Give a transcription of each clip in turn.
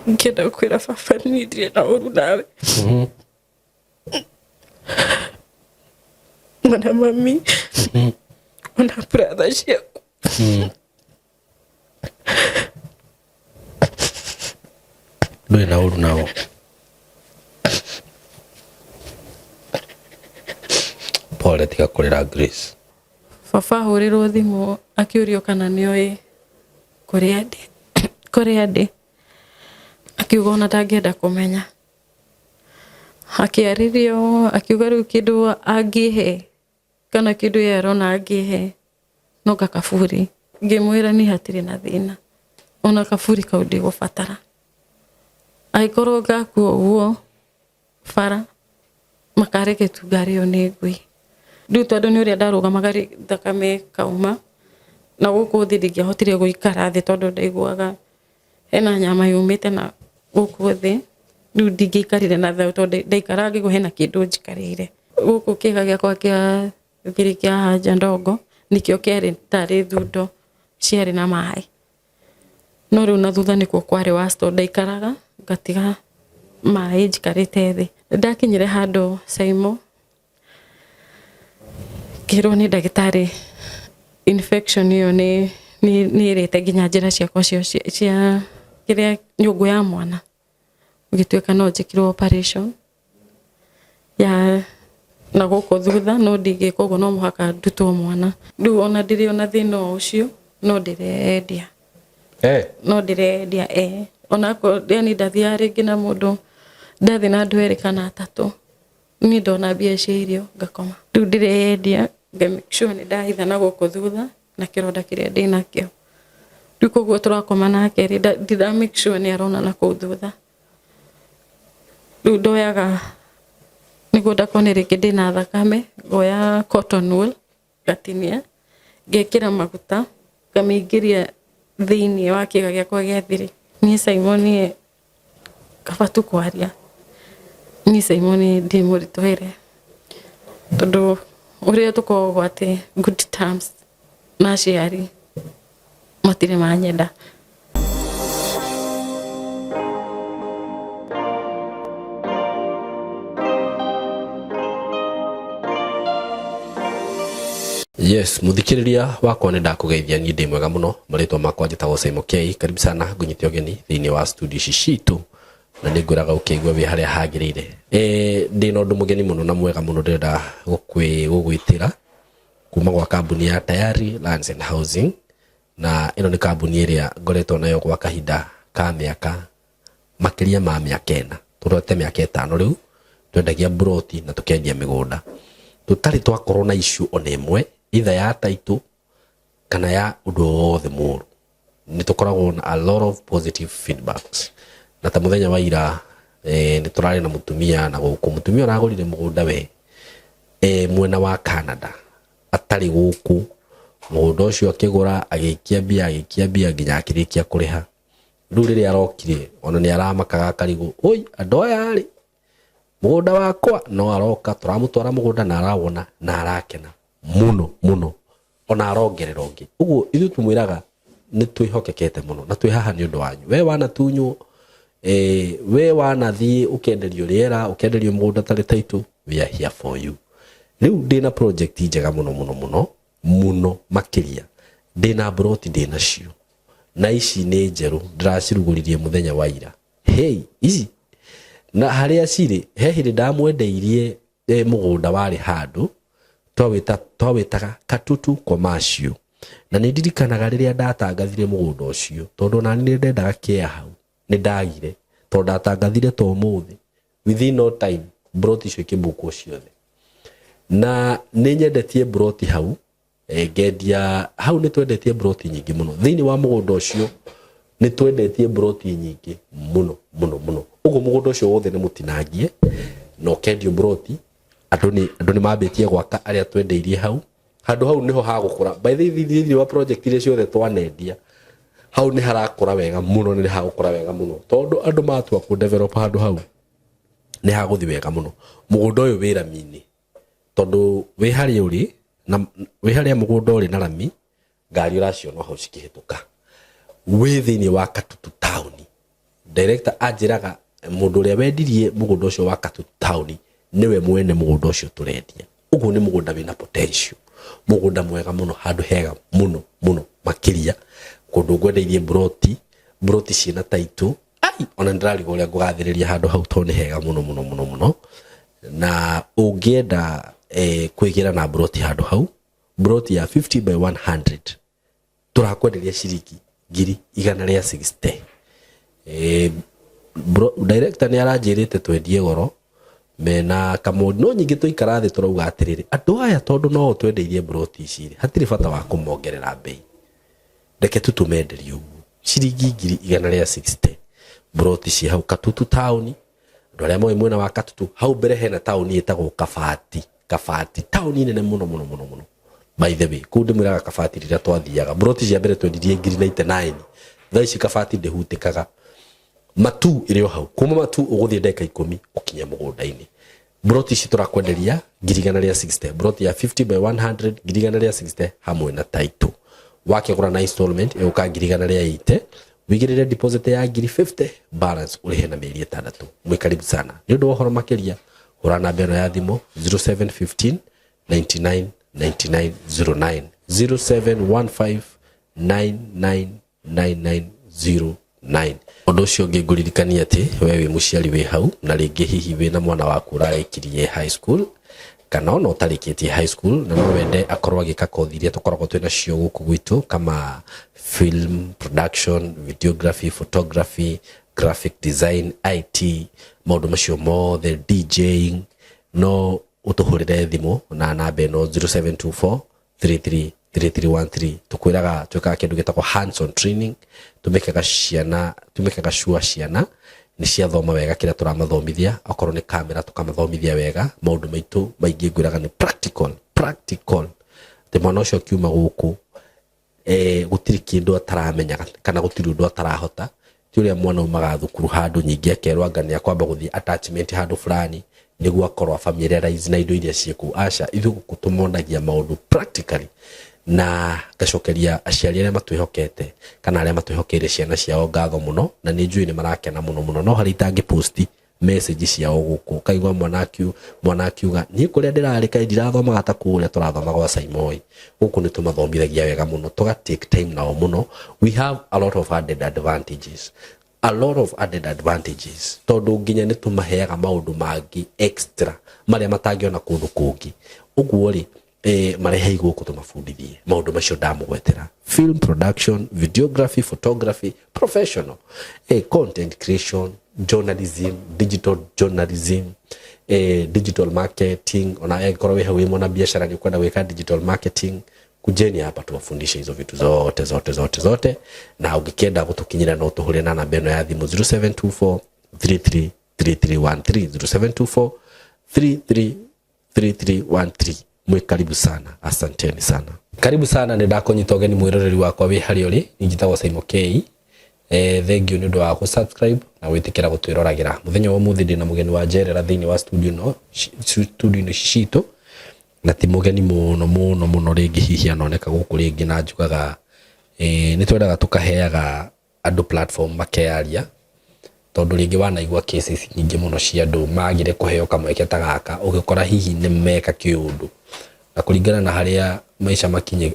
Ngĩenda kwĩra baba niĩ ndirĩ na ũru nawe. Ona mami, ona brother ciaku. Ndũrĩ na ũru nao. Pole, tiga kũrĩra Grace. Baba ahũrĩrwo thimũ akĩũrio kana nĩoĩ kũrĩa ndĩ, kũrĩa ndĩ, akiuga ona ndangĩenda kũmenya. Akĩarĩrio akiuga rĩu kĩndũ angĩhe kana kĩndũ ye arona angĩhe no gakaburi. Ngĩmwĩra niĩ hatirĩ na thĩna, ona kaburi kau ndigũbatara. Angĩkorwo ngakua ũguo bara makareke tu ngarĩo nĩ ngui. Rĩu tondũ nĩ ũrĩa ndarũgamaga rĩ, thakame ĩkauma, na gũkũ thĩ ndingĩahotire gũikara thĩ tondũ ndaiguaga hena nyama yumĩte na gũkũ thĩ, rĩu ndingĩaikarire na thayũ tondũ ndaikara ngĩigua hena kĩndũ njikarĩire. Gũkũ kĩĩga gĩakwa kĩa thiri kĩa haja ndogo nĩkĩo kĩarĩ tarĩ thundo ciarĩ na maĩ. No rĩu na thutha nĩkuo kwarĩ worse tondũ ndaikaraga ngatiga maĩ njikarĩte thĩ. Nĩndakinyire handũ Saimo ngĩrwo nĩ ndagĩtarĩ infection ĩyo nĩ ĩrĩte nginya njĩra ciakwa cia kĩrĩa nyũngũ ya mwana, gũgĩtuĩka no njĩkirwo operation ya na gũkũ thutha no ndingĩka ũguo no mũhaka ndutwo mwana. Rĩu ona ndĩrĩ ona thĩna o ũcio no ndĩreyendia. No ndĩreyendia ĩĩ. Onakorwo yani ndathiaga rĩngĩ na mũndũ, ndathiĩ na andũ erĩ kana atatũ, niĩ ndona mbia cia irio ngakoma. Rĩu ndĩreyendia nga make sure nĩ ndahitha na gũkũ thutha na kĩronda kĩrĩa ndĩnakĩo. Rĩu koguo tũrakoma nake rĩ, ndĩra make sure nĩ arona na kũu thutha. Rĩu ndoyaga nĩguo ndakone rĩngĩ ndĩna thakame, ngoya cotton wool ngatinia, ngekĩra maguta, ngamĩingĩria thĩiniĩ wa kĩga gĩakwa gĩa thiri. Niĩ Simon niĩ kaba tu kwaria, niĩ Simon ndĩ mũritũhĩre tondũ ũrĩa tũkoragwo atĩ good terms na aciari matirĩ manyenda. Yes, muthikiriria wakwa nĩ ndakũgeithia niĩ ndĩ mwega mũno. Marĩtwa makwa njĩtagwo Simon K. Karibu sana ngũnyite ũgeni thĩinĩ wa studio ici citũ na nĩ ngwĩraga ũkĩigua wĩ harĩa hagĩrĩire. Eh, ndĩ na ũndũ mũgeni mũno na mwega mũno ndĩrenda gũgwĩtĩra kuma gwa kambuni ya Tayari Lands and Housing. Na ĩno nĩ kambuni ĩrĩa ngoretwo nayo gwa kahinda ka mĩaka makĩria ma mĩaka ĩna, tũrorete mĩaka ĩtano rĩu, twendagia mburoti na tũkendia mĩgũnda. Tũtarĩ twakorwo na issue ona ĩmwe either ya title kana ya ũndũ o wothe mũru. Nĩ tũkoragwo na a lot of positive feedbacks. Na ta mũthenya wa ira nĩ tũrarĩ na mũtumia na gũkũ, mũtumia ũragũrire mũgũnda we mwena wa Canada. Atarĩ gũkũ, mũgũnda ũcio akĩgũra, agĩikia mbia, agĩikia mbia nginya akĩrĩkia kũrĩha. Rĩu rĩrĩa arokire, ona nĩ aramakaga akarigwo, oi andũ aya rĩ, mũgũnda wakwa, no aroka, tũramũtwara mũgũnda na arawona na arakena mũno mũno, ona arongerera ũngĩ. Ũguo ithuĩ tũmwĩraga nĩ twĩhokekete mũno na twĩ haha nĩ ũndũ wanyu. We wanatunywo, we wanathiĩ ũkenderio rĩera, ũkenderio mũgũnda tarĩ title, we are here for you. Rĩu ndĩna project njega mũno mũno mũno mũno makĩria, ndĩna mburoti ndĩnacio na ici nĩ njerũ, ndĩracirugũririe mũthenya wa ira. Hey, ici na harĩa cirĩ, he hĩndĩ ndamwendeirie mũgũnda warĩ handũ twawĩtaga Katutu Commercial, na nĩ ndirikanaga rĩrĩa ndatangathire mũgũnda ũcio, tondũ onani nĩ ndendaga kĩa hau, nĩ ndagire, tondũ ndatangathire ta ũmũthĩ, within no time mburoti icio ikĩmbukwo ciothe. Na nĩ nyendetie mburoti hau, ngendia hau, nĩ twendetie mburoti nyingĩ mũno thĩinĩ wa mũgũnda ũcio, nĩ twendetie mburoti nyingĩ mũno mũno mũno. Ũguo mũgũnda ũcio wothe nĩ mũtinangie na ũkendio mburoti, andũ nĩ mambĩtie gwaka arĩa twendeirie hau. Handũ hau nĩho hagũkũra. By the way, thĩinĩ wa project iria ciothe twanendia, hau nĩ harakũra wega mũno, nĩ hagũkũra wega mũno tondũ andũ matua kũ develop handũ hau nĩ hagũthiĩ wega mũno. Mũgũnda ũyũ wĩ rami-inĩ, tondũ wĩ harĩa ũrĩ na wĩ harĩa mũgũnda ũrĩ na rami, ngari ũraciona hau cikĩhĩtũka. Wĩ thĩinĩ wa Katutu taũni. Director anjĩraga mũndũ ũrĩa wendirie mũgũnda ũcio wa Katutu taũni nĩwe mwene mũgũnda ũcio tũrendia. Ũguo nĩ mũgũnda wĩna potential, mũgũnda mwega mũno, handũ hega mũno mũno makĩria, kũndũ ngwendeirie mburoti, mburoti ciĩna title. Ai, ona nĩndĩrarigwo ũrĩa ngũgathĩrĩria handũ hau tondũ nĩ hega mũno mũno mũno mũno. Na ũngĩenda kwĩgĩra na mburoti handũ hau, mburoti ya 50 by 100 tũrakwenderia ciringi ngiri igana rĩa 60. Director nĩ aranjĩrĩte twendie goro mena kamũndi, no nyingĩ twaikara thĩ tũrauga atĩrĩrĩ, andũ aya tondũ no twendeirie mburoti ici rĩ, hatirĩ bata wa kũmongerera mbei, reke tu tũmenderie ũguo ciringi ngiri igana rĩa 60. Mburoti ci hau Katutu taũni. Andũ arĩa moĩ mwena wa Katutu hau mbere hena taũni ĩtagwo Kabati. Kabati taũni nene mũno mũno mũno mũno. By the way, kũu ndĩmwĩraga Kabati rĩrĩa twathiaga mburoti cia mbere twendirie ngiri 99. Thaa ici Kabati ndĩhutĩkaga. Matu ĩrĩ o hau, kuma Matu ũgũthiĩ ndagĩka 10 ũkinye mũgũnda-inĩ. Mburoti ici tũrakwenderia ngiri igana rĩa 60, mburoti ya 50 by 100 ngiri igana rĩa 60 hamwe na title. Wakĩgũra na installment ĩgũka ngiri igana rĩa 80, wĩigĩrĩre deposit ya ngiri 50, balance ũrĩhe na mĩeri 6. Mwĩ karibu sana. Nĩ ũndũ wa ũhoro makĩria hũra namba ĩno ya thimũ 0715 99 99 09, 0715 99 9909. Ũndũ ũcio ũngĩ ngũririkania atĩ we wĩ mũciari wĩ hau na rĩngĩ hihi wĩna mwana waku ũrarĩkirie high school kana ona ũtarĩkĩtie high school na no wende akorwo agĩka kothi iria tũkoragwo twĩ nacio gũkũ gwitũ kama film production, videography, photography, graphic design, IT, maũndũ macio mothe, DJing, no ũtũhũrĩre thimũ na namba ĩno 0724 33 3313. Tukwĩraga twĩkaga kĩndũ gĩtagwo hands on training, tũmĩkaga ciana, tũmĩkaga sure ciana nĩ ciathoma wega kĩrĩa tũramathomithia. Okorwo nĩ kamera tũkamathomithia wega. Maũndũ maitũ maingĩ ngwĩraga nĩ practical, practical, atĩ mwana ũcio akiuma gũkũ gũtirĩ kĩndũ ataramenyaga kana gũtirĩ ũndũ atarahota. Ti ũrĩa mwana umaga thukuru handũ nyingĩ akerwo anga nĩ akwamba gũthiĩ attachment handũ fulani nĩguo akorwo familiarize na indo iria ciĩ kũu. Aca, ithuĩ gũkũ tũmonagia maũndũ practically. Na ngacokeria aciari arĩa matwĩhokete kana arĩa matwĩhokeire ciana ciao ngatho mũno, na nĩ njũĩ nĩ marakena mũno mũno. No harĩa itangĩ post message ciao gũkũ, kaigua mwana akiuga niĩ kũrĩa ndĩrarĩ kaĩ ndirathomaga ta kũrĩa tũrathoma gwa Saimoi. Gũkũ nĩ tũmathomithagia wega mũno, tũga take time nao mũno. We have a lot of added advantages, a lot of added advantages, tondũ nginya nĩ tũmaheaga maũndũ mangĩ extra marĩa matangĩona kũndũ kũngĩ. Ũguo rĩ, marehei gũkũ tũmabundithie maũndũ macio ndamũgwetera: film production, videography, photography, professional content creation, journalism, digital journalism, digital marketing. Ona angĩkorwo wĩ hau wĩ mwana biacara nĩ ũkwenda gwĩka digital marketing, kujeni hapa tuwafundishe hizo vitu zote zote zote zote. Na ũngĩkĩenda gũtũkinyĩra no tũhũre na namba ĩno ya thimũ 0724 33 3313, 0724 33 3313. Mwĩ karibu sana, asanteni sana, karibu sana. Nĩ ndakũnyita ũgeni mwĩroreri wakwa wĩ harĩa ũrĩ. Niĩ njĩtagwo Saimo K. Thank you nĩ ũndũ wa gũ-subscribe na gwĩtĩkĩra gũtwĩroragĩra. Mũthenya wa ũmũthĩ ndĩna mũgeni wa njerera thĩinĩ wa studio no studio-inĩ ici citũ, na ti mũgeni mũno mũno mũno rĩngĩ hihi anoneka gũkũ rĩngĩ. Na njugaga nĩ twendaga tũkaheaga andũ platform makeyaria, tondũ rĩngĩ wanaigua cases nyingĩ mũno cia andũ magire kũheo kamweke ta gaka, ũgĩkora hihi nĩ meka kĩũndũ. Na kũringana na harĩa maica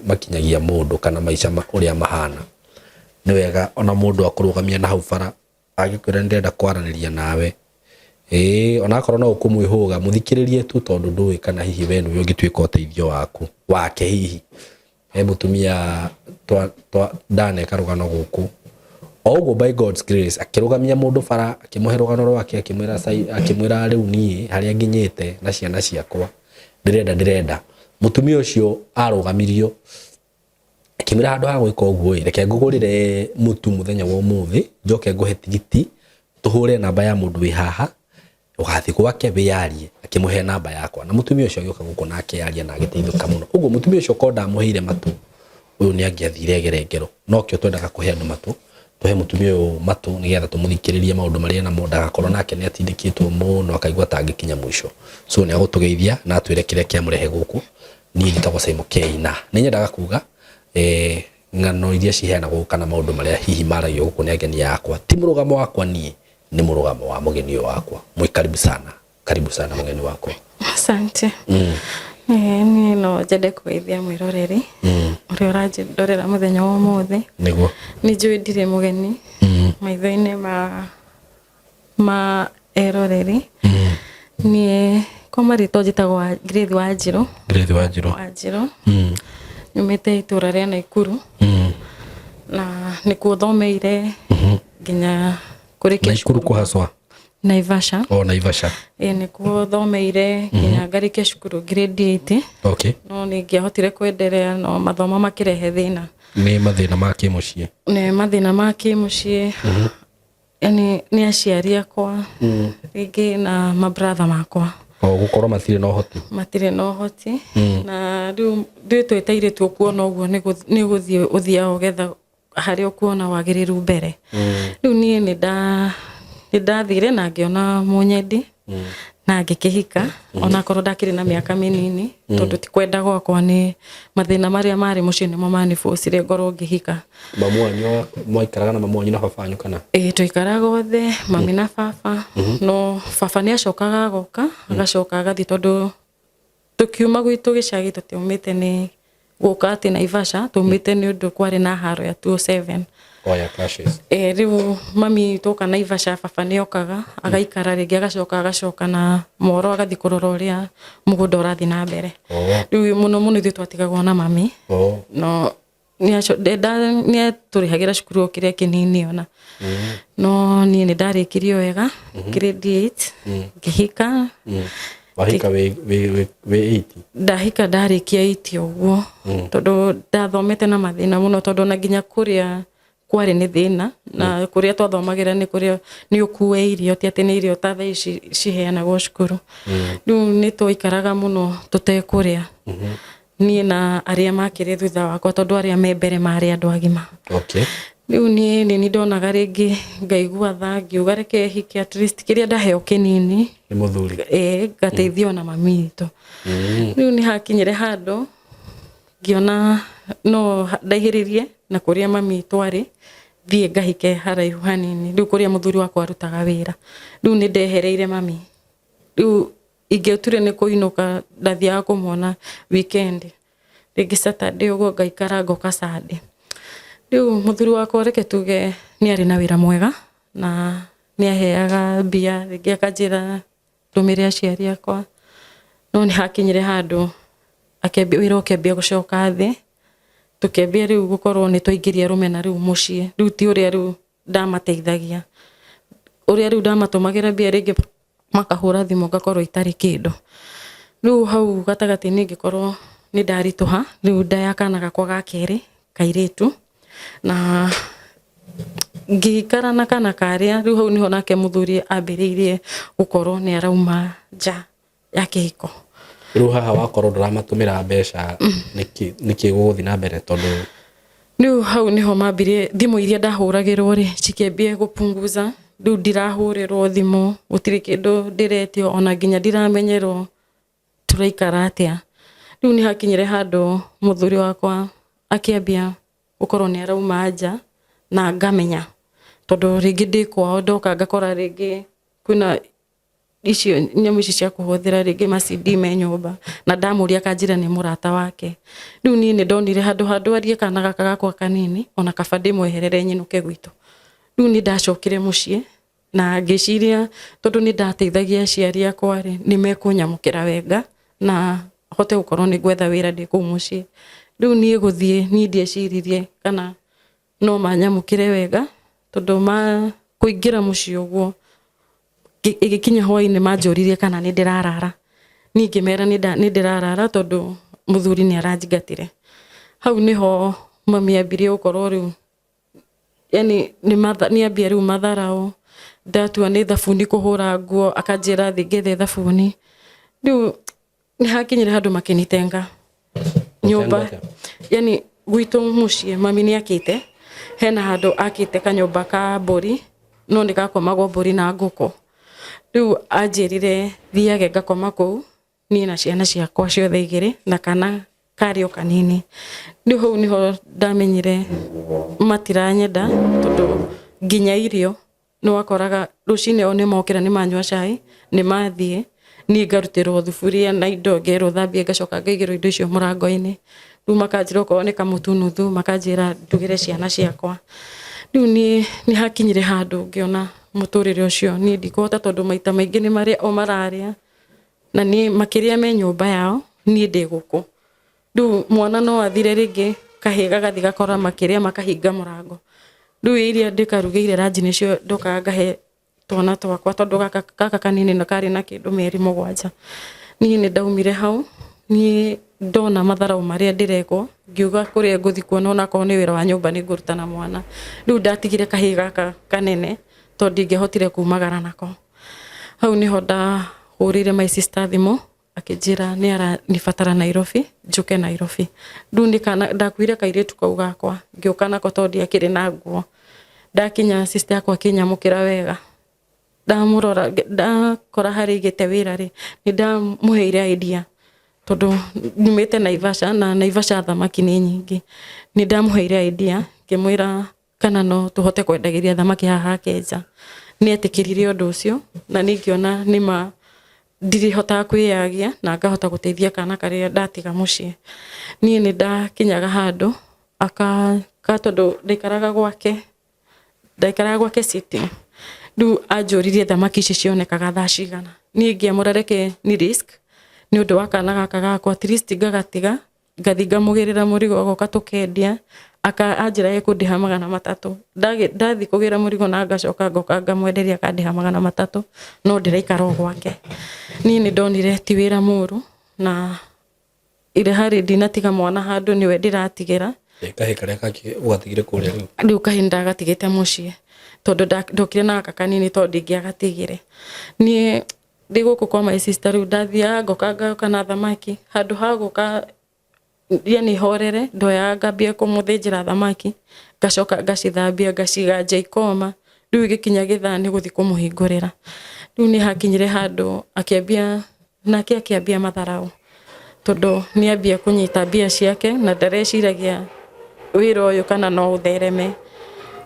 makinyagia mũndũ kana maica ũrĩa mahana, nĩ wega ona mũndũ akũrũgamia na hau bara agĩkwĩra nĩ ndĩrenda kwaranĩria nawe, ĩĩ, onakorwo no ũkũmwĩhũga, mũthikĩrĩrie tu, tondũ ndũĩ kana hihi we nĩwe ũngĩtuĩka ũteithio waku wake. Hihi he mũtumia ndaneka rũgano gũkũ o ũguo, by God's grace akĩrũgamia mũndũ bara, akĩmũhe rũgano rwake, akĩmwĩra akĩmwĩra rĩu niĩ harĩa nginyĩte na ciana ciakwa ndĩrenda mũtumia ũcio arũgamirio akĩmwĩra handũ ha gwĩka ũguo ĩ, reke ngũgũrĩre mũtu mũthenya wa ũmũthĩ, njoke ngũhe tigiti tũhũre namba ya mũndũ wĩ haha ũgathiĩ gwake wĩyarie. Akĩmũhe namba yakwa na mũtumia ũcio agĩũka gũkũ na akĩyaria na agĩteithũka mũno. Ũguo mũtumia ũcio korwo ndamũheire matũ, ũyũ nĩ angĩathire egere ngero. Nokĩo twendaga kũhe andũ matũ, tũhe mũtumia ũyũ matũ nĩgetha tũmũthikĩrĩrie maũndũ marĩa namo, ndagakorwo nake nĩ atindĩkĩtwo mũno akaigua atangĩkinya mũico. So nĩ agũtũgeithia na atwĩre kĩrĩa kĩamũrehe gũkũ. Niĩ njĩtagwo Saimo K, na nĩ nyendaga kuga Ng'ano iria ciheanagwo kana maũndũ marĩa hihi maragio gũkũ nĩ ageni akwa ti mũrũgamo wakwa niĩ, nĩ mũrũgamo wa mũgeni ũyũ wakwa. Mwĩ karibu sana, karibu sana mũgeni wakwa. Asante. Niĩ no nyende kũgeithia mwĩroreri ũrĩa ũranjĩrorera mũthenya wa ũmũthĩ. Nĩguo. Nĩ njũĩ ndirĩ mũgeni maitho-inĩ ma eroreri. Niĩ kwa marĩtwa njĩtagwo Grace Wanjirũ. Grace Wanjirũ. Wanjirũ. Nyumĩte itũra rĩa Naikuru na nĩkuo thomeire nginya kũrĩkia. Naikuru kũhacwa? Naivasha. O Naivasha. Ĩĩ, nĩkuo thomeire nginya ngarĩkia cukuru grade 8. No nĩ ingĩahotire kwenderea, no mathomo makĩrehe thĩna. Nĩ mathĩna ma kĩmũciĩ? Nĩ mathĩna ma kĩmũciĩ, yani nĩ aciari akwa rĩngĩ na mabratha makwa. O gũkorwo matirĩ na ũhoti. Matirĩ na ũhoti, na rĩu twĩ ta airĩtu, ũkuona ũguo nĩ gũthiĩ ũthiaga ũgetha harĩa ũkuona wagĩrĩru mbere. Rĩu niĩ nĩ ndathire na ngĩona mũnyendi na ngĩkĩhika, onakorwo ndakĩrĩ na mĩaka mĩnini, tondũ ti kwenda gwakwa, nĩ mathĩna marĩa marĩ mũciĩ nĩmo manibũcire ngorwo ngĩhika. Mamu wanyu, mwaikaraga na mamu wanyu na baba wanyu kana? Ĩĩ, twaikaraga othe, mami na baba, no baba nĩ acokaga agoka, agacoka agathiĩ, tondũ tũkiuma gwitũ gĩcagi tũtiaumĩte nĩ gũka atĩ Naivasha, twaumĩte nĩ ũndũ kwarĩ na haro ya 207. O ya clashes. Ĩ, rĩu mami twoka Naivasha, baba nĩ okaga agaikara rĩngĩ, agacoka agacoka na moro agathiĩ kũrora ũrĩa mũgũnda ũrathiĩ na mbere. Rĩu mũno mũno ithuĩ twatigagwo na mami. No nĩ atũrĩhagĩra cukuru o kĩrĩa kĩnini ona. No niĩ nĩ ndarĩkirie wega grade 8, ngĩhika. Wahika wĩ 80? Ndahika ndarĩkia 8 ũguo, tondũ ndathomete na mathĩna mũno, tondũ ona nginya kũrĩa kwarĩ nĩ thĩna, na kũrĩa twathomagĩra nĩ kũrĩa nĩ ũkue irio, ti atĩ nĩ irio ta thaa ici ciheanagwo cukuru. Rĩu nĩ twaikaraga mũno tũtekũrĩa, niĩ na arĩa makĩrĩ thutha wakwa, tondũ arĩa me mbere marĩ andũ agima. Rĩu niĩ nĩ ndonaga rĩngĩ ngaigua tha, ngiuga reke hike, at least kĩrĩa ndaheo kĩnini Nĩ mũthuri. Ĩĩ, ngateithio na mami witũ. Rĩu nĩ hakinyire handũ ngĩona no ndaihĩrĩrie na kũrĩa mami witũ arĩ, thiĩ ngahike haraihu hanini, rĩu kũrĩa mũthuri wakwa arutaga wĩra. Rĩu nĩ ndehereire mami. Rĩu ingĩature nĩ kũinũka, ndathiaga kũmwona weekend, rĩngĩ Saturday ũguo, ngaikara ngoka Sunday. Rĩu mũthuri wakwa, reke tuge nĩ arĩ na wĩra mwega na nĩ aheaga mbia, rĩngĩ akanjĩra ndũmĩre aciari akwa, no nĩ hakinyire handũ akĩambia wĩra ũkĩambia gũcoka thĩ, tũkĩambia rĩu gũkorwo nĩ twaingĩria rũmena rĩu mũciĩ. Rĩu ti ũrĩa rĩu ndamateithagia, ũrĩa rĩu ndamatũmagĩra mbia, rĩngĩ makahũra thimũ ngakorwo itarĩ kĩndũ. Rĩu hau gatagatĩ-inĩ ngĩkorwo nĩ ndaritũha rĩu nda ya kana gakwa ga kerĩ kairĩtu, na ngĩikara na kana karĩa. Rĩu hau nĩho nake mũthuri ambĩrĩirie gũkorwo nĩ arauma nja ya kĩhiko. Rĩu haha wakorwo ndũramatũmĩra mbeca, nĩkĩ gũgũthiĩ na mbere tondũ? Rĩu hau nĩho mambirie thimũ iria ndahũragĩrwo rĩ cikĩambia gũpunguza. Rĩu ndirahũrĩrwo thimũ, gũtirĩ kĩndũ ndĩretio, ona nginya ndiramenyerwo tũraikara atĩa. Rĩu nĩ hakinyire handũ mũthuri wakwa akĩambia gũkorwo nĩ arauma nja na ngamenya, tondũ rĩngĩ ndĩ kwao ndoka ngakora rĩngĩ kwĩna icio nyamũ ici cia kũhũthĩra, rĩngĩ ma CD me nyũmba, na ndamũria akanjĩra nĩ mũrata wake. Rĩu niĩ nĩ ndonire handũ handwarie kana gaka gakwa kanini, ona kaba ndĩmweherere nyinũke gwitũ. Rĩu nĩ ndacokire mũciĩ na ngĩciria tondũ nĩ ndateithagia aciari akwa rĩ, nĩ mekũnyamũkĩra wega na hote gũkorwo nĩ gwetha wĩra ndĩ kũu mũciĩ. Rĩu niĩ gũthiĩ, niĩ ndieciririe kana no manyamũkĩre wega, tondũ ma kũingĩra mũciĩ ũguo, ĩgĩkinya hwainĩ manjũririe kana nĩ ndĩrarara. Niĩ ngĩmera nĩ ndĩrarara tondũ mũthuri nĩ aranjingatire. Hau nĩho mami ambirie gũkorwo rĩu, yani nĩ ambia rĩu matharaũ. Ndatua nĩ thabuni kũhũra nguo, akanjĩra thiĩ ngethe thabuni. Rĩu nĩ hakinyire handũ makĩnitenga nyũmba. Gũtengwo atĩa? Yani gwitũ mũciĩ mami nĩ akĩte, hena handũ akĩte kanyũmba ka mbũri, no nĩ gakomagwo mbũri na ngũkũ. Rĩu anjĩrire thiage ngakoma kũu niĩ na ciana ciakwa ciothe igĩrĩ na kana. Karĩ o kanini. Rĩu hau nĩho ndamenyire matiranyenda, tondũ nginya irio nĩ wakoraga rũcinĩ o nĩ mokĩra, nĩ manyua cai, nĩ mathiĩ, niĩ ngarutĩrwo thuburia na indo, ngerwo thambie, ngacoka ngaigĩrwo indo icio mũrango-inĩ. Rĩu makanjĩra okorwo nĩ kamũtu nuthu, makanjĩra ndugĩre ciana ciakwa. Rĩu niĩ nĩ hakinyire handũ ngĩona mũtũrĩre ũcio niĩ ndikũhota, tondũ maita maingĩ nĩ marĩa o mararĩa na niĩ makĩria me nyũmba yao, niĩ ndĩ gũkũ. Rĩu mwana no athire rĩngĩ kahĩĩ gagathiĩ gakora makĩrĩa, makahinga mũrango. Rĩu iria ndĩkarugĩire ranji nĩcio ndokaga ngahe twana twakwa, tondũ gaka kanini na karĩ na kĩndũ mĩeri 7. Niĩ nĩ ndaumire hau, niĩ ndona matharau marĩa ndĩrekwo, ngiuga kũrĩa ngũthiĩ kuona onakorwo nĩ wĩra wa nyũmba nĩ ngũruta na mwana. Rĩu ndatigire kahĩĩ gaka kanene tondũ ndingĩahotire kumagara nako. Hau nĩho ndahũrĩire my sister thimũ, akĩnjĩra nĩ aranibatara Nairobi, njũke Nairobi. Rĩu nĩ kana ndakuire kairĩtu kau gakwa, ngĩũka nako tondũ ndiakĩrĩ na nguo. Ndakinya, sister yakwa akĩnyamũkĩra wega. Ndamũrora, ndakora harĩa aigĩte wĩra rĩ, nĩ ndamũheire idea, tondũ nyumĩte Naivasha na Naivasha thamaki nĩ nyingĩ. Nĩ ndamũheire idea, ngĩmwĩra kana no tũhote kwendagĩria thamaki haha Kenja. Nĩ etĩkĩrire ũndũ ũcio na niĩ ngĩona nĩma ndirihotaga kwĩyagia na ngahota gũteithia kana karĩa ndatiga mũciĩ. Niĩ nĩ ndakinyaga handũ aka ka tondũ ndaikaraga gwake sitting. Rĩu anjũririe thamaki ici cionekaga thaa cigana. Niĩ ngĩamũra reke ni risk nĩ ũndũ wa kana gaka gakwa, at least ngagatiga, ngathi ngamũgĩrĩra mũrigo, agoka tũkendia. Aka anjĩra ekũndĩha 300. Ndathi kũgĩra mũrigo na ngacoka ngoka ngamwenderia, akandĩha 300, no ndĩraikara o gwake. Niĩ nĩ ndonire ti wĩra mũru, na ire harĩ ndinatiga mwana handũ nĩwe ndĩratigĩra. Kahĩ karĩa kangĩ ũgatigire kũrĩa rĩu? Rĩu kahĩ ndagatigĩte mũciĩ, tondũ ndokire na gaka kanini, tondũ ndingĩagatigire niĩ ndĩ gũkũ kwa my sister. Rĩu ndathiaga ngoka ngoka na thamaki, handũ ha gũka yani horere, ndoyaga ngambia kũmũthĩnjĩra thamaki, ngacoka ngacithambia, ngaciga nja ikoma. Rĩu gĩkinya gĩthaa nĩ gũthiĩ kũmũhingũrĩra. Rĩu nĩ hakinyire handũ akĩambia nake akĩambia matharau, tondũ nĩ ambia kũnyita mbia ciake na ndareciragia wĩra ũyũ kana no ũthereme.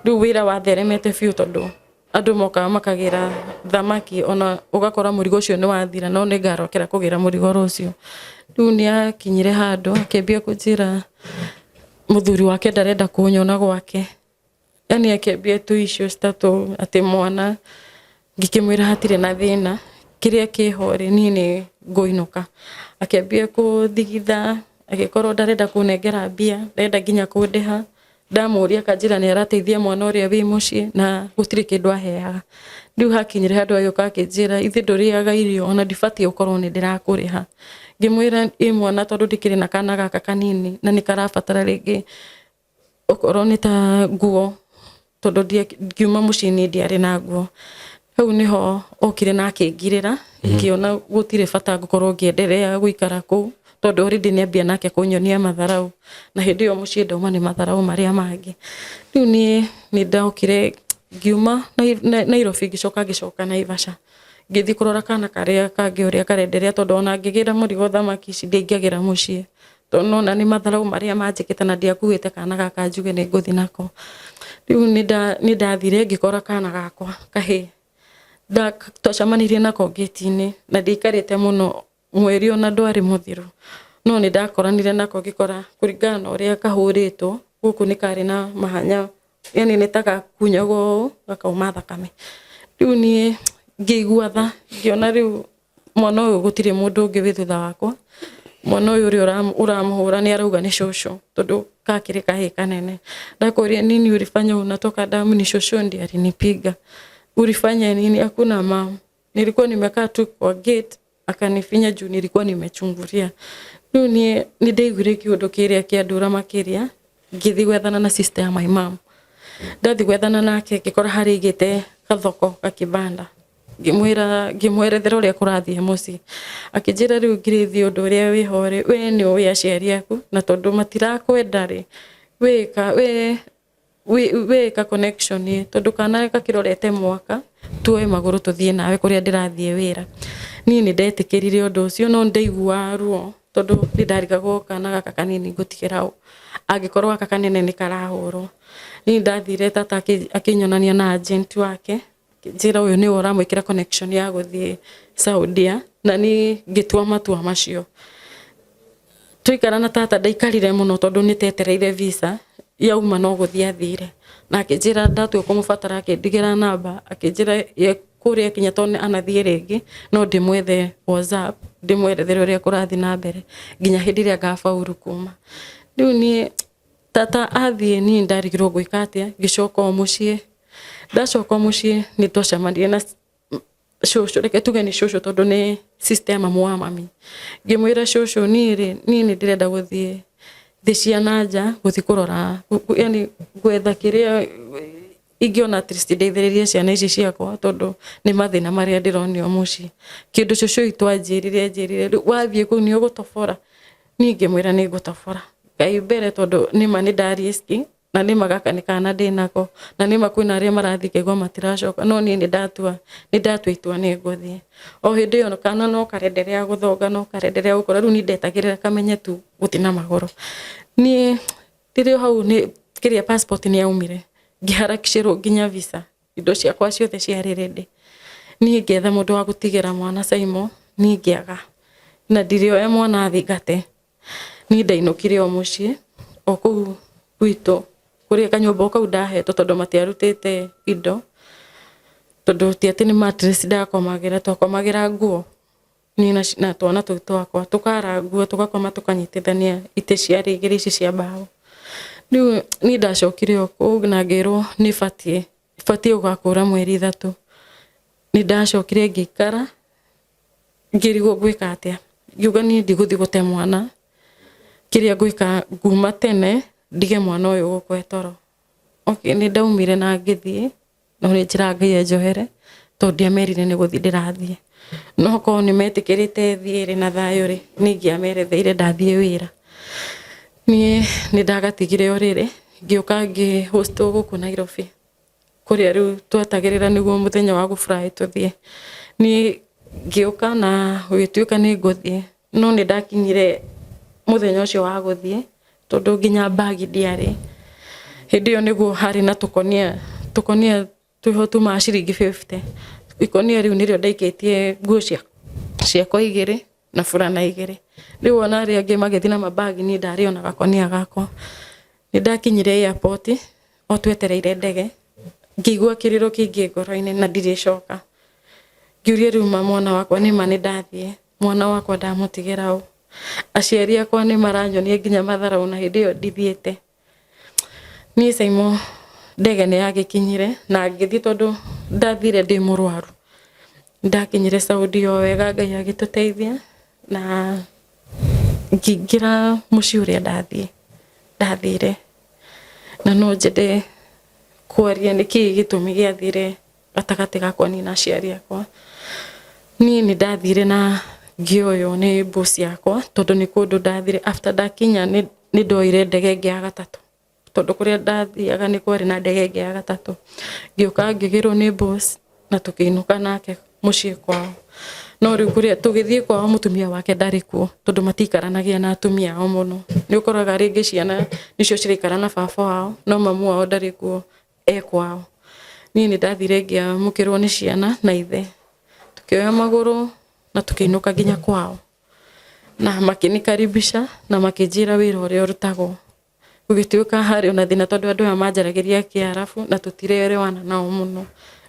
Rĩu wĩra watheremete biũ, tondũ andũ mokaga makagĩra thamaki, ona ũgakora mũrigo ũcio nĩ wathira, no nĩ ngarokera kũgĩra mũrigo rũciũ. Rĩu nĩ akinyire handũ akĩambia kũnjĩra mũthuri wake ndarenda kũnyona gwake, yani akĩambia tu issues ta tũu, atĩ mwana. Ngĩkĩmwĩra hatirĩ na thĩna, kĩrĩa kĩho rĩ, niĩ nĩ ngũinũka. Akĩambia kũthigitha, agĩkorwo ndarenda kũnengera mbia, ndarenda nginya kũndĩha. Ndamũria akanjĩra nĩ arateithia mwana ũrĩa wĩ mũciĩ na gũtirĩ kĩndũ aheaga. Rĩu hakinyire handũ agĩũka akĩnjĩra, "Ithe ndũrĩaga irio, ona ndibatiĩ gũkorwo nĩ ndĩrakũrĩha." Ngĩmwĩra ĩ mwana, tondũ ndĩkĩrĩ na kana gaka kanini na nĩ karabatara rĩngĩ okorwo nĩ ta nguo, tondũ ngiuma mũciĩ niĩ ndiarĩ na nguo. Hau nĩho okire na akĩngirĩra, ngĩona gũtirĩ bata ngũkorwo ngĩenderea gũikara kũu, tondũ already nĩ ambia nake kũnyonia matharau, na hĩndĩ ĩyo mũciĩ ndauma nĩ matharau marĩa mangĩ. Rĩu niĩ nĩ ndokire ngiuma Nairobi, ngĩcoka ngĩcoka Naivasha, ngĩthiĩ kũrora kana karĩa kangĩ ũrĩa karenderea, tondũ ona ngĩgĩra mũrigo thamaki ici ndĩingagĩra mũciĩ, tondũ nona nĩ matharau marĩa manjĩkĩte na ndiakuĩte kana gaka njuge nĩ ngũthiĩ nako. Rĩu nĩ ndathire ngĩkora kana gakwa kahĩĩ. Twacemanirie nako ngĩti-inĩ na ndiaikarĩte mũno, mweri ona ndwarĩ mũthiru, no nĩ ndakoranire nako, ngĩkora kũringana na ũrĩa kahũrĩtwo gũkũ nĩ karĩ na mahanya, yani nĩ ta gakunyagwo ũũ gakauma thakame. Rĩu niĩ ngĩigua tha, ngĩona rĩu mwana ũyũ gũtirĩ mũndũ ũngĩ wĩ thutha wakwa. Mwana ũyũ ũrĩa ũramũhũra nĩ arauga nĩ cũcũ, tondũ kakĩrĩ kahĩĩ kanene. Ndakũria, "Nini ulifanya unatoka damu?" "Ni shosho ndiye alinipiga." "Ulifanya nini?" "Hakuna mum, nilikuwa nimekaa tu kwa gate akanifinya juu nilikuwa nimechungulia." Rĩu niĩ nĩ ndaiguire kĩũndũ kĩrĩa kĩandũra makĩria, ngĩthiĩ gwethana na sister ya my mom. Ndathiĩ gwethana nake, ngĩkora harĩa aigĩte gathoko gakĩbanda. Ngĩmwĩra, ngĩmwerethera ũrĩa kũrathiĩ mũciĩ. Akĩnjĩra, "Rĩu ngirĩthi, ũndũ ũrĩa wĩho rĩ, we nĩ ũĩ aciari aku, na tondũ matirakwenda rĩ, wĩka we wĩka connection ĩ, tondũ kana gakĩrorete mwaka, tuoe magũrũ tũthiĩ nawe kũrĩa ndĩrathiĩ wĩra." Niĩ nĩ ndetĩkĩrire ũndũ ũcio, no ndaiguaga ruo. Tondu ni ndarigagwo kana gaka kanini ngũtigĩra ũ angĩkorwo gaka kanene nĩ karahũrwo. Niĩ ndathire tata akĩnyonania na agent wake, akĩnjĩra ũyũ nĩwe ũramwĩkĩra connection ya gũthiĩ Saudia, na niĩ ngĩtua matua macio. Twaikara na tata ndaikarire mũno tondũ nĩ tetereire visa yauma no gũthiĩ athire, na akĩnjĩra ndatua kũmũbatara, akĩndigĩra namba, akĩnjĩra ye kũrĩa kinya tondũ anathiĩ rĩngĩ no ndĩmwethe WhatsApp ndĩmwerethere ũrĩa kũrathiĩ na mbere nginya hĩndĩ ĩrĩa ngabauru kuma. Rĩu niĩ tata athiĩ niĩ ndarigirwo gwĩka atĩa, ngĩcoka o mũciĩ. Ndacoka o mũciĩ nĩ twacemanirie na cũcũ, reke tuge nĩ cũcũ tondũ nĩ sister ya mamu wa mami. Ngĩmwĩra cũcũ niĩ rĩ, niĩ nĩ ndĩrenda gũthiĩ thĩ cia na nja gũthiĩ kũrora, yani gwetha kĩrĩa ingĩona at least ndeithĩrĩrie ciana ici ciakwa tondũ nĩ mathĩna marĩa ndĩronio mũciĩ. Kĩndũ cũcũ witũ anjĩrire, anjĩrire rĩu wathiĩ kũu nĩ ũgũtobora? Niĩ ngĩmwĩra nĩ ngũtobora. Ngai mbere tondũ nĩma nĩ nda risk na nĩma gaka nĩ kana ndĩnako na nĩma kwĩna arĩa marathiĩ ngaigua matiracoka, no niĩ nĩ ndatua itua nĩ ngũthiĩ. O hĩndĩ ĩyo kana no karenderea gũthonga, no karenderea gũkũra, rĩu niĩ ndetagĩrĩra kamenye tu gũtirĩ na magũrũ. Niĩ ndĩrĩ o hau nĩ kĩrĩa passport nĩ yaumire, ngĩharakicĩrwo nginya visa, indo ciakwa ciothe ciarĩ ready. Niĩ ngĩetha mũndũ wa gũtigĩra mwana Saimo, niĩ ngĩaga na ndirĩoya mwana athingate. Niĩ ndainũkire o mũciĩ o kũu gwitũ kũrĩa kanyũmba o kau ndahetwo tondũ matiarutĩte indo, tondũ ti atĩ nĩ mattress ndakomagĩra, twakomagĩra nguo niĩ na twana tũu twakwa, tũkara nguo tũgakoma tũkanyitithania itĩ ciarĩ igĩrĩ ici cia mbaũ. Rĩu niĩ ndacokire o kũu na ngĩrwo nĩ batiĩ gũgakũra mweri 3. Nĩ ndacokire ngĩikara ngĩrigwo ngwĩka atĩa, ngiuga niĩ ndigũthiĩ gũte mwana, kĩrĩa ngwĩka nguma tene ndige mwana ũyũ gũkũ e toro. Okay, nĩ ndaumire na ngĩthiĩ, no nĩ njĩraga Ngai anjohere tondũ ndiamerire nĩ gũthiĩ ndĩrathiĩ. No korwo nĩ metĩkĩrĩte thiĩ rĩ na thayũ rĩ, nĩ ingĩameretheire ndathiĩ wĩra. Niĩ nĩ ndagatigire ũrĩrĩ, ngĩũka ngĩ host wo gũkũ Nairobi, kũrĩa rĩu twetagĩrĩra nĩguo mũthenya wa gũ fly tũthiĩ. Niĩ ngĩũka na gũgĩtuĩka nĩ ngũthiĩ, no nĩ ndakinyire mũthenya ũcio wa gũthiĩ tondũ nginya bag ndiarĩ. Hĩndĩ ĩyo nĩguo harĩ na tũkonia twĩho tumaga ciringi 50. Ikonia rĩu nĩrĩo ndaikĩtie nguo ciakwa igĩrĩ na burana igĩrĩ. Rĩu ona arĩa angĩ magĩthiĩ na mabagi niĩ ndarĩ o na gakonia gakwa. Nĩ ndakinyire airport o twetereire ndege, ngĩigua kĩrĩro kĩingĩ ngoro-inĩ na ndirĩcoka. Ngĩũria rĩu ma mwana wakwa nĩma nĩ ndathiĩ, mwana wakwa ndamũtigĩra ũ? Aciari akwa nĩ maranyonia nginya matharaũ na hĩndĩ ĩyo ndithiĩte. Niĩ Saimo ndege nĩ yagĩkinyire na ngĩthiĩ tondũ ndathire ndĩ mũrwaru. Ndakinyire Saudi o wega Ngai agĩtũteithia na ngĩingĩra mũciĩ ũrĩa ndathire. Na no nyende kwaria nĩkĩĩ gĩtũmi gĩathire gatagatĩ gakwa niĩ na aciari akwa. Niĩ nĩ ndathire na ngĩoywo nĩ boss yakwa tondũ nĩ kũndũ ndathire after ndakinya nĩ ndoire ndege ĩngĩ ya gatatũ, tondũ kũrĩa ndathiaga nĩ kwarĩ na ndege ĩngĩ ya gatatũ. Ngĩũka ngĩgĩrwo nĩ boss na tũkĩinũka nake mũciĩ kwao. No rĩu kũrĩa tũgĩthiĩ kwao mũtumia wake ndarĩ kuo tondũ matiikaranagia na atumia ao mũno. Nĩ ũkoraga rĩngĩ ciana nĩcio ciraikara na baba wao no mamu wao ndarĩ kuo e kwao. Niĩ nĩ ndathire ngĩamũkĩrwo nĩ ciana na ithe, tũkĩoya magũrũ na tũkĩinũka nginya kwao. Na makĩnikaribisha na makĩnjĩra wĩra ũrĩa ũrutagwo. Gũgĩtuĩka harĩ ona thĩna tondũ andũ aya manjaragĩria Kĩarabu na tũtirerewana nao mũno.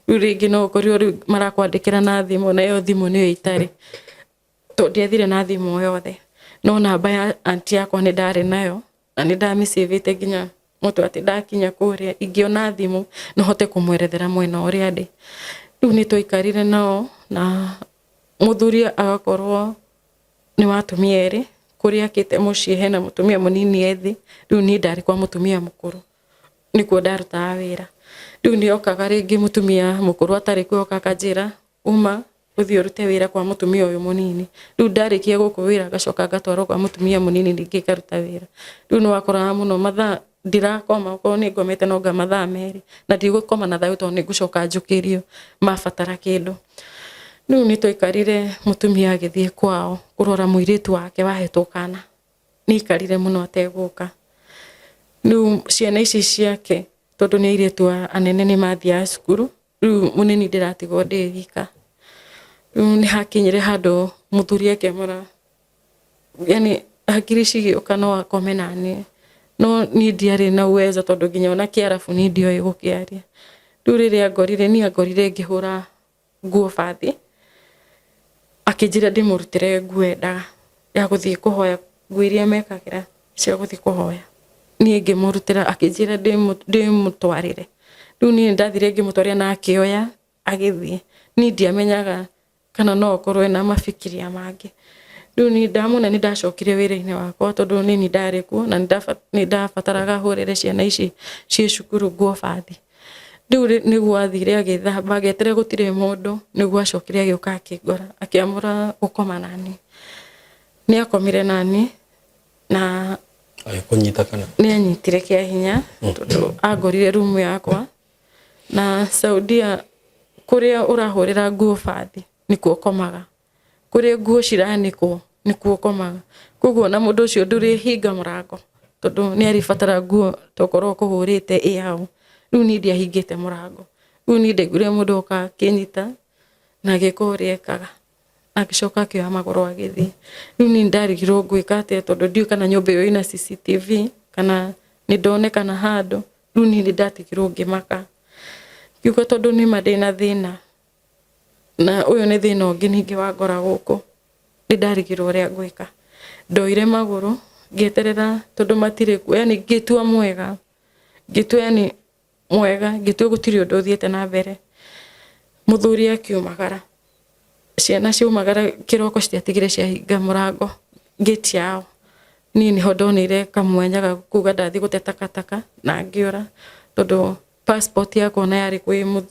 Rĩu rĩngĩ no ũkorirwo rĩu marakwandĩkĩra na thimũ na ĩyo thimũ nĩyo itarĩ. Tondũ ndiathire na thimũ o yothe. No namba ya aunty yakwa nĩ ndarĩ nayo na nĩ ndamĩcĩvĩte nginya mũtwe atĩ ndakinya kũrĩa ingĩona thimũ no hote kũmwerethera mwena ũrĩa ndĩ. Rĩu nĩ twaikarire nao na mũthuri agakorwo nĩ wa atumia erĩ, kũrĩa akĩte mũciĩ hena mũtumia mũnini e thĩ, rĩu niĩ ndarĩ kwa mũtumia mũkũrũ nĩkuo ndarutaga wĩra. Rĩu nĩ okaga rĩngĩ mũtumia mũkũrũ atarĩ kuo oka akanjĩra uma ũthiĩ ũrute wĩra kwa mũtumia ũyũ mũnini. Rĩu ndarĩkia gũkũ wĩra ngacoka ngatwarwo kwa mũtumia mũnini ningĩ ngaruta wĩra. Rĩu nĩ wakoraga mũno mathaa ndirakoma, okorwo nĩ ngomete no anga mathaa 2 na ndigũkoma na thayũ tondũ nĩ ngũcoka njũkĩrio mabatara kĩndũ. Rĩu nĩ twaikarire mũtumia agĩthiĩ kwao kũrora mũirĩtu wake wahetwo kana. Nĩ aikarire mũno ategũka. Rĩu ciana ici ciake tondũ nĩ airĩtu anene nĩ mathiaga cukuru, rĩu mũnini ndĩratigwo ndĩ wika. Rĩu nĩ hakinyire handũ mũthuri akĩamũra yani hakiri cigĩũka no akome naniĩ, no niĩ ndiarĩ na uwezo tondũ nginya ona kĩarabu niĩ ndioĩ gũkĩaria. Rĩu rĩrĩa angorire niĩ angorire ngĩhũra nguo bathi, akĩnjĩra ndĩmũrutĩre nguo endaga ya gũthiĩ kũhoya, nguo iria mekagĩra cia gũthiĩ kũhoya. Niĩ ngĩmũrutĩra akĩnjĩra ndĩmũtwarĩre. Rĩu niĩ nĩndathire ngĩmũtwarĩra na akĩoya agĩthiĩ. Niĩ ndiamenyaga kana no akorwo ena mabikiria mangĩ. Rĩu niĩ ndamwona nĩ ndacokire wĩra-inĩ wakwa tondũ nĩ niĩ ndarĩ kuo na nĩ ndabataraga hũrĩre ciana ici ciĩ cukuru nguo bathi. Rĩu nĩguo athire agĩthamba agĩeterera gũtirĩ mũndũ nĩguo acokire agĩũka akĩngora akĩamũra gũkoma naniĩ. Nĩ akomire naniĩ na Agĩkũnyita kana? Nĩ anyitire kĩa hinya tondũ angorire rumu yakwa na Saudia kũrĩa ũrahũrĩra nguo bathi nĩkuo ũkomaga. Kũrĩa nguo ciranĩkwo nĩkuo ũkomaga. Koguo ona mũndũ ũcio ndũrĩhinga mũrango tondũ nĩ arĩbatara nguo tokorwo ũkũhũrĩte ĩ hau. Rĩu niĩ ndiahingĩte mũrango. Rĩu niĩ ndaiguire mũndũ oka akĩnyita na agĩka ũrĩa ekaga. Agĩcoka akĩoya magũrũ agĩthiĩ. Rĩu niĩ ndarigirwo ngwĩka atĩa tondũ ndiũĩ kana nyũmba ĩyo ĩna CCTV kana nĩ ndonekana handũ. Rĩu niĩ nĩ ndatigirwo ngĩmaka. Ngiuga tondũ nĩma ndĩna thĩna na ũyũ nĩ thĩna ũngĩ ningĩ wangora gũkũ, nĩ ndarigirwo ũrĩa ngwĩka. Ndoire magũrũ ngĩeterera tondũ matirĩ kuo, yani ngĩtua mwega, ngĩtua yani mwega, ngĩtua gũtirĩ ũndũ ũthiĩte na mbere. Mũthuri akiumagara, ciana ciaumagara kĩroko citiatigire ciahinga mũrango, gate yao. Niĩ nĩho ndonire kamwanya ga kuga ndathiĩ gũte takataka na ngĩũra tondũ passport yakwa ona yarĩ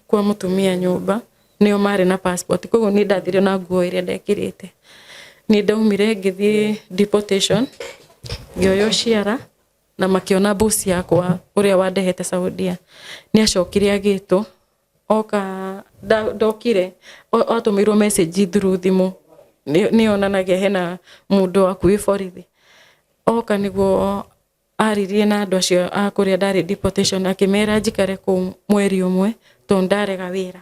kwa mũtumia nyũmba nĩo marĩ na passport koguo niĩ ndathire na nguo ĩrĩa ndekĩrĩte. Niĩ ndaumire ngĩthiĩ deportation ngĩoywo ciara na makĩona boss yakwa ũrĩa wandehete Saudia. Nĩ acokire agĩtwo oka ndokire atũmĩirwo message through thimũ nĩ yonanagia hena mũndũ waku wĩ borithi. Oka nĩguo aririe na andũ acio a kũrĩa ndarĩ deportation akĩmera njikare kũu mweri ũmwe tondũ ndarega wĩra.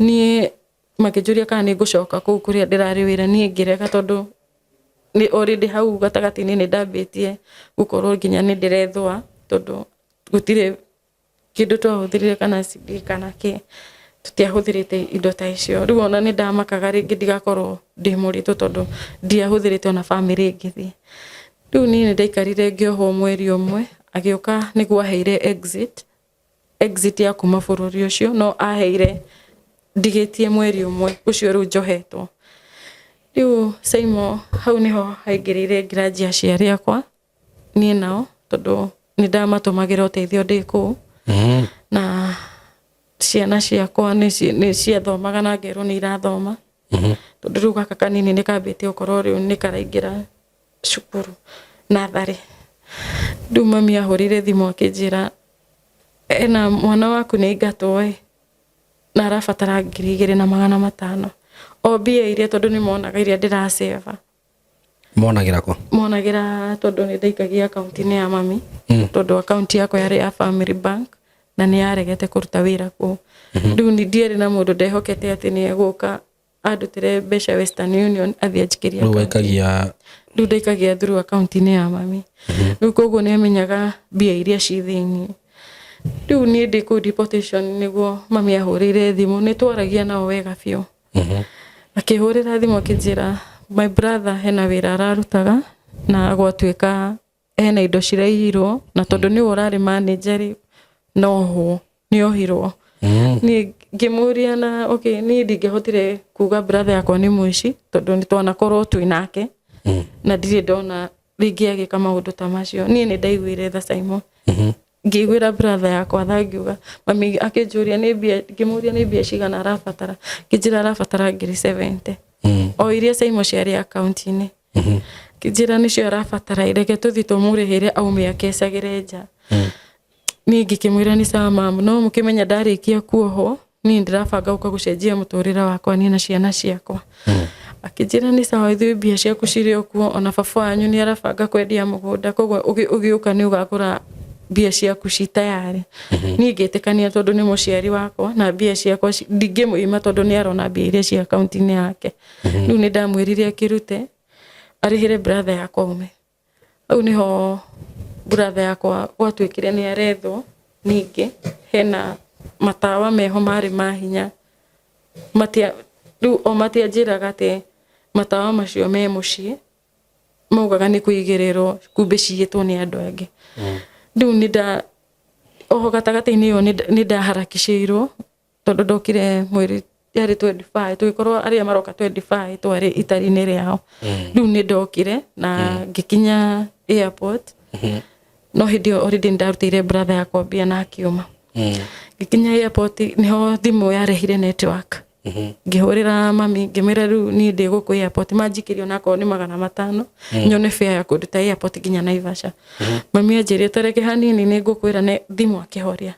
Niĩ makĩnjũria kana nĩ ngũcoka kũu kũrĩa ndĩrarĩ wĩra, niĩ ngĩrega tondũ nĩ already hau gatagatĩ-inĩ nĩ ndambĩtie gũkorwo nginya nĩ ndĩrethũa tondũ gũtirĩ kĩndũ twahũthĩrire kana CD kana kĩ, tũtiahũthĩrĩte indo ta icio. Rĩu ona nĩ ndamakaga rĩngĩ ndigakorwo ndĩ mũritũ tondũ ndiahũthĩrĩte ona bamĩrĩ ĩngĩthiĩ. Rĩu niĩ nĩ ndaikarire ngĩohwo mweri ũmwe, agĩũka nĩguo aheire exit, exit ya kuma bũrũri ũcio, no aheire ndigĩtie mweri ũmwe ũcio rĩu njohetwo. Rĩu Saimo hau nĩho haingĩrĩire ngiraji aciari akwa. Niĩ nao tondũ nĩ ndamatũmagĩra ũteithio ndĩ kũu. Na ciana ciakwa nĩ ciathomaga na ngerwo nĩ irathoma. Tondũ rĩu gaka kanini nĩ kambĩtie gũkorwo rĩu nĩ karaingĩra cukuru natharĩ. Rĩu mami ahũrĩire thimũ akĩnjĩra ena mwana waku nĩ aingatwo ĩ, na arabatara 2500. O mbia iria tondũ nĩ monaga iria ndĩracĩba. Monagĩra kũ? Monagĩra tondũ nĩ ndaikagia akaunti-inĩ ya mami. Tondũ akaunti yakwa yarĩ ya Family Bank na nĩ yaregete kũruta wĩra kũu. Rĩu ni ndiarĩ na mũndũ ndehokete atĩ nĩ egũka andutĩre mbeca Western Union athiĩ anjikĩrie. Rĩu waikagia? Rĩu ndaikagia through akaunti-inĩ ya mami. Rĩu koguo nĩ amenyaga mbia iria ci thĩiniĩ. Rĩu niĩ ndĩ kũu deportation nĩguo mami ahũrĩire thimũ, nĩ twaragia nao wega biũ. Akĩhũrĩra thimũ akĩnjĩra my brother hena wĩra ararutaga na gwatuĩka hena indo ciraiyirwo na tondũ nĩwe ũrarĩ manager rĩ, no ohwo nĩ ohirwo. Niĩ ngĩmũria na okay, niĩ ndingĩahotire kuga brother yakwa nĩ mũici tondũ nĩ twanakorwo twĩ nake na ndirĩ ndona rĩngĩ agĩka maũndũ ta macio. Niĩ nĩ ndaiguire tha Simon. Ngĩiguĩra brother yakwa tha ngiuga mami akĩnjũria nĩ mbia, ngĩmũria nĩ mbia cigana arabatara, ngĩnjĩra arabatara 70,000. O iria Simon ciarĩ akaunti-inĩ. Ngĩnjĩra nĩcio arabatara, reke tũthiĩ tũmũrĩhĩre aume akecagĩre nja. Niĩ ngĩkĩmwĩra nĩ sawa mamu, no mũkĩmenya ndarĩkia kuohwo Niĩ ndĩrabanga gũka gũcenjia mũtũrĩre wakwa niĩ na ciana ciakwa. Akĩnjĩra nĩ sawa, ithuĩ mbia ciaku cirĩ o kuo, ona baba wanyu nĩ arabanga kwendia mũgũnda, koguo ũgĩũka nĩ ũgakora mbia ciaku ci tayarĩ. Niĩ ngĩtĩkania tondũ nĩ mũciari wakwa na mbia ciakwa ndingĩmũima tondũ nĩ arona mbia iria ci akaunti-inĩ yake. Rĩu nĩ ndamwĩrire akĩrute arĩhĩre brother yakwa ume. Hau nĩho brother yakwa gwatuĩkire nĩ arethwo. Ningĩ hena matawa meho marĩ ma hinya, matia rĩu o matianjĩraga atĩ matawa macio me mũciĩ, maugaga nĩ kũigĩrĩrwo kumbe ciyĩtwo nĩ andũ angĩ. Rĩu nĩ nda oho gatagatĩ-inĩ ĩyo nĩ ndaharakicĩirwo tondũ ndokire mweri yarĩ 25, tũgĩkorwo arĩa maroka 25 twarĩ itari-inĩ rĩao. Rĩu nĩ ndokire na ngĩkinya airport, no hĩndĩ ĩyo already nĩ ndarutĩire brother yakwa mbia na akiuma. Ngĩkinya airport nĩho thimũ yarehire network, ngĩhũrĩra mami ngĩmwĩra rĩu niĩ ndĩ gũkũ airport, manjikĩrie onakorwo nĩ 500 nyone fare ya kũnduta airport nginya Naivasha. Mami anjĩrire tareke hanini nĩ ngũkwĩra, ne thimũ akĩhoria.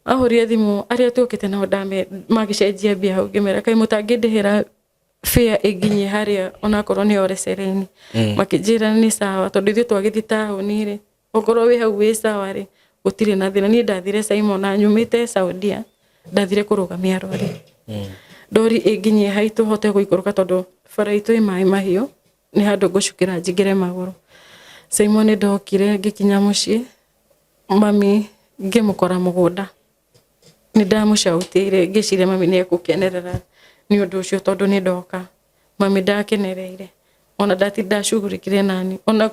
Ahoria thimũ, arĩa tuokĩte nao ndame magĩcenjia mbia hau, ngĩmera kaĩ mũtangĩndĩhĩra fare ĩnginyie harĩa onakorwo nĩ Olesereni. Makĩnjĩra nĩ sawa, tondũ ithuĩ twagĩthiĩ taũni rĩ, okorwo wĩ hau wĩ sawa rĩ, gũtirĩ na thĩna. Niĩ ndathire Simon na nyumĩte Saudia, ndathire kũrũgamia rori, ndori ĩnginyie haitũ hote gũikũrũka, tondũ bara itũ ĩ maĩ mahiũ, nĩ handũ ngũcukĩra njingĩre magũrũ. Simon nĩ ndokire ngĩkinya mũciĩ, mami ngĩmũkora mũgũnda. Nĩ ndamũcautĩire ngĩciria mami nĩ egũkenerera nĩ ũndũ ũcio tondũ nĩ ndoka. Mami ndakenereire, ona ndacugurikire nani, ona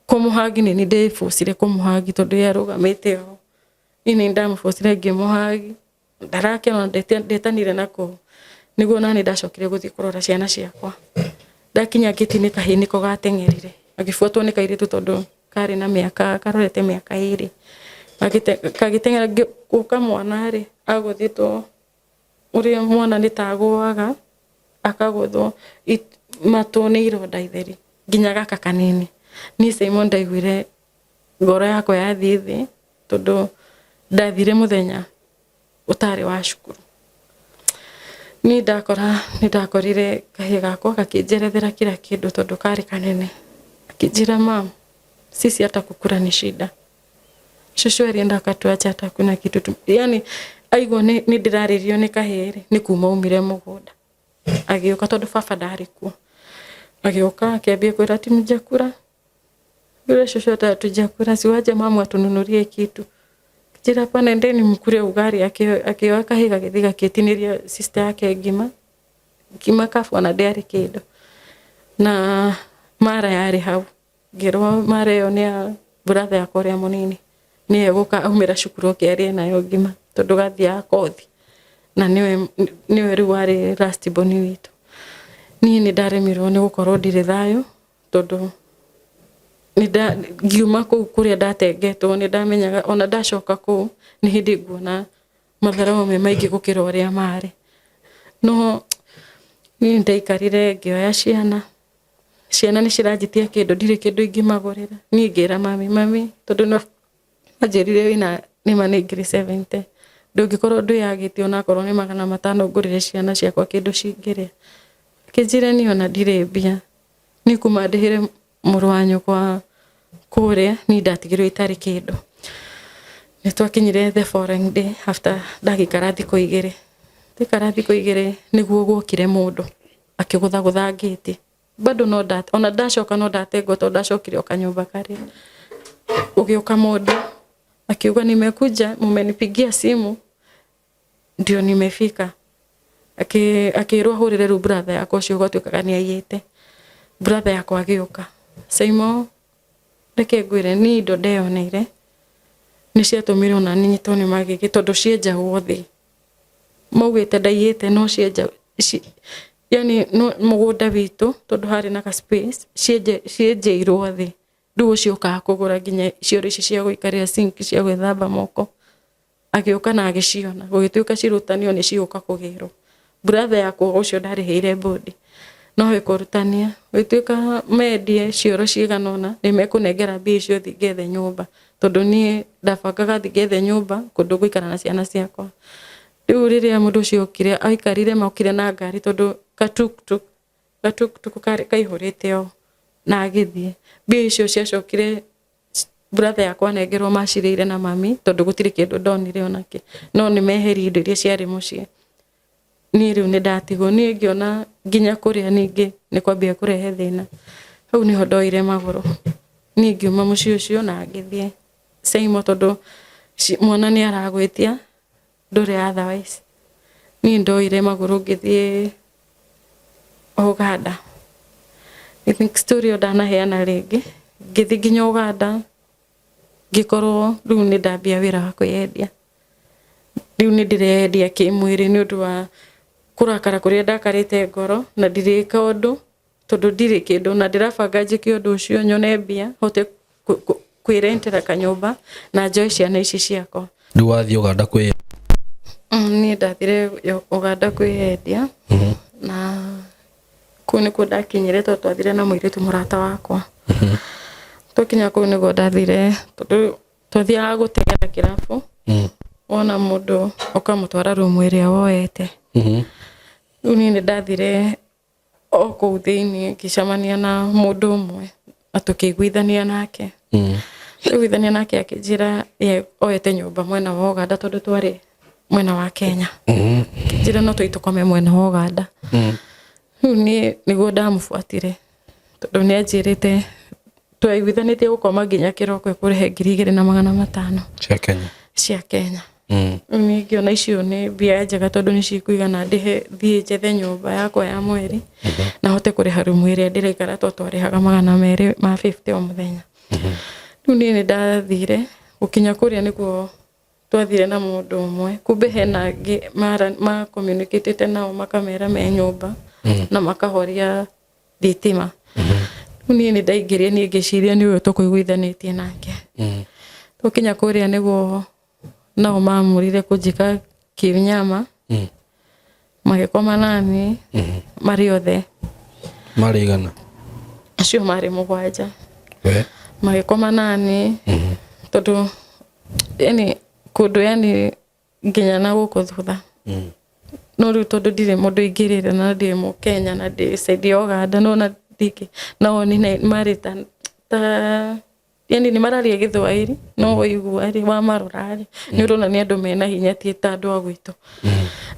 kũmũhagi nĩ niĩ ndĩbucire kũmũhagi tondũ ye arũgamĩte o. Niĩ nĩ ndamũbucire ngĩmũhagi, ndarakena ndetanire na kũu. Nĩguo nani ndacokire gũthiĩ kũrora ciana ciakwa. Ndakinya ngĩti-inĩ kahĩĩ nĩko gateng'erire, gagĩbuatwo nĩ kairĩtu tondũ karĩ na mĩaka, karorete mĩaka 2. Gagĩteng'era gũka mwana rĩ, agũthĩtwo ũrĩa mwana nĩ ta agũaga, akagũthwo matũ nĩ ironda itheri nginya gaka kanini. Niĩ Simon ndaiguire ngoro yakwa yathiĩ thĩ tondũ ndathire mũthenya ũtarĩ wa cukuru. Niĩ ndakora nĩ ndakorire kahĩĩ gakwa gakĩnjerethera kila kĩndũ tondũ karĩ kanene. Akĩnjĩra, "Mum, sisi hata kukula ni shida. Shosho alienda akatuacha hata hakuna kitu tu." Yani aigua nĩ ndĩrarĩrio nĩ kahĩĩ rĩ, nĩ kuma aumire mũgũnda. Agĩũka tondũ baba ndarĩ kuo. Agĩũka akĩambia kwĩra ati mjakula. Yule shosho hata hatujakula, si waje mamu atununulie kitu. Njĩra hapana, endeni mkule ugali. Akĩoya kahĩĩ gagĩthiĩ gakĩtinĩria sister yake ngima. Ngima kabu ona ndĩarĩ kĩndũ. Na mara yarĩ hau. Ngĩrwo mara ĩyo nĩ ya brother yakwa ũrĩa mũnini. Nĩye egũka aumĩra cukuru oke arĩe nayo ngima tondũ gathiaga kothi. Na nĩwe rĩu warĩ last born witũ. Niĩ nĩ ndaremirwo nĩ gũkorwo ndirĩ thayũ tondũ ngiuma kũu kũrĩa ndatengetwo nĩ ndamenyaga ona ndacoka kũu nĩ hĩndĩ nguona matharaũ me maingĩ gũkĩra ũrĩa marĩ. No niĩ ndaikarire ngĩoya ciana, ciana nĩ ciranjĩtia kĩndũ ndirĩ kĩndũ ingĩmagũrĩra. Niĩ ngĩra mami, mami tondũ no anjĩrire wĩna nĩma nĩ ngiri 70, ndũngĩkorwo ndwĩyagĩte onakorwo nĩ 500 ngũrĩre ciana ciakwa kĩndũ cingĩrĩa. Akĩnjĩra niĩ ona ndirĩ mbia, niĩ kuma ndĩhĩre mũrũ wa nyũkwa kũrĩa niĩ ndatigirwo itarĩ kĩndũ. Nĩ twakinyire the following day after ndagĩikara thikũ 2. Ndaikara thikũ 2 nĩguo guokire mũndũ akĩgũthagũtha ngĩti. Bado no ona ndacoka no ndatengwo tondũ ndacokire o kanyũmba karĩa. Gũgĩũka mũndũ akiuga nimekuja, mumenipigia simu ndio nimefika. Akĩrwo ahũrĩre rĩu brother yakwa ũcio gwatuĩkaga nĩ aiyĩte. Brother yakwa agĩũka. Saimo reke ngwĩre niĩ indo ndeyoneire nĩ ciatũmire ona nyitwo nĩ magigi tondũ cienjagwo thĩ. Maugĩte ndaiyĩte no cienja yani mũgũnda witũ tondũ harĩ na ka space cienjeirwo thĩ. Rĩu ũcio ũkaga kũgũra nginya cioro ici cia gũikarĩra sink cia gwĩthamba moko. Agĩũka na agĩciona gũgĩtuĩka cirutanio nĩ cigũka kũgĩrwo. Brother yakwa ũcio ndarĩhĩire bodi nowe kũrutania gũgĩtuĩka mendie cioro cigana ũna nĩ mekũnengera mbia icio thiĩ ngethe nyũmba tondũ niĩ ndabangaga thiĩ ngethe nyũmba kũndũ ngũikara na ciana ciakwa. Rĩu rĩrĩa mũndũ ũcio okire aikarire mokire na ngari tondũ gatuktuk gatuktuk karĩ kaihũrĩte o na agĩthiĩ. Mbia icio ciacokire brother yakwa anengerwo macirĩire na mami tondũ gũtirĩ kĩndũ ndonire onakĩ no nĩ meherie indo iria ciarĩ mũciĩ. Niĩ rĩu nĩ ndatigwo niĩ ngĩona nginya kũrĩa ningĩ nĩ kwambia kũrehe thĩna. Hau nĩho ndoire magũrũ niĩ ngiuma mũciĩ ũcio na ngĩthiĩ Saimo tondũ mwana nĩ aragwĩtia ndũrĩ otherwise. Niĩ ndoire magũrũ ngĩthiĩ Ũganda. I think story ĩyo ndanaheana rĩngĩ. Ngĩthiĩ nginya Ũganda ngĩkorwo rĩu nĩ ndambia wĩra wa kwĩyendia. Rĩu nĩ ndĩreyendia kĩmwĩrĩ nĩ ũndũ wa kũrakara kũrĩa ndakarĩte ngoro na ndirĩka ũndũ tondũ ndirĩ kĩndũ na ndĩrabanga njĩke ũndũ ũcio nyone mbia hote kwĩrentera kanyũmba na njoe ciana ici ciakwa. Rĩu wathiĩ Ũganda kwĩ Niĩ ndathire Ũganda kwĩyendia na kũu nĩkuo ndakinyire tondũ twathire na mũirĩtu mũrata wakwa. Twakinya kũu nĩguo ndathire tondũ twathiaga gũteng'era kĩrabu wona mũndũ ũkamũtwara rumu ĩrĩa woete. Rĩu niĩ nĩ ndathire o kũu thĩiniĩ ngĩcemania na mũndũ ũmwe na tũkĩiguithania nake. Twaiguithania nake akĩnjĩra ye oete nyũmba mwena wa Ũganda tondũ twarĩ mwena wa Kenya. Akĩnjĩra no tũthiĩ tũkome mwena wa Ũganda. Rĩu niĩ nĩguo ndamũbuatire tondũ nĩ anjĩrĩte twaiguithanĩtie gũkoma nginya kĩroko ekũrĩhe 2500 Cia Kenya. Cia Kenya. Rĩu niĩ ngĩona icio nĩ mbia njega tondũ nĩ cikũigana ndĩhe thiĩ njethe nyũmba yakwa ya mweri na hote kũrĩha rumu ĩrĩa ndĩraikara tondũ twarĩhaga 250 o mũthenya. Rĩu niĩ nĩ ndathire gũkinya kũrĩa nĩguo twathire na mũndũ ũmwe kumbe hena angĩ ma communicate nao makamera me nyũmba na makahoria thitima. Rĩu niĩ nĩ ndaingĩrire niĩ ngĩciria nĩ ũyũ tũkũiguithanĩtie nake. Twakinya kũrĩa nĩguo nao mamũrire kũnjĩka kĩnyama magĩkoma nani marĩ othe. Marĩ igana? Acio marĩ mũgwanja. We. Magĩkoma nani tondũ yani kũndũ yani nginya na gũkũ thutha no rĩu tondũ ndirĩ mũndũ ingĩrĩra na ndĩ mũkenya na ndĩ side ya Ũganda no na ndingĩ nao nĩ marĩ ta yani nĩ mararia gĩthwaĩri no waigua rĩ wamarora rĩ nĩ ũrona nĩ andũ mena hinya ti ta andũ a gwitũ.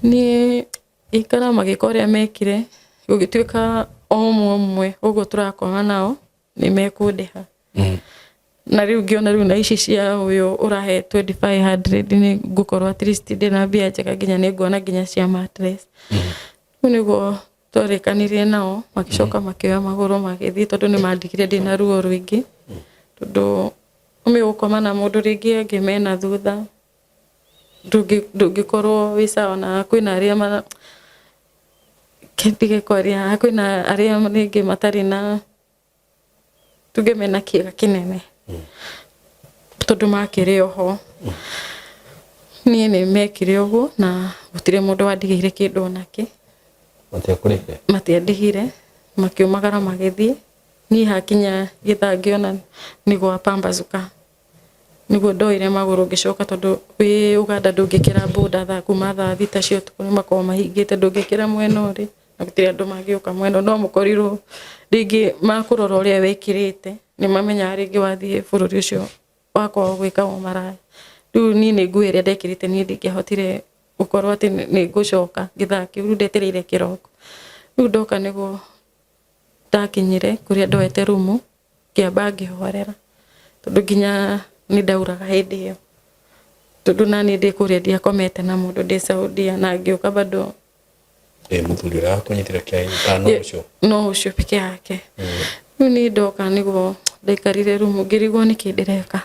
Niĩ ikara magĩka ũrĩa mekire gũgĩtuĩka o ũmwe ũmwe ũguo tũrakoma nao nĩ mekũndĩha. Na rĩu ngĩona rĩu na ici cia ũyũ ũrahe 2500 nĩ ngũkorwo at least ndĩna mbia njega nginya nĩ nguona nginya cia mattress. Rĩu nĩguo twarĩkanirie nao magĩcoka makĩoya magũrũ magĩthiĩ tondũ nĩ mandigire ndĩna ruo rũingĩ tondũ ũmĩ gũkoma na mũndũ rĩngĩ angĩ mena thutha ndũngĩkorwo wĩ sawa na kwĩna arĩa mara ndige kwaria kwĩna arĩa rĩngĩ matarĩ na tuge mena kĩega kĩnene tondũ makĩrĩ oho. Niĩ nĩ mekire ũguo na gũtirĩ mũndũ wandigĩire kĩndũ onakĩ. Matiakũrĩhire? Matiandĩhire, makiumagara magĩthiĩ. Niĩ hakinya gĩthaa ngĩona nĩ gwa pambazuka nĩguo ndoire magũrũ ngĩcoka tondũ wĩ Ũganda ndũngĩkĩra boda thaa kuma thaa 6 cia ũtukũ nĩ makoragwo mahingĩte ndũngĩkĩra mwena ũrĩ na gũtirĩ andũ mangĩũka mwena no mũkorirwo rĩngĩ makũrora ũrĩa wĩkĩrĩte nĩ mamenyaga rĩngĩ wathiĩ bũrũri ũcio wa kwao gwĩka ũmaraya. Rĩu niĩ nĩ nguo ĩrĩa ndekĩrĩte niĩ ndingĩahotire gũkorwo atĩ nĩ ngũcoka gĩthaa kĩu rĩu ndetereire kĩroko. Rĩu ndoka nĩguo ndakinyire kũrĩa ndoete rumu ngĩamba ngĩhorera tondũ nginya nĩ ndauraga hĩndĩ ĩyo tondũ naniĩ ndĩ kũrĩa ndiakomete na mũndũ ndĩ Saudia na ngĩũka bado. Ĩ mũthuri ũrĩa wakũnyitire kĩa hinya kana no ũcio? No ũcio peke yake. Rĩu niĩ ndoka nĩguo ndaikarire rumu ngĩrigwo nĩkĩ ndĩreka.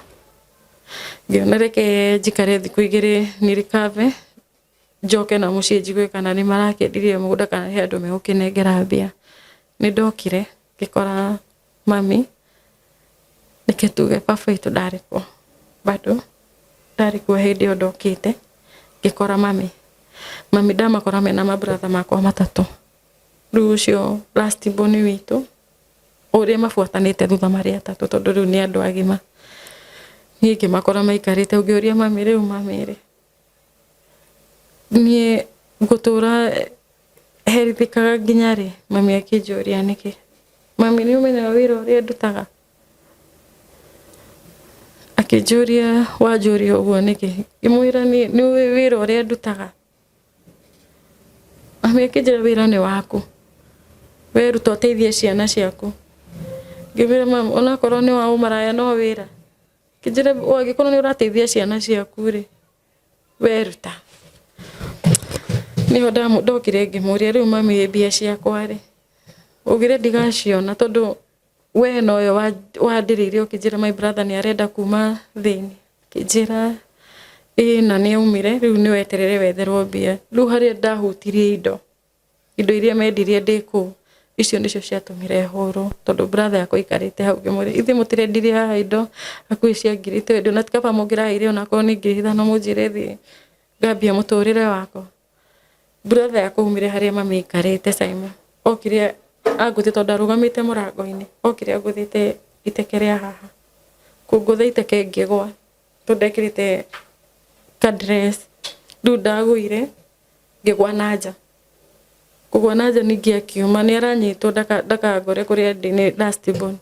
Ngĩona reke njikare thikũ 2 nĩ recover njoke na mũciĩ njigue kana nĩ marakĩendirie mũgũnda kana he andũ megũkĩnengera mbia. Nĩ ndokire ngĩkora mami reke tuge baba witũ ndarĩ kuo bado ndarĩ kuo hĩndĩ ĩyo ndokĩte ngĩkora mami. Mami ndamakora mena mabrother makwa matatũ. Rĩu ũcio last born witũ ũrĩa mabuatanĩte thutha marĩ atatũ tondũ rĩu nĩ andũ agima. Niĩ ngĩmakora maikarĩte ngĩũria mami rĩu mami rĩ Niĩ ngũtũra herithĩkaga nginya rĩ? Mami akĩnjũria nĩkĩ. Mami, nĩ ũmenyaga wĩra ũrĩa ndutaga? Akĩnjũria, wanjũria ũguo nĩkĩ? Ngĩmwĩra nĩ ũĩ wĩra ũrĩa ndutaga. Mami akĩnjĩra wĩra nĩ waku, weruta ũteithie ciana ciaku. Ngĩmwĩra mami, onakorwo nĩ wa ũmaraya no wĩra. Akĩnjĩra angĩkorwo nĩ ũrateithia ciana ciaku rĩ, weruta. Nĩho ndokire ngĩmũria, rĩu mami mbia ciakwa rĩ, ugire ndigaciona tondũ we noyo wandĩrĩire ũkĩnjĩra my brother nĩ arenda kuma thĩinĩ. Akĩnjĩra ĩĩ na nĩ aumire, rĩu nĩ weterere wetherwo mbia. Rĩu harĩa ndahutirie indo, indo iria mendirie ndĩ kũu, icio nĩcio ciatũmire hũrwo, tondũ brother yakwa aikarĩte hau ngĩmũria, ithuĩ mũtirendirie haha indo hakuhĩ cia ngiri twendi, na ti kaba mũngĩraheire onakorwo nĩ 5,000 mũnjĩre thiĩ ngambie mũtũrĩre wakwa. Brother yakwa aumire harĩa mami aikarĩte Simon, okire angũthĩte tondũ ndarũgamĩte mũrango-inĩ, okire angũthĩte iteke rĩa haha, kũngũtha iteke ngĩgwa tondũ ndekĩrĩte ka dress, rĩu ndagũire ngĩgwa na nja, kũgwa na nja ningĩ akiuma, nĩ aranyitwo ndakangore kũrĩa ndĩ nĩ last born,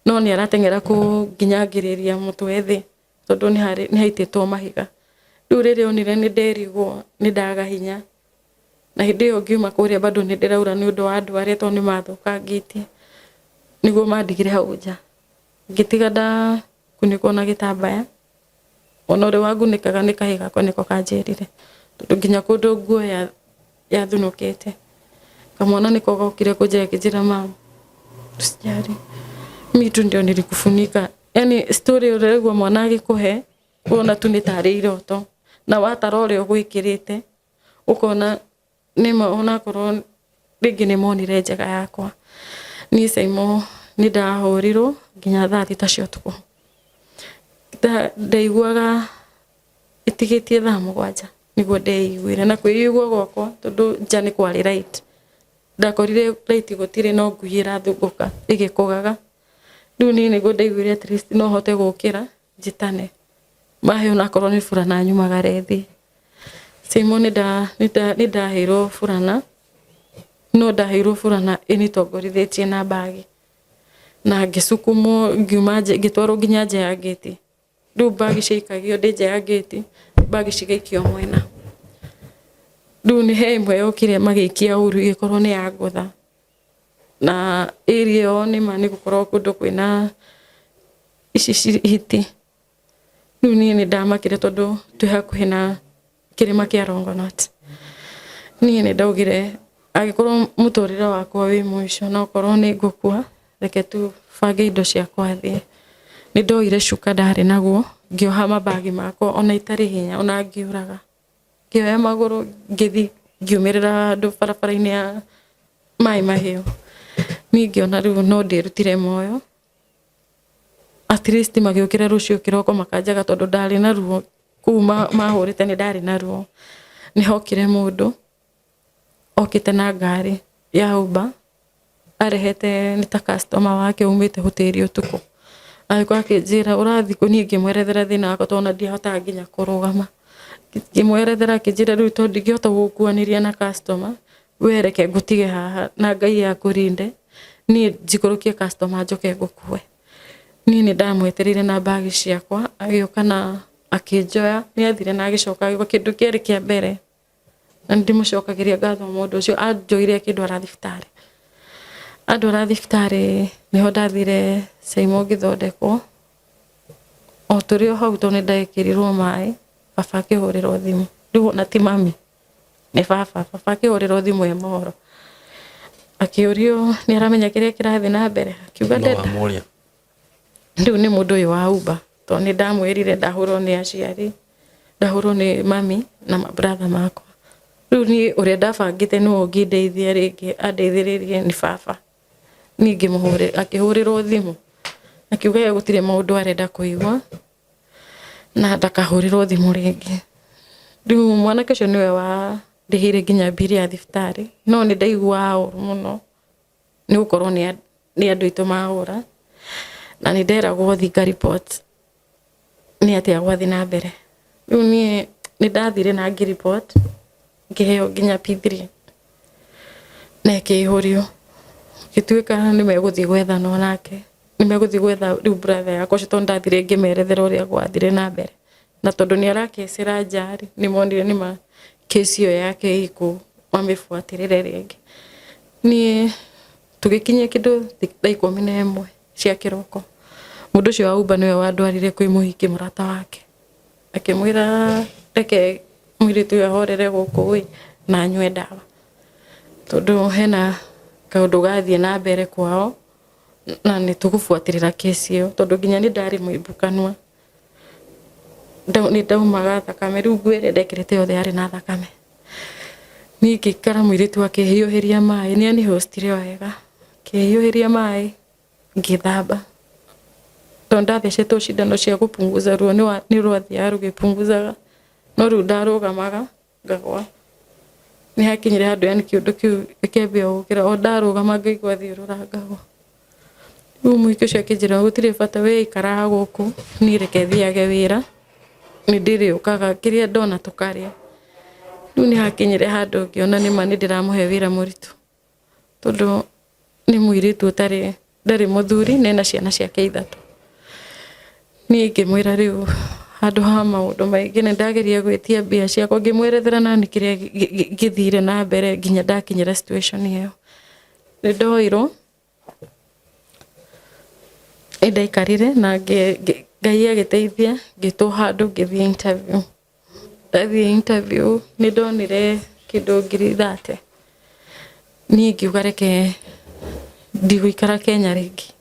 no nĩ arateng'era kũnginyangĩrĩria mũtwe thĩ tondũ nĩ haitĩtwo mahiga. Rĩu rĩrĩa onire nĩ nderigwo nĩ ndaga hinya, na hĩndĩ ĩyo ngiuma kũrĩa bado nĩ ndĩraura nĩ ũndũ wa andũ arĩa tondũ nĩ mathũkangĩtie, nĩguo mandigire hau nja. Ngĩtiga ndakunĩkwo na gĩtambaya, ona ũrĩa wangunĩkaga nĩ kahĩĩ gakwa nĩko kanjĩrire, tondũ nginya kũndũ nguo yathunũkĩte. Kamwana nĩko gokire kũnjĩra gakĩnjĩra mum usijali, mi tu ndio nilikufunika. Yani story ũraigua mwana agĩkũhe wona tu nĩ tarĩ iroto, na watara ũrĩa ũgwĩkĩrĩte ũkona nĩma onakorwo rĩngĩ nĩ monire njega yakwa. Niĩ Saimo nĩ ndahũrirwo nginya thaa 6 cia ũtukũ. Ndaiguaga ĩtigĩtie thaa 7 nĩguo ndeiguire, na kwĩigua gwakwa tondũ nja nĩ kwarĩ light, ndakorire light gũtirĩ no ngui ĩrathungũka ĩgĩkũgaga. Rĩu niĩ nĩguo ndaiguire at least no hote gũkĩra njĩtane mahe onakorwo nĩ burana nyumagare thiĩ. Saimo nĩ ndaheirwo burana, no ndaheirwo burana ĩnĩtongorithĩtie na mbagi, na ngĩcukumwo ngiuma nja, ngĩtwarwo nginya nja ya ngĩti. Rĩu mbagi ciaikagio ndĩ nja ya ngĩti, mbagi cigaikio mwena. Rĩu nĩ he ĩmwe yokire magĩikia ũru ĩgĩkorwo nĩ ya ngũtha. Na area ĩyo nĩma nĩ gũkorwo kũndũ kwĩna ici hiti. Rĩu niĩ nĩ ndamakire tondũ twĩ hakuhĩ na kĩrĩma kĩa Longonot. Niĩ nĩ ndaugire angĩkorwo mũtũrĩre wakwa wĩ mũico na okorwo nĩ ngũkua, reke tu bange indo ciakwa thiĩ. Nĩ ndoire cuka ndarĩ naguo, ngĩoha mabagi makwa ona itarĩ hinya ona ngĩũraga. Ngĩoya magũrũ ngĩthiĩ ngiumĩrĩra handũ barabara-inĩ ya Maĩ Mahiũ. Niĩ ngĩona rĩu no ndĩrutire muoyo, at least magĩũkĩra rũciũ kĩroko makanjaga tondũ ndarĩ na ruo kũu mahũrĩte nĩ ndarĩ na ruo. Nĩ hokire mũndũ okĩte na ngari ya Uber arehete nĩ ta customer wake umĩte hoteri ũtukũ. Agĩũka akĩnjĩra ũrathiĩ kũ, niĩ ngĩmwerethera thĩna wakwa tondũ ona ndiahotaga nginya kũrũgama. Ngĩmwerethera akĩnjĩra rĩu tondũ ndingĩhota gũgũkuanĩria na customer, we reke ngũtige haha na Ngai akũrinde, niĩ njikũrũkie customer njoke ngũkue. Niĩ nĩ ndamwetereire na bag ciakwa, agĩũka na akĩnjoya, nĩ athire na agĩcoka agĩũka, kĩndũ kĩarĩ kĩa mbere na nĩ ndĩmũcokagĩria ngatho mũndũ ũcio, anjoire akĩndwara thibitarĩ. Andwara thibitarĩ nĩho ndathire Saimo ngĩthondekwo, o tũrĩ o hau tondũ nĩ ndekĩrirwo maĩ, baba akĩhũrĩrwo thimũ, rĩu ona ti mami, nĩ baba. Baba akĩhũrĩrwo thimũ e mohoro, akĩũrio nĩ aramenya kĩrĩa kĩrathiĩ na mbere, akiuga No ndenda wamũria. Rĩu nĩ mũndũ ũyũ wa Uber, tondũ nĩ ndamwĩrire ndahũrwo nĩ aciari, ndahũrwo nĩ mami na ma brother makwa. Rĩu niĩ ũrĩa ndabangĩte nĩwe ũngĩndeithia rĩngĩ andeithĩrĩrie nĩ baba. Niĩ ngĩmũhũrĩra, akĩhũrĩrwo thimũ, akiuga ye gũtirĩ maũndũ arenda kũigua na ndakahũrĩrwo thimũ rĩngĩ. Rĩu mwanake ũcio nĩwe wandĩhĩire nginya mbirũ ya thibitarĩ, no nĩ ndaiguaga ũru mũno nĩ gũkorwo nĩ andũ aitũ mahũra, na nĩ nderagwo thiĩ nga report nĩ atĩa gwathiĩ na mbere. Rĩu niĩ nĩ ndathire na ngĩ report. Ngĩheo nginya P3 na ĩkĩihũrio. Gĩtuĩka nĩ megũthiĩ gwethanwo nake, nĩ megũthiĩ gwetha rĩu brother yakwa ũcio, tondũ ndathire ngĩmerethera ũrĩa gwathire na mbere. Na tondũ nĩ arakecera nja rĩ, nĩ monire nĩma kesi ĩyo yake ĩkũ mamĩbuatĩrĩre rĩngĩ. Niĩ tũgĩkinyia kĩndũ thaa 11 cia kĩroko, mũndũ ũcio wa Uber nĩwe wandwarire kwĩ mũhiki mũrata wake. Akĩmwĩra reke mũirĩtu ũyũ ahorere gũkũ ĩ, na anyue ndawa, tondũ hena kaũndũ gathiĩ na mbere kwao na nĩ tũgũbuatĩrĩra kesi ĩyo, tondũ nginya nĩ ndarĩ mũimbu kanua, nĩ ndaumaga thakame, rĩu nguo ĩrĩa ndekĩrĩte yothe yarĩ na thakame. Niĩ ngĩikara mũirĩtu akĩhiũhĩria maĩ, nĩ anihostire wega, akĩhiũhĩria maĩ ngĩthamba, tondũ ndathecetwo cindano cia gũpunguza ruo nĩ rwathiaga rũgĩpunguzaga, no rĩu ndarũgamaga ngagwa. Nĩ hakinyire handũ yani kĩũndũ kĩu gĩkĩambia gũkĩra, o ndarũgama ngaigua thiũrũra ngagwa. Rĩu mũhiki ũcio akĩnjĩra gũtirĩ bata, we ikaraga gũkũ, niĩ reke thiage wĩra, nĩ ndĩrĩũkaga kĩrĩa ndona tũkarĩa. Rĩu nĩ hakinyire handũ ngĩona nĩma nĩ ndĩramũhe wĩra mũritũ, tondũ nĩ mũirĩtu ũtarĩ, ndarĩ mũthuri na ena ciana ciake ithatũ. Niĩ ngĩmwĩra rĩu handũ ha maũndũ maingĩ nĩ ndageria gwĩtia mbia ciakwa, ngĩmwerethera nani kĩrĩa gĩthire na mbere nginya ndakinyĩra situation ĩyo. Nĩ ndoirwo, nĩ ndaikarire na Ngai agĩteithia ngĩtwo handũ ngĩthiĩ interview. Ndathiĩ interview nĩ ndonire kĩndũ 30,000. Niĩ ngiuga reke ndigũikara Kenya rĩngĩ,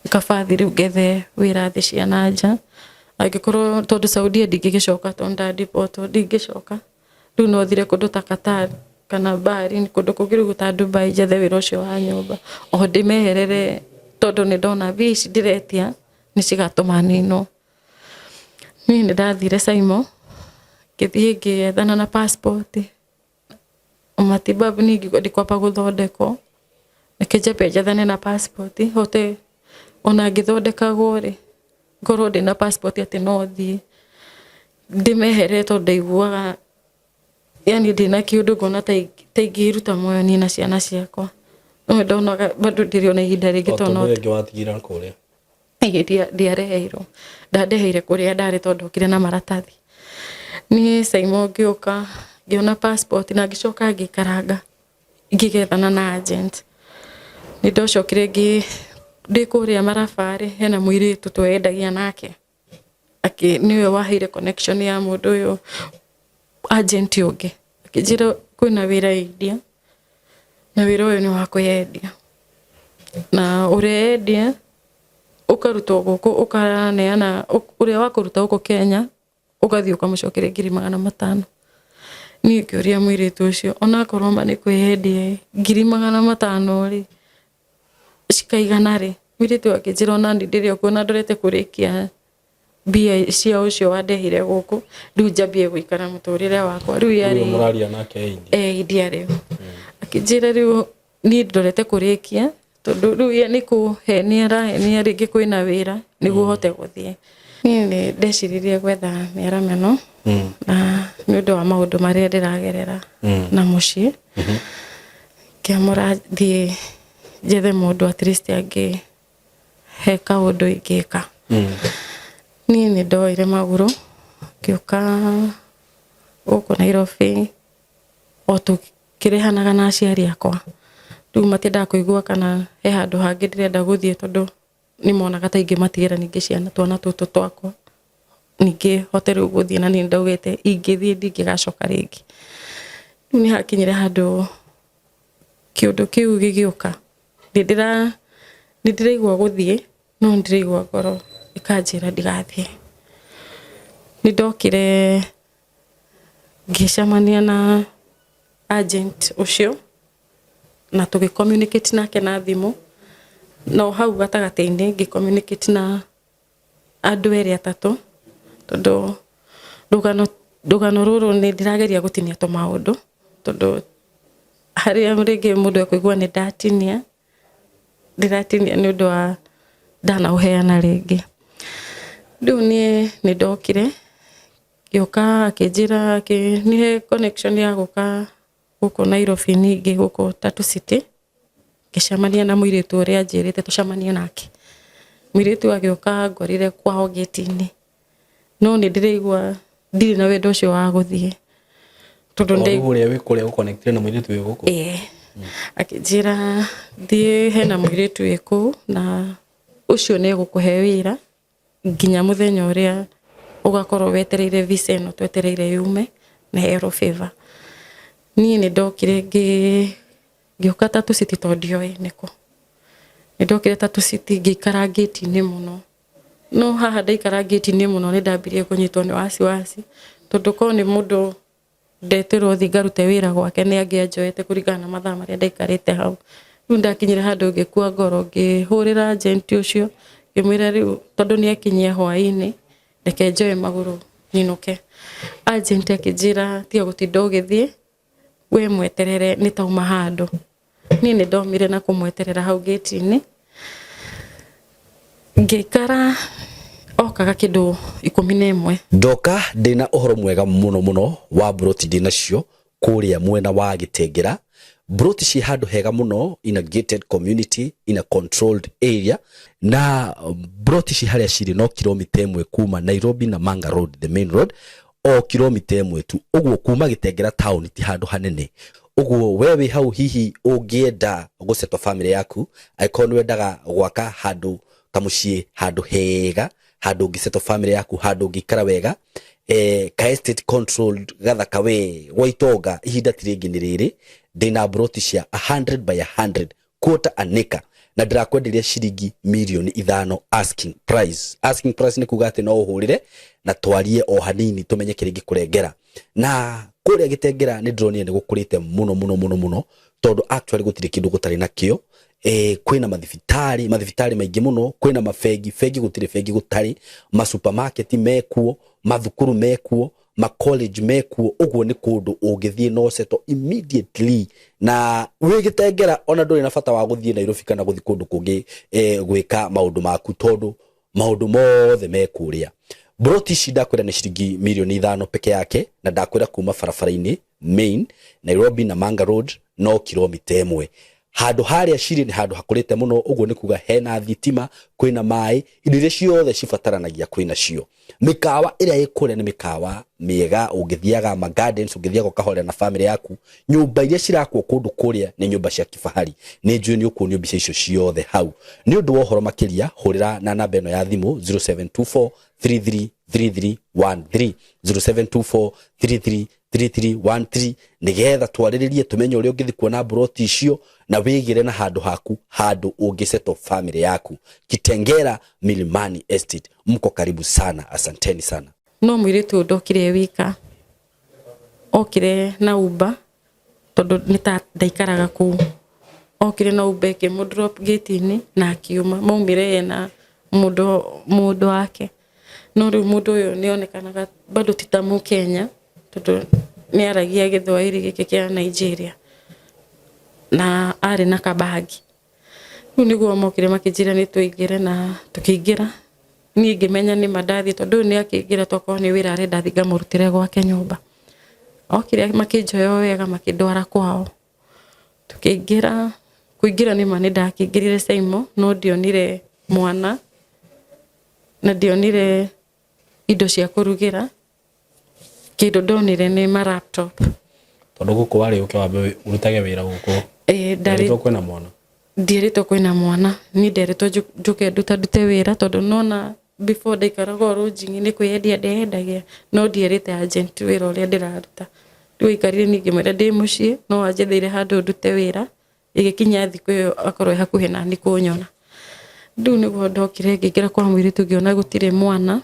kaba thiĩ rĩu ngethe wĩra thĩ cia na nja, angĩkorwo tondũ Saudia ndingĩgĩcoka tondũ ndandibotwo ndingĩcoka. Rĩu no thire kũndũ ta Qatar kana Bahrain, kũndũ kũngĩ rĩu ta Dubai, njethe wĩra ũcio wa nyũmba o ndĩmeherere, tondũ nĩ ndona mbia ici ndĩretia nĩ cigatũma ninwo. Niĩ nĩ ndathire Saimo, ngĩthiĩ ngĩethana na passport, matibabu niĩ ngiuga ndikwamba gũthondekwo, reke nyambe njethane na passport hote ona ngĩthondekagwo rĩ, ngorwo ndĩna passport atĩ no thiĩ ndĩmeherere, tondũ ndaiguaga yani ndĩna kĩũndũ ngona ta ingĩruta muoyo niĩ na ciana ciakwa. No ndonaga bado ndĩrĩ ona ihinda rĩngĩ tondũ no rĩngĩ watigire kũrĩa? Ndiareheirwo, ndandeheire kũrĩa ndarĩ tondũ ndokire na maratathi. Niĩ Saimo ngĩũka ngĩona passport na ngĩcoka ngĩikaranga ngĩgethana na agent. Nĩ ndacokire ndĩ kũrĩa Maraba rĩ, hena mũirĩtu twendagia nake, nĩwe waheire connection ya mũndũ ũyũ agent ũngĩ, akĩnjĩra kwĩna wĩra India na wĩra ũyũ nĩ wa kwĩyendia, na ũreyendia ũkarutwo gũkũ ũkaneana ũrĩa wa kũruta gũkũ Kenya, ũgathiĩ ũkamũcokeria 500,000. Niĩ ngĩũria mũirĩtu ũcio, onakorwo ma nĩ kwĩyendia ĩ, 500,000 rĩ, cikaigana rĩ? Mũirĩtu akĩnjĩra ona niĩ ndĩrĩ o kuo na ndorete kũrĩkia mbia cia ũcio wandeheire gũkũ, rĩu njambie gũikara mũtũrĩre wakwa. Rĩu yarĩ Ũyũ mũraria nake e India? E India rĩu. Akĩnjĩra rĩu niĩ ndorete kũrĩkia, tondũ rĩu ye nĩ kũhenia arahenia rĩngĩ kwĩna wĩra nĩguo hote gũthiĩ. Niĩ nĩ ndeciririe gwetha mĩaramano na nĩ ũndũ wa maũndũ marĩa ndĩragerera na mũciĩ, ngĩamũra thiĩ njethe mũndũ at least angĩ he kaũndũ ingĩka. Niĩ nĩ ndoire magũrũ ngĩũka gũkũ Nairobi o tũkĩrĩhanaga na aciari akwa. Rĩu matiendaga kũigua kana he handũ hangĩ ndĩrenda gũthiĩ, tondũ nĩ monaga ta ingĩmatigĩra ningĩ ciana, twana tũtũ twakwa, ningĩ hote rĩu gũthiĩ, na niĩ ndaugĩte ingĩthiĩ ndingĩgacoka rĩngĩ. Rĩu nĩ hakinyire handũ kĩũndũ kĩu gĩgĩũka, nĩ ndĩraigua gũthiĩ no nĩ ndĩraigua ngoro ĩkanjĩra ndigathiĩ. Nĩ ndokire ngĩcemania na agent ũcio na tũgĩ communicate nake na thimũ, no hau gatagatĩ-inĩ ngĩ communicate na andũ erĩ atatũ, tondũ rũgano rũrũ nĩ ndĩrageria gũtinia tũmaũndũ, tondũ harĩa rĩngĩ mũndũ ekũigua nĩ ndatinia, ndĩratinia nĩ ũndũ wa ndanaũheana rĩngĩ. Rĩu niĩ nĩ ndokire. Agĩũka akĩnjĩra akĩnihe connection ya gũka gũkũ Nairobi, ningĩ gũkũ Tatu City, ngĩcemania na mũirĩtu ũrĩa anjĩrĩte tũcemanie nake. Mũirĩtu agĩũka ngorire kwao gĩti-inĩ, no nĩ ndĩraigua ndirĩ na wendo ũcio wa gũthiĩ tondũ O rĩu ũrĩa wĩ kũrĩa ũconnectire na mũirĩtu wĩ gũkũ? Ĩĩ, akĩnjĩra thiĩ hena mũirĩtu wĩ kũu na ũcio nĩ egũkũhe wĩra nginya mũthenya ũrĩa ũgakorwo wetereire visa ĩno twetereire yume na heo favor. Niĩ nĩ ndokire ngĩũka Tatu City tondũ ndioĩ nĩkũ. Nĩ ndokire Tatu City ngĩikara ngĩti-inĩ mũno, no haha ndaikara ngĩti-inĩ mũno nĩ ndambirie kũnyitwo nĩ wasiwasi, tondũ korwo nĩ mũndũ ndetĩrwo thiĩ ngarute wĩra gwake nĩ angĩanjoete kũringana na mathaa marĩa ndaikarĩte hau. Rĩu ndakinyire handũ ngĩkua ngoro, ngĩhũrĩra agent ũcio ngĩmwĩra rĩu tondũ nĩ akinyia hwainĩ reke njoe magũrũ nyinũke. Agent akĩnjĩra tiga gũtinda ũgĩthiĩ, we mweterere nĩ tauma handũ. Niĩ nĩ ndomire na kũmweterera hau gate-inĩ, ngĩikara okaga kĩndũ 11. Ndoka ndĩna ũhoro mwega mũno mũno wa mburoti ndĩnacio kũrĩa mwena wa Gĩtengera. Mburoti ciĩ handũ hega mũno in a gated community in a controlled area, na mburoti ici harĩa cirĩ no kilomita 1 kuma Nairobi Namanga Road, the main road, o kilomita 1 tu. Ũguo kuma Gĩtengera town ti handũ hanene. Ũguo we wĩ hau hihi ũngĩenda gũsettle family yaku, angĩkorwo nĩ wendaga gwaka handũ kamũciĩ, handũ hega, handũ ũngĩsettle family yaku, handũ ũngĩikara wega, ka estate controlled gathaka we gwa itonga, ihinda ti rĩngĩ nĩ rĩrĩ. Ndĩna mburoti cia 100 by 100 quarter an acre na ndĩrakwenderia ciringi mirioni 5 asking price. Asking price nĩ kuga atĩ no ũhũrĩre na twarie o hanini tũmenye kĩrĩa ingĩkũrengera. Na kũrĩa Gĩtengera nĩ ndĩronire nĩ gũkũrĩte mũno mũno mũno mũno, tondũ actually gũtirĩ kĩndũ gũtarĩ nakĩo. Kwĩna mathibitarĩ, mathibitarĩ maingĩ mũno, kwĩna mabengi, bengi gũtirĩ bengi gũtarĩ, masupermarket mekuo, mathukuru mekuo, ma college mekuo. Ũguo nĩ kũndũ ũngĩthiĩ no settle immediately na wĩ Gĩtengera, ona ndũrĩ na bata wa gũthiĩ Nairobi kana gũthiĩ kũndũ kũngĩ gwĩka maũndũ maku, tondũ maũndũ mothe me kũrĩa. Mburoti ici ndakwĩra nĩ ciringi mirioni 5 peke yake, na ndakwĩra kuma barabara-inĩ main Nairobi Namanga Road no kilomita 1. Handũ harĩa cirĩ nĩ handũ hakũrĩte mũno, ũguo nĩ kuga hena thitima, kwĩna maĩ, indo iria ciothe cibataranagia kwĩna cio. Mĩkawa ĩrĩa ĩ kũrĩa nĩ mĩkawa mĩega, ũngĩthiaga ma gardens, ũngĩthiaga ũkahorera na family yaku. Nyũmba iria cirakwo kũndũ kũrĩa nĩ nyũmba cia kifahari. Nĩ njũĩ nĩ ũkuonio mbica icio ciothe hau. Nĩ ũndũ wa ũhoro makĩria hũrĩra na namba ĩno ya thimũ 0724 333313, 0724 333313, nĩgetha twarĩrĩrie tũmenye ũrĩa ũngĩthiĩ kuona mburoti icio na wĩgĩre na handũ haku, handũ ũngĩsettle family yaku. Kitengera Milimani Estate, mko karibu sana, asanteni sana. No mũirĩtu ũyũ ndokire wika, okire na Uber, tondũ nĩ ta ndaikaraga kũu. Okire na Uber ĩkĩmũ drop gate-inĩ na akiuma. Maumire ena mũndũ wake, no rĩu mũndũ ũyũ nĩ onekanaga bado ti ta mũkenya, tondũ nĩ aragia Gĩthwaĩri gĩkĩ kĩa Nigeria na arĩ na kabagi. Rĩu nĩguo mokire makĩnjĩra nĩ tũingĩre, na tũkĩingĩra. Niĩ ngĩmenya nĩ ma ndathiĩ, tondũ ũyũ nĩ akĩingĩra tokorwo nĩ wĩra arenda thiĩ ngamũrutĩre gwake nyũmba. Okire makĩnjoya o wega makĩndwara kwao. Tũkĩingĩra, kũingĩra nĩ ma nĩ ndakĩingĩrire Saimo, no ndionire mwana na ndionire indo cia kũrugĩra. Kĩndũ ndonire nĩ ma laptop. Tondũ gũkũ warĩ ũke wambe ũrutage wĩra gũkũ? Ĩĩ, ndarĩ. Nderĩtwo kwĩna mwana? Ndierĩtwo kwĩna mwana. Niĩ nderĩtwo njũke ndute wĩra, tondũ nona before ndaikaraga o lodging nĩ kwĩyendia ndeyendagia, no ndierĩte agent wĩra ũrĩa ndĩraruta. Rĩu aikarire niĩ ngĩmwĩra ndĩ mũciĩ no anjetheire handũ ndute wĩra, ĩgĩkinya thikũ ĩyo akorwo ĩ hakuhĩ nani kũnyona. Rĩu nĩguo ndokire ngĩingĩra kwa mũirĩtu ngĩona gũtirĩ mwana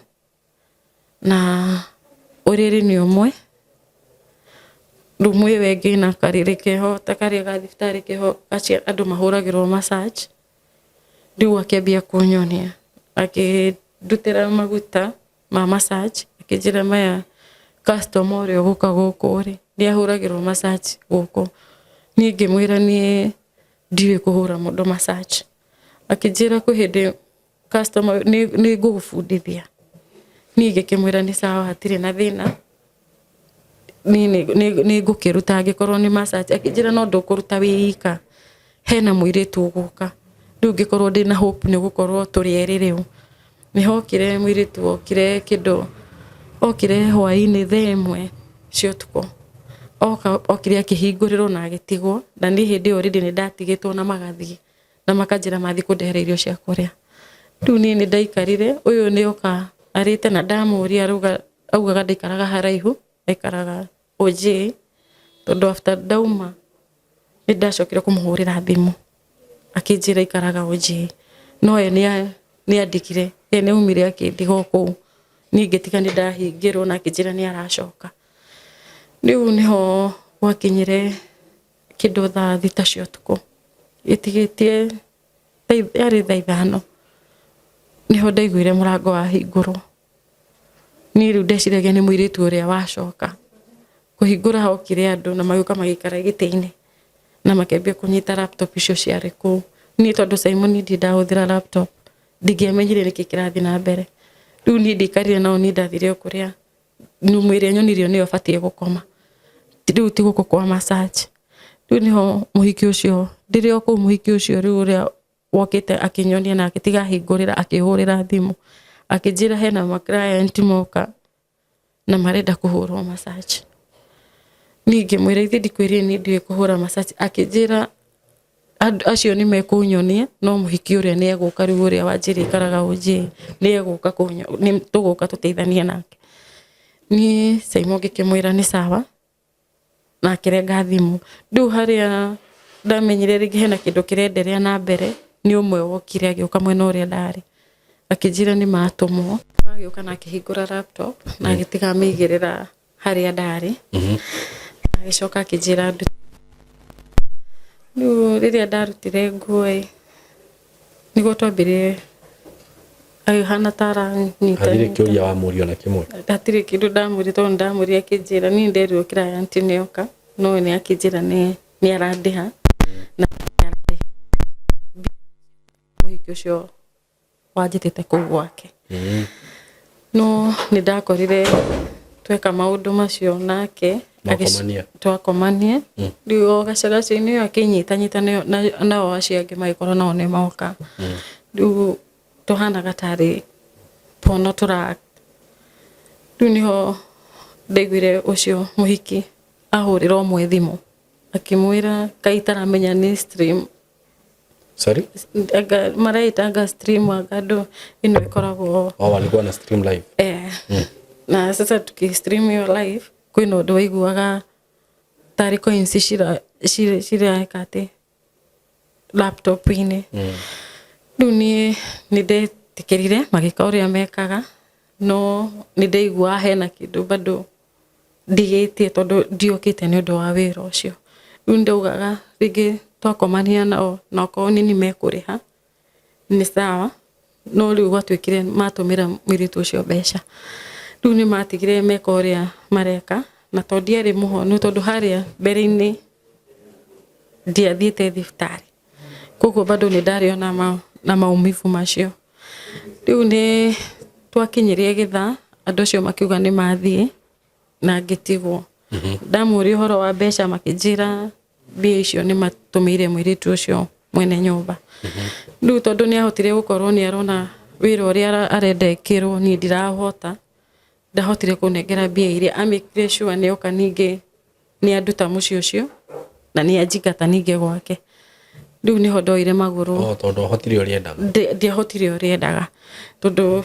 na ũrĩrĩ nĩ ũmwe, rumu ĩyo ĩngĩ ĩna karĩrĩ keho ta karĩa ga thibitarĩ keho andũ mahũragĩrwo massage. Rĩu akĩambia kũnyonia, akĩndutĩra maguta ma massage, akĩnjĩra maya customer ũrĩa ũgũka gũkũ rĩ nĩ ahũragĩrwo massage gũkũ. Niĩ ngĩmwĩra niĩ ndiũĩ kũhũra mũndũ massage. Akĩnjĩra kwĩ hĩndĩ customer nĩ ngũgũbundithia. Niĩ ngĩkĩmwĩra nĩ sawa, hatirĩ na thĩna. Niĩ nĩ ngũkĩruta angĩkorwo nĩ massage. Akĩnjĩra no ndũkũruta wĩ ika, hena mũirĩtu ũgũka. Rĩu ngĩkorwo ndĩna hope nĩ gũkorwo tũrĩ erĩ. Rĩu nĩ hokire mũirĩtu, okire kĩndũ, okire hwaĩ-inĩ thaa 1 cia ũtukũ. Oka, okire akĩhingũrĩrwo na agĩtigwo, na niĩ hĩndĩ ĩyo already nĩ ndatigĩtwo na magathiĩ na makanjĩra mathiĩ kũndehera irio cia kũrĩa. Rĩu niĩ nĩ ndaikarire, ũyũ nĩ oka arĩte na ndamũria arauga, augaga ndaikaraga haraihu, aikaraga OJ, tondũ after ndauma nĩ ndacokire kũmũhũrĩra thimũ, akĩnjĩra aikaraga OJ, no ye nĩ andigire, ye nĩ aumire akĩndiga o kũu. Niĩ ngĩtiga nĩ ndahingĩrwo na akĩnjĩra nĩ aracoka. Rĩu nĩho gwakinyire kĩndũ thaa 6 cia ũtukũ, ĩtigĩtie yarĩ thaa 5, nĩho ndaiguire mũrango wahingũrwo. Niĩ rĩu ndeciragia nĩ mũirĩtu ũrĩa wacoka kũhingũra. Hokire andũ na magĩũka magĩikara gĩtĩ-inĩ na makĩambia kũnyita laptop icio ciarĩ kũu. Niĩ tondũ Simon ndirĩ ndahũthĩra laptop, ndingĩamenyire nĩkĩ kĩrathiĩ na mbere. Rĩu niĩ ndikarire nao, niĩ ndathire o kũrĩa room ĩrĩa nyonirio nĩyo batiĩ gũkoma, rĩu ti gũkũ kwa massage. Rĩu nĩho mũhiki ũcio, ndĩrĩ o kũu, mũhiki ũcio rĩu ũrĩa wokĩte akĩnyonia na agĩtiga ahingũrĩra, akĩhũrĩra thimũ akĩnjĩra hena ma client moka na marenda kũhũrwo massage. Niĩ ngĩmwĩra ithe ndikwĩrire niĩ ndiũĩ kũhũra massage. Akĩnjĩra acio nĩ mekũnyonia, no mũhiki ũrĩa nĩ egũka rĩu, ũrĩa wanjĩra ikaraga ũnjĩ, nĩ egũka, tũgũka tũteithanie nake. Niĩ Simon ngĩkĩmwĩra nĩ sawa na akĩrenga thimũ. Rĩu harĩa ndamenyire rĩngĩ hena kĩndũ kĩrenderea na mbere nĩ ũmwe wokire, agĩũka mwena ũrĩa ndarĩ, akĩnjĩra nĩ matũmwo. Agĩũka na akĩhingũra laptop na agĩtiga amĩigĩrĩra harĩa ndarĩ. Agĩcoka akĩnjĩra ndute. Rĩu rĩrĩa ndarutire nguo ĩ, nĩguo twambire, agĩhana ta aranyita. Hatirĩ kĩũria wamũria ona kĩmwe? Hatirĩ kĩndũ ndamũria, tondũ ndamũria akĩnjĩra niĩ nderirwo client nĩ oka, no we nĩ akĩnjĩra nĩ arandĩha na nĩ ararĩha mũhiki ũcio wanjĩtĩte kũu gwake. No nĩ ndakorire tweka maũndũ macio nake. Mwakomania? Twakomania. Rĩu o gacagaca-inĩ ĩyo akĩnyitanyita nao acio angĩ magĩkorwo nao nĩ moka. Rĩu tũhanaga tarĩ pono tũra. Rĩu nĩho ndaiguire ũcio mũhiki ahũrĩra ũmwe thimũ akĩmwĩra kaĩ itaramenya nĩ stream. Sorry? Anga maraitanga stream, anga andũ ĩno ĩkoragwo. Oh, walikuwa na stream live. Eh. Na sasa tukistream hiyo live, kwĩna ũndũ waiguaga tarĩ coins cireka atĩ laptop-inĩ. Rĩu niĩ nĩ ndetĩkĩrire magĩka ũrĩa mekaga, no nĩ ndaiguaga hena kĩndũ bado ndigĩtie, tondũ ndiokĩte nĩ ũndũ wa wĩra ũcio. Rĩu ndaugaga rĩngĩ twakomania nao na okorwo nĩ ni mekũrĩha nĩ sawa, no rĩu gwatuĩkire matũmĩra mũirĩtu ũcio mbeca. Rĩu nĩ matigire meka ũrĩa mareka, na tondũ ndiarĩ mũhonu, tondũ harĩa mbere-inĩ ndiathiĩte thibitarĩ, koguo bado nĩ ndarĩ ona na maumivu macio. Rĩu nĩ twakinyirie gĩthaa, andũ acio makiuga nĩ mathiĩ na ngĩtigwo. Ndamũria ũhoro wa mbeca, makĩnjĩra mbia icio nĩ matũmĩire mũirĩtu ũcio mwene nyũmba. Rĩu tondũ nĩ ahotire gũkorwo nĩ arona wĩra ũrĩa arenda ĩkĩrwo, niĩ ndirahota, ndahotire kũnengera mbia iria amĩkire sure nĩ oka ningĩ nĩ anduta mũciĩ ũcio na nĩ anjingata ningĩ gwake. Rĩu nĩho ndoire magũrũ. Oh, tondũ ahotire ũrĩa endaga. Ndiahotire ũrĩa endaga, tondũ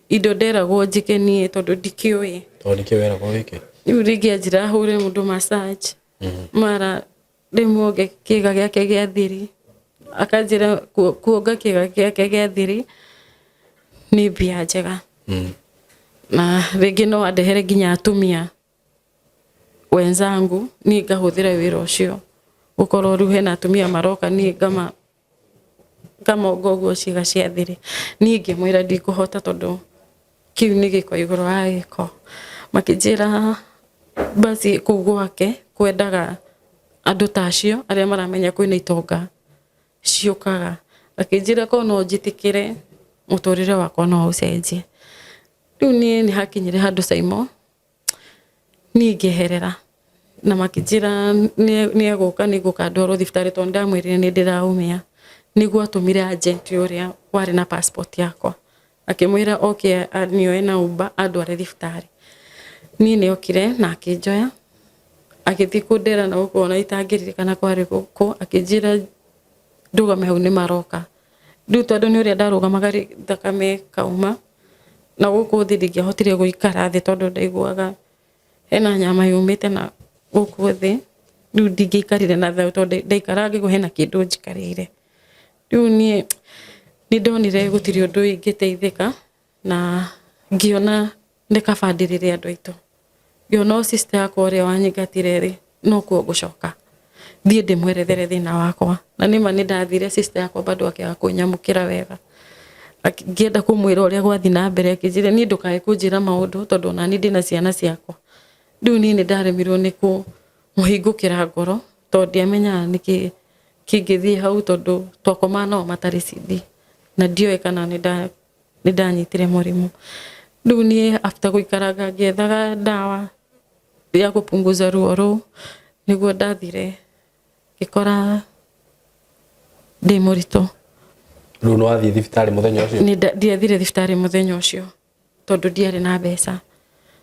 indo nderagwo njĩke niĩ tondũ ndikĩũĩ. Tondũ nĩkĩo weragwo wĩke. Rĩu rĩngĩ anjĩra hũre mũndũ massage, mara ndĩmuonge kĩga gĩake gĩa thiri, akanjĩra kuonga kĩga gĩake gĩa thiri nĩ mbia njega, na rĩngĩ no andehere nginya atumia wenzangu, niĩ ngahũthĩra wĩra ũcio gũkorwo rĩu hena atumia maroka, niĩ ngama ngamonga ũguo ciĩga cia thiri. Niĩ ngĩmwĩra ndikũhota, tondũ kĩu nĩ gĩko igũrũ wa gĩko. Makĩnjĩra basi kũu gwake kwendaga andũ ta acio arĩa maramenya kwĩna itonga ciũkaga. Akĩnjĩra korwo no njĩtĩkĩre, mũtũrĩre wakwa no ũcenjie. Rĩu niĩ nĩ hakinyire handũ, Saimo, Niĩ ngĩeherera na makĩnjĩra nĩ egũka, nĩ ngũka ndwarwo thibitarĩ, tondũ ndamwĩrire nĩ ndĩraumia. Nĩguo atũmire agent ũrĩa warĩ na passport yakwa, akĩmwĩra oke nioe na Uber andware thibitarĩ. Niĩ nĩ okire na akĩnjoya, agĩthiĩ kũndera na gũkũ ona itangĩririkana kwarĩ gũkũ, akĩnjĩra ndũgame hau nĩ maroka. Rĩu tondũ nĩ ũrĩa ndarũgamaga rĩ, thakame ĩkauma na gũkũ thĩ, ndingĩahotire gũikara thĩ tondũ ndaiguaga hena nyama yumĩte na gũkũ thĩ. Rĩu ndingĩaikarire na thayũ tondũ ndaikara ngĩigua hena kĩndũ njikarĩire. Rĩu niĩ nĩ ndonire gũtirĩ ũndũ ingĩteithĩka, na ngĩona nĩ kaba ndĩrĩre andũ aitũ. Ngĩona o sister yakwa ũrĩa wanyingatire rĩ, no kuo ngũcoka thiĩ ndĩmwerethere thĩna wakwa. Na nĩma nĩ ndathire, sister yakwa bado akĩaga kũnyamũkĩra wega. Ngĩenda kũmwĩra ũrĩa gwathiĩ na mbere, akĩnjĩra niĩ ndũkae kũnjĩra maũndũ tondũ ona niĩ ndĩna ciana ciakwa. Rĩu niĩ nĩ ndaremirwo nĩ kũmũhingũkĩra ngoro tondũ ndiamenyaga nĩkĩ kĩngĩthiĩ hau, tondũ twakomaga nao matarĩ CD na ndioĩ kana nĩ ndanyitire mũrimũ. Rĩu niĩ after gũikaranga ngĩethaga ndawa ya kũpunguza ruo rũu, nĩguo ndathire ngĩkora ndĩ mũritũ. Rĩu nĩ wathiĩ thibitarĩ mũthenya ũcio? Nĩ ndiathire thibitarĩ mũthenya ũcio tondũ ndiarĩ na mbeca,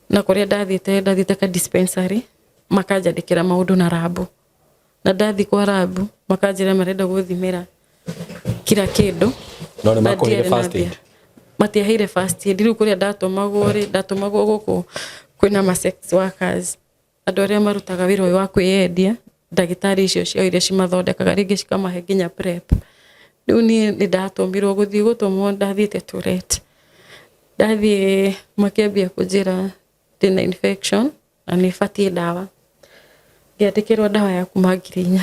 na kũrĩa ndathiĩte, ndathiĩte ka dispensary, makanjandĩkĩra maũndũ na rambu, na ndathiĩ kwa rambu makanjĩra marenda gũthimĩra kila kĩndũ. No nĩ Na makũheire ndiarĩ na first mbia. aid? Matiaheire first aid. Rĩu kũrĩa ndatũmagwo rĩ, ndatũmagwo gũkũ kwĩna ma sex workers, andũ arĩa marutaga wĩra ũyũ wa kwĩyendia, ndagĩtarĩ icio ciao iria cimathondekaga, rĩngĩ cikamahe nginya prep. Rĩu niĩ nĩ ndatũmirwo, gũthiĩ gũtũmwo ndathiĩte Tourette. Ndathiĩ makĩambia kũnjĩra ndĩna infection na nĩ batiĩ ndawa. Ngĩandĩkĩrwo ndawa ya kuma 4,000,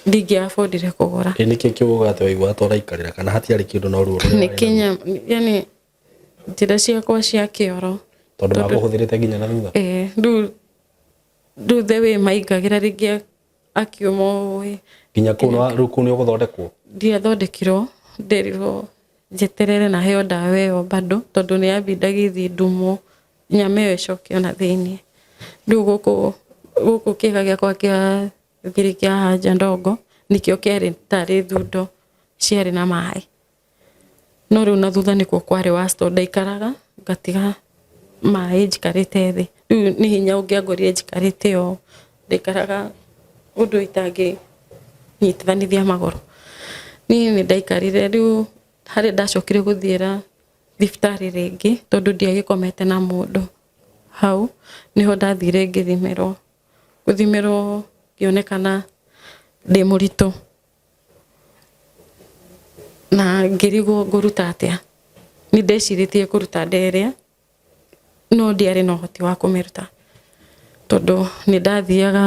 ndingĩa affordire kũgũra. Ĩ nĩkĩ kĩu uga atĩ waigua ta ũraikarĩra, kana hatiarĩ kĩndũ no ruo rũrĩa Nĩ warĩ naruo? kinya yani njĩra ciakwa cia kĩoro. Tondũ makũhũthĩrĩte nginya na thutha. Eh, rĩu the way maingagĩra rĩngĩ akiuma ũũ. Nginya kũu rĩu kũu nĩ ũgũthondekwo? Ndiathondekirwo, nderirwo njeterere na heo ndawa ĩyo bado, tondũ nĩ yambindaga ĩthiĩ ndumwo nyama ĩyo ĩcokio na thĩiniĩ. Rĩu gũkũ kĩga gĩakwa kĩa thiri kĩa haja ndogo nĩkĩo kĩarĩ tarĩ thundo ciarĩ na maĩ, no rĩu na thutha nĩkuo kwarĩ wasto. Ndaikaraga ngatiga maĩ njikarĩte thĩ. Rĩu nĩ hinya ũngĩangorire njikarĩte ũũ, ndaikaraga ũndũ itangĩnyitithanithia magũrũ. Niĩ nĩ ndaikarire. Rĩu harĩa ndacokire gũthiĩra thibitarĩ rĩngĩ, tondũ ndiagĩkomete na mũndũ hau, nĩho ndathire ngĩthimĩrwo. Gũthimĩrwo ngĩonekana ndĩ mũritũ na ngĩrigwo ngũruta atĩa. Nĩ ndecirĩtie kũruta nda ĩrĩa, no ndiarĩ na ũhoti wa kũmĩruta tondũ nĩ ndathiaga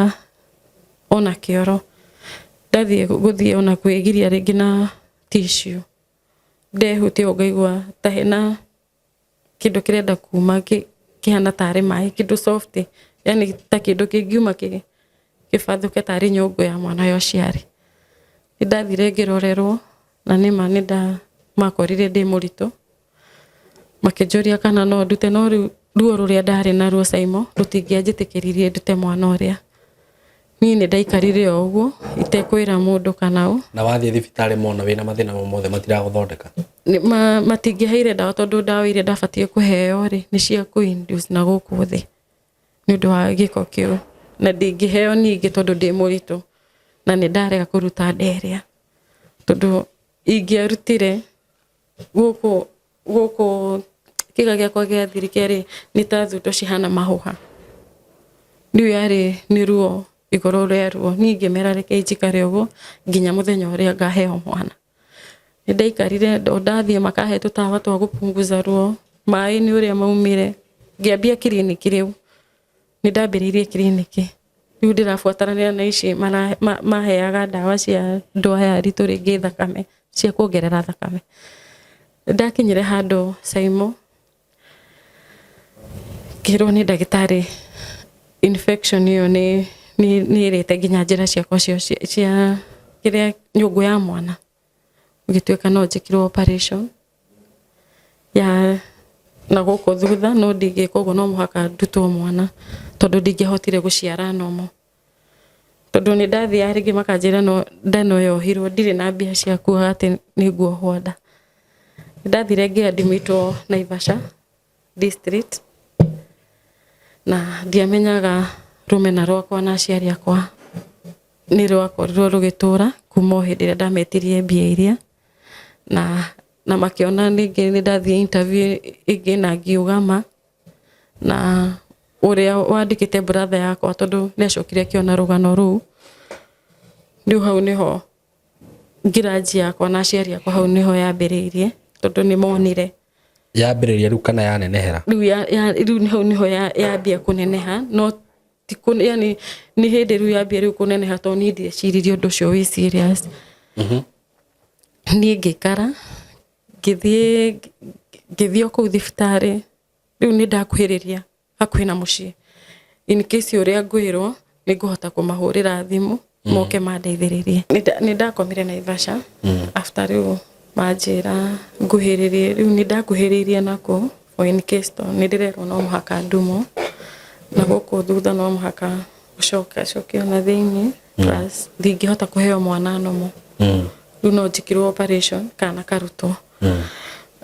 ona kĩoro, ndathiĩ gũthiĩ ona kwĩgiria rĩngĩ na tissue, ndehutia ũguo ngaigua ta hena kĩndũ kĩrenda kuma kĩhana tarĩ maĩ, kĩndũ soft, yani ta kĩndũ kĩngiuma kĩbathũke tarĩ nyũngũ ya mwana ya ũciari. Nĩ ndathire ngĩrorerwo na nĩma nĩ makorire ndĩ mũritũ, makĩnjũria kana no ndute, no rĩu ruo rũrĩa ndarĩ naruo Saimo rũtingĩanjĩtĩkĩririe ndute mwana ũrĩa. Niĩ nĩ ndaikarire o ũguo itekwĩra mũndũ kana ũ. Na wathiĩ thibitarĩ mona wĩna mathĩna mau mothe matiragũthondeka? Matingĩheire ndawa tondũ ndawa iria ndabatiĩ kũheo rĩ, nĩ cia kũ induce na gũkũ thĩ nĩ ũndũ wa gĩko kĩu, na ndingĩheo ningĩ tondũ ndĩ mũritũ na nĩ ndarega kũruta nda ĩrĩa, tondũ ingĩarutire gũkũ kĩga gĩakwa gĩa thiri kĩarĩ nĩ ta thundo cihana mahũha. Rĩu yarĩ nĩ ruo igũrũ rĩa ruo. Niĩ ngĩmera reke njikare ũguo nginya mũthenya ũrĩa ngaheo mwana. Nĩ ndaikarire o ndathiĩ makahe tũtawa twa gũpunguza ruo, maĩ nĩ ũrĩa maumire. Ngĩambia kiriniki, rĩu nĩ ndambĩrĩirie kiriniki. Rĩu ndĩrabuatanĩra na ici maheaga ndawa cia andũ aya aritũ rĩngĩ thakame, cia kuongerera thakame. Ndakinyire handũ Saimo, ngĩrwo nĩ ndagĩtarĩ infection ĩyo nĩ ĩrĩte nginya njĩra ciakwa cia kĩrĩa nyũngũ ya mwana, gũgĩtuĩka no njĩkirwo operation ya na gũkũ thutha, no ndingĩka ũguo, no mũhaka ndutwo mwana tondũ Tondu ndingĩahotire gũciara nomo, tondu nĩ ndathiaga rĩngĩ makanjĩra no nda no yohirwo, ndirĩ na mbia cia kuoha atĩ nĩ nguohwo nda. Nĩ ndathire ngĩadimitwo Naivasha district, na ndiamenyaga rũmena rwakwa na aciari akwa nĩ rwakorirwo rũgĩtũra kuma o hĩndĩ ĩrĩa ndametirie mbia iria na makĩona. Ningĩ nĩ ndathiĩ interview ĩngĩ na ngiuga ma na ũrĩa wandĩkĩte brother yakwa, tondũ nĩ acokire akĩona rũgano rũu. Rĩu hau nĩho ngiraji yakwa na aciari akwa, hau nĩho yambĩrĩirie, tondũ nĩ monire. Yambĩrĩria rĩu kana yanenehera? Rĩu rĩu hau nĩho yambia kũneneha, no ti yani nĩ hĩndĩ rĩu yambia rĩu kũneneha, tondũ niĩ ndieciririe ũndũ ũcio wĩ serious. Niĩ ngĩikara ngĩthiĩ o kũu thibitarĩ. Rĩu nĩ ndakuhĩrĩria hakuhĩ na mũciĩ, in case ũrĩa ngwĩrwo nĩ ngũhota kũmahũrĩra thimũ moke mandeithĩrĩrie. Nĩ ndakomire Naivasha after rĩu manjĩra nguhĩrĩrie. Rĩu nĩ ndakuhĩrĩirie nakuo for in case, tondũ nĩ ndĩrerwo no mũhaka ndumwo na gũkũ thutha, no mũhaka gũcoka cokio na thĩinĩ, plus ndingĩhota kũheo mwana nomo. Rĩu no njĩkĩrwo operation kana karutwo.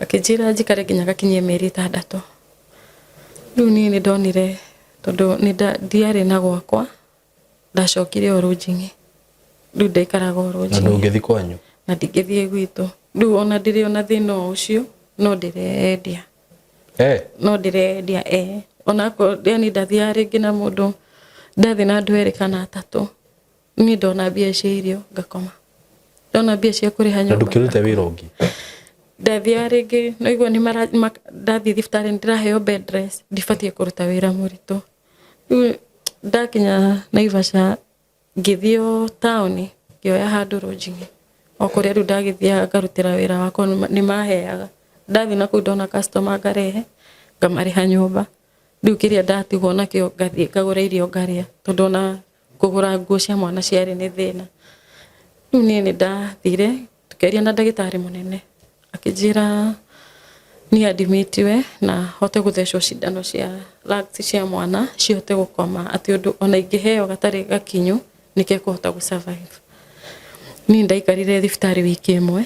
Akĩnjĩra njikare nginya gakinyie mĩeri 6. Rĩu niĩ nĩ ndonire tondũ nĩ ndiarĩ na gwakwa, ndacokire o rũnjing'i. Rĩu ndaikaraga o Na rũnjing'i. Ndũngĩthi kwanyu? Na ndingĩthiĩ gwitũ rĩu, ona ndĩrĩ ona thĩna o ũcio, no ndĩrendia. No ndĩrendia onakorwo yani ndathiaga rĩngĩ na mũndũ, ndathiĩ na andũ erĩ kana atatũ. Niĩ ndona mbia cia irio ngakoma, ndona mbia cia kũrĩha Na nyũmba. Ndũkĩrute wĩra ũngĩ? Ndathiaga rĩngĩ no igua nĩ ndathiĩ thibitarĩ nĩ ndĩraheo bed rest, ndibatiĩ kũruta wĩra mũritũ. Rĩu ndakinya Naivasha, ngĩthiĩ o taũni, ngĩoya handũ rũnjing'i o kũrĩa rĩu ndagĩthiaga ngarutĩra wĩra wakwa. Nĩ maheaga ndathiĩ na kũu, ndona customer ngarehe, ngamarĩha nyũmba. Rĩu kĩrĩa ndatigwo nakĩo ngathiĩ ngagũra irio ngarĩa, tondũ ona kũgũra nguo cia mwana ciarĩ nĩ thĩna. Rĩu niĩ nĩ ndathire tũkĩaria na ndagĩtarĩ mũnene, akĩnjĩra niĩ admitiwe na hote gũthecwo cindano cia lungs cia mwana cihote gũkoma, atĩ ũndũ ona ingĩheo gatarĩ gakinyu nĩ kekũhota gũ survive. Niĩ ndaikarire thibitarĩ wiki ĩmwe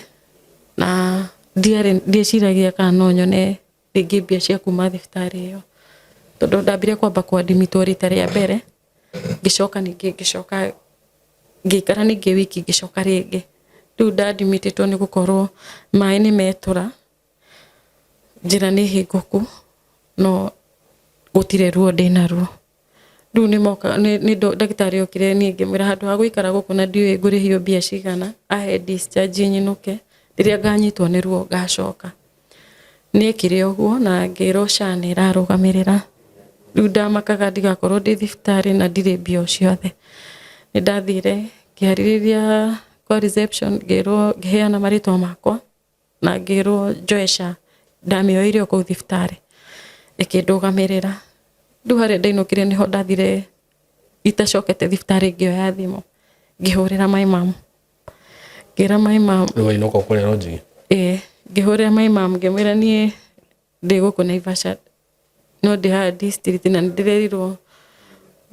na ndiarĩ ndieciragia kana no nyone rĩngĩ mbia cia kuma thibitarĩ ĩyo, tondũ ndambire kwamba kũadimitwo rita rĩa mbere, ngĩcoka ningĩ ngĩcoka ngĩikara ningĩ wiki, ngĩcoka rĩngĩ. Rĩu ndadimitĩtwo nĩ gũkorwo maĩ nĩ metũra, njĩra nĩ hingũku, no gũtirĩ ruo ndĩnaruo. Rĩu nĩ moka nĩ ndagĩtarĩ okire, niĩ ngĩmwĩra handũ ha gũikara gũkũ na ndiũĩ ngũrĩhio mbia cigana, ahe discharge nyinũke, rĩrĩa nganyitwo nĩ ruo ngacoka. Nĩ ekire ũguo na ngĩrwo SHA nĩ ĩrarũgamĩrĩra. Rĩu ndamakaga ndigakorwo ndĩ thibitarĩ na ndirĩ mbia o ciothe. Nĩ ndathire ngĩarĩrĩria kwa reception, ngĩrwo, ngĩheana marĩtwa makwa na ngĩrwo njoe SHA. Ndamĩoire o kũu thibitarĩ ĩkĩndũgamĩrĩra. Rĩu harĩa ndainũkire nĩho ndathire itacokete thibitarĩ, ngĩoya thimũ ngĩhũrĩra my mom, ngĩra my mom. Rĩu wainũka kũrĩa lodging? Ĩĩ, ngĩhũrĩra my mom ngĩmwĩra niĩ ndĩ gũkũ Naivasha, no ndĩ haha district na nĩ ndĩrerirwo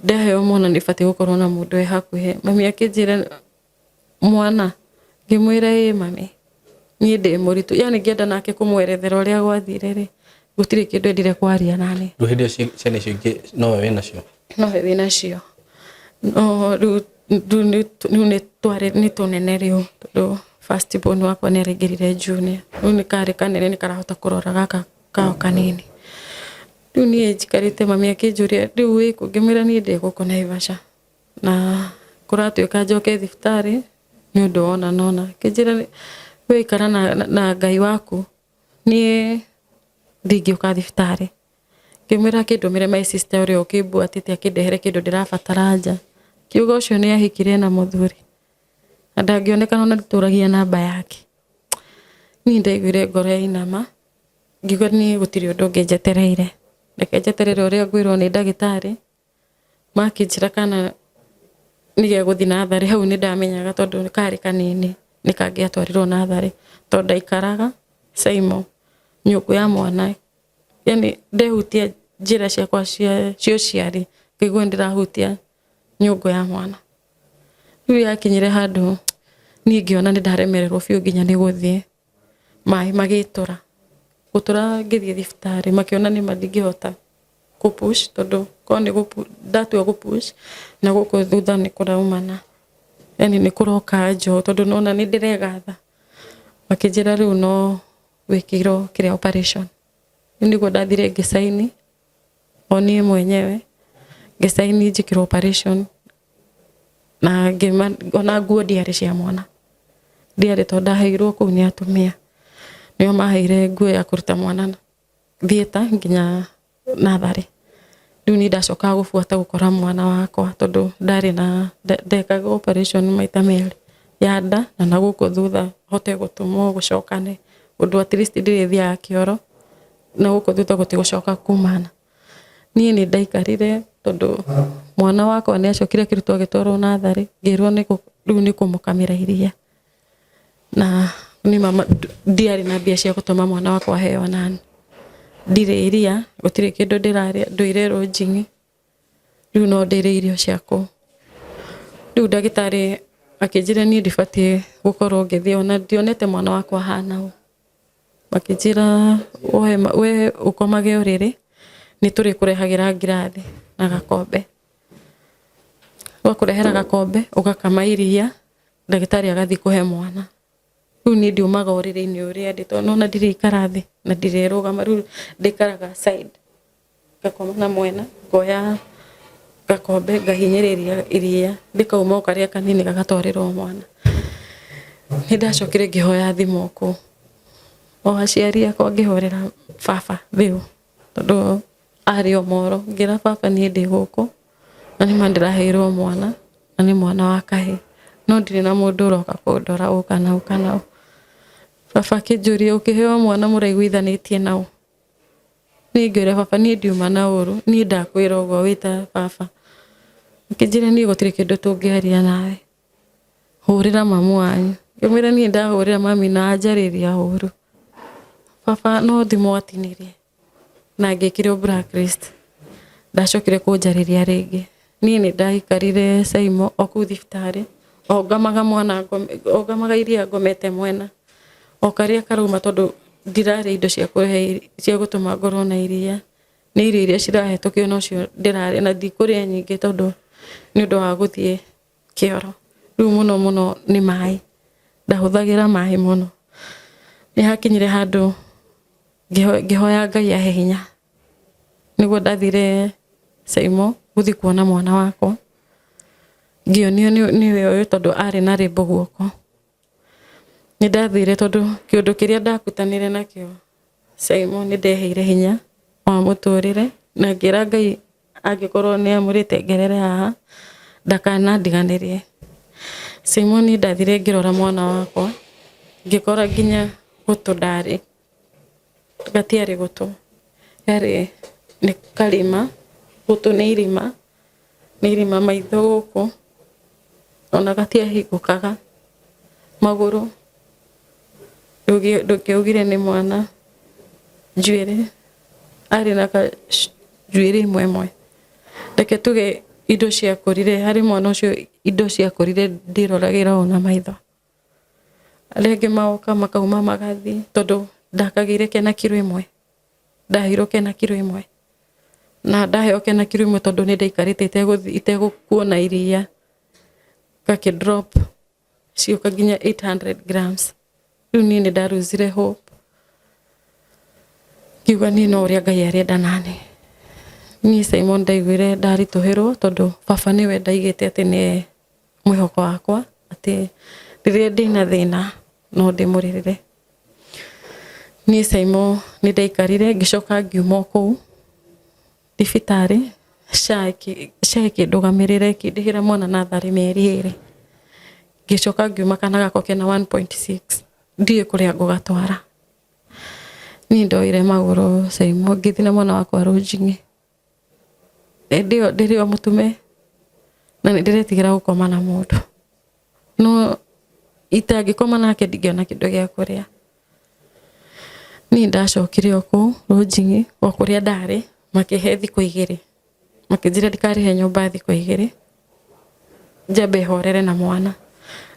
ndaheo mwana nĩ batiĩ gũkorwo na mũndũ wĩ hakuhĩ. Mami akĩnjĩra, "Mwana?" Ngĩmwĩra, "Ĩĩ mami, niĩ ndĩ mũritũ." Yani ngĩenda nake kũmwerethera ũrĩa gwathire rĩ, gũtirĩ kĩndũ endire kwaria nani. Rĩu hĩndĩ ĩyo ciana icio ingĩ nowe wĩnacio? Nowe wĩnacio, no rĩu nĩ twarĩ nĩ tũnene rĩu, tondũ first born wakwa nĩ araingĩrire junior. Rĩu nĩ karĩ kanene, nĩ karahota kũrora gaka kao kanini. Rĩu niĩ njikarĩte, mami akĩnjũria, "Rĩu wĩkũ?" Ngĩmwĩra, "Niĩ ndĩ gũkũ Naivasha na kũratuĩka njoke thibitarĩ nĩ ũndũ wona nona." Akĩnjĩra, "We ikara na Ngai waku, niĩ ndingĩũka thibitarĩ." Ngĩmwĩra akĩndũmĩre my sister ũrĩa ũkĩmbuatĩte akĩndehere kĩndũ ndĩrabatara nja. Kiuga ũcio nĩ ahikire na mũthuri na ndangĩonekana, ona nditũragia namba yake. Niĩ ndaiguire ngoro yainama, ngiuga niĩ gũtirĩ ũndũ ũngĩ njetereire, reke njeterere ũrĩa ngwĩrwo nĩ ndagĩtarĩ. Makĩnjĩra kana nĩ gegũthiĩ natharĩ, hau nĩ ndamenyaga tondũ karĩ kanini nĩ kangĩatwarirwo natharĩ, tondũ ndaikaraga Saimo nyũngũ ya mwana, yani ndehutia njĩra ciakwa cia ũciari. Ngaigua ndĩrahutia nyũngũ ya mwana. Rĩu yakinyire handũ niĩ ngĩona nĩ ndaremererwo biũ nginya nĩ gũthiĩ. Maĩ magĩtũra. Gũtũra ngĩthiĩ thibitarĩ makĩona nĩma ndingĩhota kũ push tondũ korwo nĩ ndatua gũ push na gũkũ thutha nĩ kũraumana. Yani nĩ kũroka njoho tondũ nĩwona nĩ ndĩregatha. Makĩnjĩra rĩu no wĩkĩrwo kĩrĩa operation. Rĩu nĩguo ndathire ngĩcaini o niĩ mwenyewe ngĩcaini njĩkĩrwo operation na ngĩma ona nguo ndiarĩ cia mwana ndiarĩ tondũ ndaheirwo kũu nĩ atumia nĩo maheire nguo ya kũruta mwana theatre nginya natharĩ. Rĩu niĩ ndacokaga gũbuata gũkora mwana wakwa tondũ ndarĩ na ndekaga operation maita merĩ ya nda na nagũkũ thutha hote gũtũmwo gũcokane ũndũ at least ndĩrĩthiaga kĩoro na gũkũ thutha gũtigũcoka kumana. Niĩ nĩ ndaikarire tondũ mwana wakwa nĩ acokire akĩrutwo agĩtwarwo natharĩ ngĩrwo rĩu nĩ kũmũkamĩra iria. Na nĩ mama ndiarĩ na mbia cia gũtũma mwana wakwa aheo nani. Ndirĩ iria, gũtirĩ kĩndũ ndĩrarĩa, ndũire rũnjing'i, rĩu no ndĩrĩe irio cia kũu. Rĩu ndagĩtarĩ akĩnjĩra niĩ ndibatiĩ gũkorwo ngĩthiĩ ona ndionete mwana wakwa ahana ũũ. Makĩnjĩra we ũkomage ũrĩrĩ, nĩ tũrĩkũrehagĩra ngirathi na gakombe. Twakũrehera gakombe ũgakama iria, ndagĩtarĩ agathiĩ kũhe mwana. Rĩu niĩ ndiumaga ũrĩrĩ-inĩ ũrĩa ndĩ tondũ nĩwona ndirĩikara thĩ na ndirĩrũgama, rĩu ndĩikaraga side, ngakoma na mwena, ngoya gakombe ngahinyĩrĩria iria rĩkauma o karĩa kanini gagatwarĩrwo mwana. Nĩ ndacokire ngĩhoya thimũ o kũu, o aciari akwa ngĩhũrĩra baba thimũ tondũ arĩ o moro, ngĩra baba niĩ ndĩ gũkũ na nĩma ndĩraheirwo mwana na nĩ mwana wa kahĩĩ no ndirĩ na mũndũ ũroka kũndora ũũ kana ũũ kana ũũ. Baba akĩnjũria ũkĩheo mwana mũraiguithanĩtie na ũ? Niĩ ngĩũria baba niĩ ndiuma na ũru, niĩ ndakwĩra ũguo wĩ ta baba. Akĩnjĩra niĩ gũtirĩ kĩndũ tũngĩaria nawe, hũrĩra mamu wanyu. Ngĩmwĩra niĩ ndahũrĩra mami na anjarĩria ũru. Baba no thimũ atinirie na ngĩkĩrwo blacklist. Ndacokire kũnjarĩria rĩngĩ. Niĩ nĩ ndaikarire Saimo o kũu thibitarĩ, o ngamaga mwana, o ngamaga iria ngomete mwena. O karĩa karauma tondũ ndirarĩa indo cia kũhe cia gũtũma ngorwo na iria. Nĩ irio iria cirahetũkio nocio ndĩrarĩa na ndikũrĩa nyingĩ tondũ nĩ ũndũ wa gũthiĩ kĩoro. Rĩu mũno mũno nĩ maĩ, ndahũthagĩra maĩ mũno. Nĩ hakinyire handũ ngĩhoya Ngai ahe hinya, nĩguo ndathire Saimo gũthiĩ kuona mwana wakwa, ngĩonio nĩwe ũyũ tondũ arĩ na rĩmbo guoko. Nĩ ndathire tondũ kĩũndũ kĩrĩa ndakutanire nakĩo Simon nĩ ndeheire hinya wa mũtũrĩre na ngĩra Ngai angĩkorwo nĩ amũrĩte ngerere haha ndakanandiganĩrie. Simon niĩ ndathire ngĩrora mwana wakwa ngĩkora nginya gũtũ ndarĩ, gatiarĩ gũtũ, yarĩ nĩ karima, gũtũ nĩ irima, nĩ irima maitho gũkũ ona gatiahingũkaga, magũrũ ndũngĩaugire nĩ mwana, njuĩrĩ arĩ na njuĩrĩ ĩmwe ĩmwe. Reke tuge indo ciakũrire harĩ mwana ũcio indo ciakũrire ndĩroragĩra ũũ na maitho. Arĩa angĩ magoka makauma magathiĩ tondũ ndakagĩire kena kiro ĩmwe, ndaheirwo kena kiro ĩmwe. Na ndaheo kena kiro ĩmwe tondũ nĩ ndaikarĩte itegũkuona iria, gakĩ drop cioka nginya 800 grams. Rĩu niĩ nĩ ndaruzire hope, ngiuga niĩ no ũrĩa Ngai arenda naniĩ. Niĩ Simon ndaiguire ndaritũhĩrwo tondũ baba nĩwe ndaigĩte atĩ nĩe mwĩhoko wakwa atĩ rĩrĩa ndĩna thĩna no ndĩmũrĩrĩre. Niĩ Saimo nĩ ndaikarire ngĩcoka ngiuma o kũu thibitarĩ SHA ĩkĩndũgamĩrĩra ĩkĩndĩhĩra mwana natharĩ mĩeri ĩrĩ. Ngĩcoka ngiuma kana gakwa kena 1.6 ndiũĩ kũrĩa ngũgatwara. Niĩ ndoire magũrũ Saimo ngĩthiĩ na mwana wakwa rũnjing'i. Hĩndĩ ĩyo ndĩrĩ o mũtume na nĩ ndĩretigĩra gũkoma na mũndũ. No itangĩkoma nake ndingĩona kĩndũ gĩa kũrĩa. Niĩ ndacokire o kũu rũnjing'i o kũrĩa ndarĩ makĩhe thikũ igĩrĩ. Makĩnjĩra ndikarĩhe nyũmba thikũ igĩrĩ, njambe horere na mwana.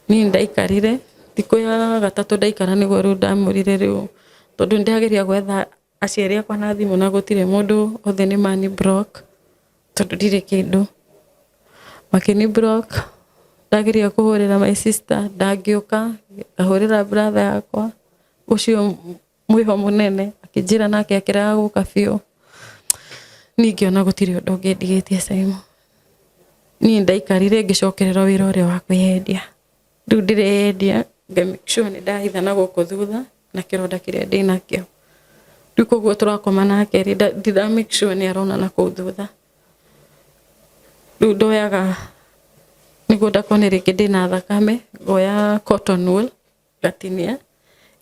Niĩ ndaikarire thikũ ya gatatũ ndaikara nĩguo rĩu ndamũrire rĩu, tondũ nĩndageria gwetha aciari akwa na thimũ na gũtirĩ mũndũ, othe nĩ mani block tondũ ndirĩ kĩndũ. Makĩni block, ndageria kũhũrĩra my sister ndangĩũka, ngahũrĩra brother yakwa ũcio mwĩho mũnene, akĩnjĩra nake akĩrega gũka biũ. Niĩ ngĩona gũtirĩ ũndũ ũngĩ ndigĩtie Simon. Niĩ ndaikarire ngĩcokerera wĩra ũrĩa wa kwĩyendia. Rĩu ndĩreyendia nga make sure nĩ ndahitha na gũkũ thutha na kĩronda kĩrĩa ndĩnakĩo. Rĩu koguo tũrakoma nake rĩ, ndĩra make sure nĩ arona na kũu thutha. Rĩu ndoyaga nĩguo ndakone rĩngĩ ndĩna thakame, ngoya cotton wool ngatinia,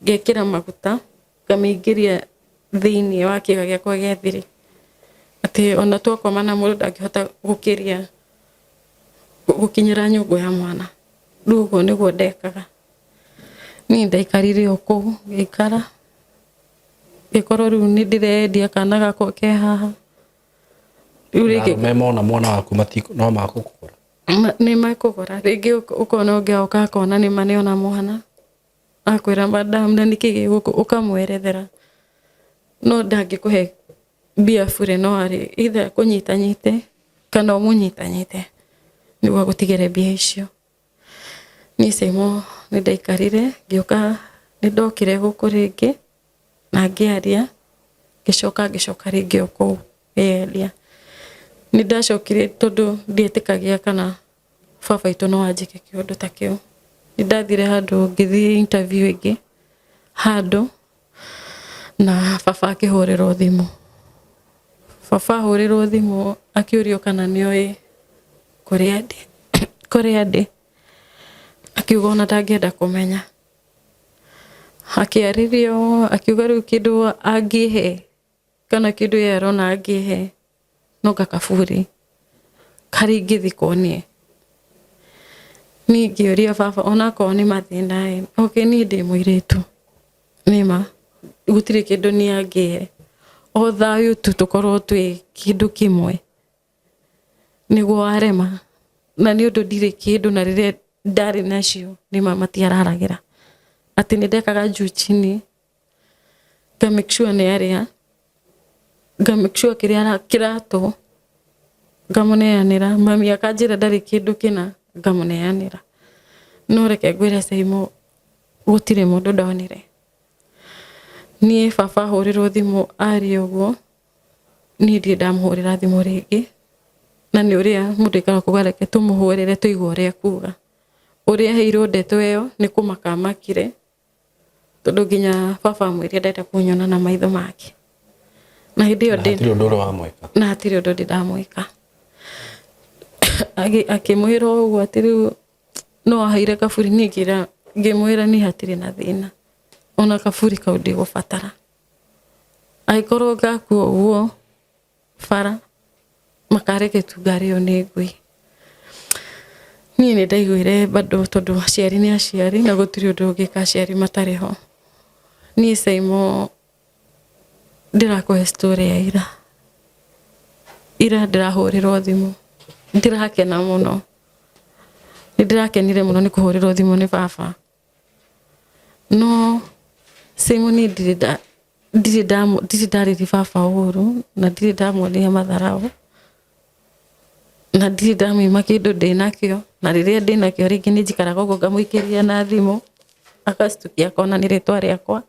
ngekĩra maguta, ngamĩingĩria thĩiniĩ wa kĩga gĩakwa gĩa thiri, atĩ ona twakoma na mũndũ ndangĩhota gũkĩria gũkinyĩra nyũngũ ya mwana. Rĩu ũguo nĩguo ndekaga. Niĩ ndaikarire o kũu ngĩikara, ngĩkorwo rĩu nĩ ndĩrendia kana gakwa ke haha. Rĩu rĩngĩ Arũme mona mwana waku no makũkũgũra. Nĩ makũgũra rĩngĩ, ũkona ũngĩ oka akona nĩ ma nĩona mwana, akwĩra madam na nĩkĩ gĩ gũkũ, ũkamwerethera, no ndangĩkũhe mbia bure, no arĩ either akũnyitanyite kana ũmũnyitanyite nĩguo agũtigĩre mbia icio. Niĩ Saimo nĩ ndaikarire ngĩũka, nĩ ndokire gũkũ rĩngĩ na ngĩaria, ngĩcoka ngĩcoka rĩngĩ o kũu ngĩaria. Nĩ ndacokire tondũ ndietĩkagia kana baba witũ no anjĩke kĩũndũ ta kĩu. Nĩ ndathire handũ ngĩthiĩ interview ĩngĩ handũ na baba akĩhũrĩrwo thimũ. Baba ahũrĩrwo thimũ akĩũrio kana nĩoĩ kũrĩa ndĩ, kũrĩa ndĩ, akiuga ona ndangĩenda kũmenya. Akĩarĩrio akiuga rĩu kĩndũ angĩhe kana kĩndũ ye arona angĩhe no gakaburi karĩa ingĩthikwo niĩ. Niĩ ngĩũria baba onakorwo nĩ mathĩna ĩ, okay niĩ ndĩ mũirĩtu nĩma gũtirĩ kĩndũ niĩ angĩhe, o thayũ tu tũkorwo twĩ kĩndũ kĩmwe nĩguo warema, na nĩ ũndũ ndirĩ kĩndũ na rĩrĩa ndarĩ nacio nĩma matiararagĩra, atĩ nĩ ndekaga juu chini nga make sure nĩ arĩa, nga make sure kĩrĩa kĩratũ ngamũneanĩra, mami akanjĩra ndarĩ kĩndũ kĩna ngamũneanĩra. No reke ngwĩre Saimo gũtirĩ mũndũ ndonire. Niĩ baba ahũrĩrwo thimũ aria ũguo, niĩ ndirĩ ndamũhũrĩra thimũ rĩngĩ, na nĩ ũrĩa mũndũ ekaga kuga reke tũmũhũrĩre tũigue ũrĩa ekuga. Ũrĩa aheirwo ndeto ĩyo nĩ kũmaka amakire, tondũ nginya baba amwĩrire ndarenda kũnyona na maitho make. Na hĩndĩ ĩyo Na hatirĩ ũndũ ũrĩ wamwĩka. Na hatirĩ ũndũ ndĩ ndamwĩka. Akĩmwĩra ũguo atĩ rĩu no aheire kaburi, niĩ ngĩra ngĩmwĩra niĩ hatirĩ na thĩna, ona kaburi kau ndigũbatara, angĩkorwo ngakua ũguo bara makareke tu ngarĩo nĩ ngui. Niĩ nĩ ndaiguire bado tondũ aciari nĩ aciari na gũtirĩ ũndũ ũngĩka aciari matarĩ ho. Niĩ Saimo ndĩrakũhe story ya ira. Ira ndĩrahũrĩrwo thimũ, ndĩrakena mũno, nĩ ndĩrakenire mũno nĩ kũhũrĩrwo thimũ nĩ baba. No Saimo niĩ ndirĩ nda ndirĩ ndirĩ ndarĩria baba ũru na ndirĩ ndamuonia matharaũ na ndirĩ ndamũima kĩndũ ndĩnakĩo, na rĩrĩa ndĩnakĩo rĩngĩ nĩ njikaraga ũguo ngamũikĩria na thimũ agastukia akona nĩ rĩtwa rĩakwa.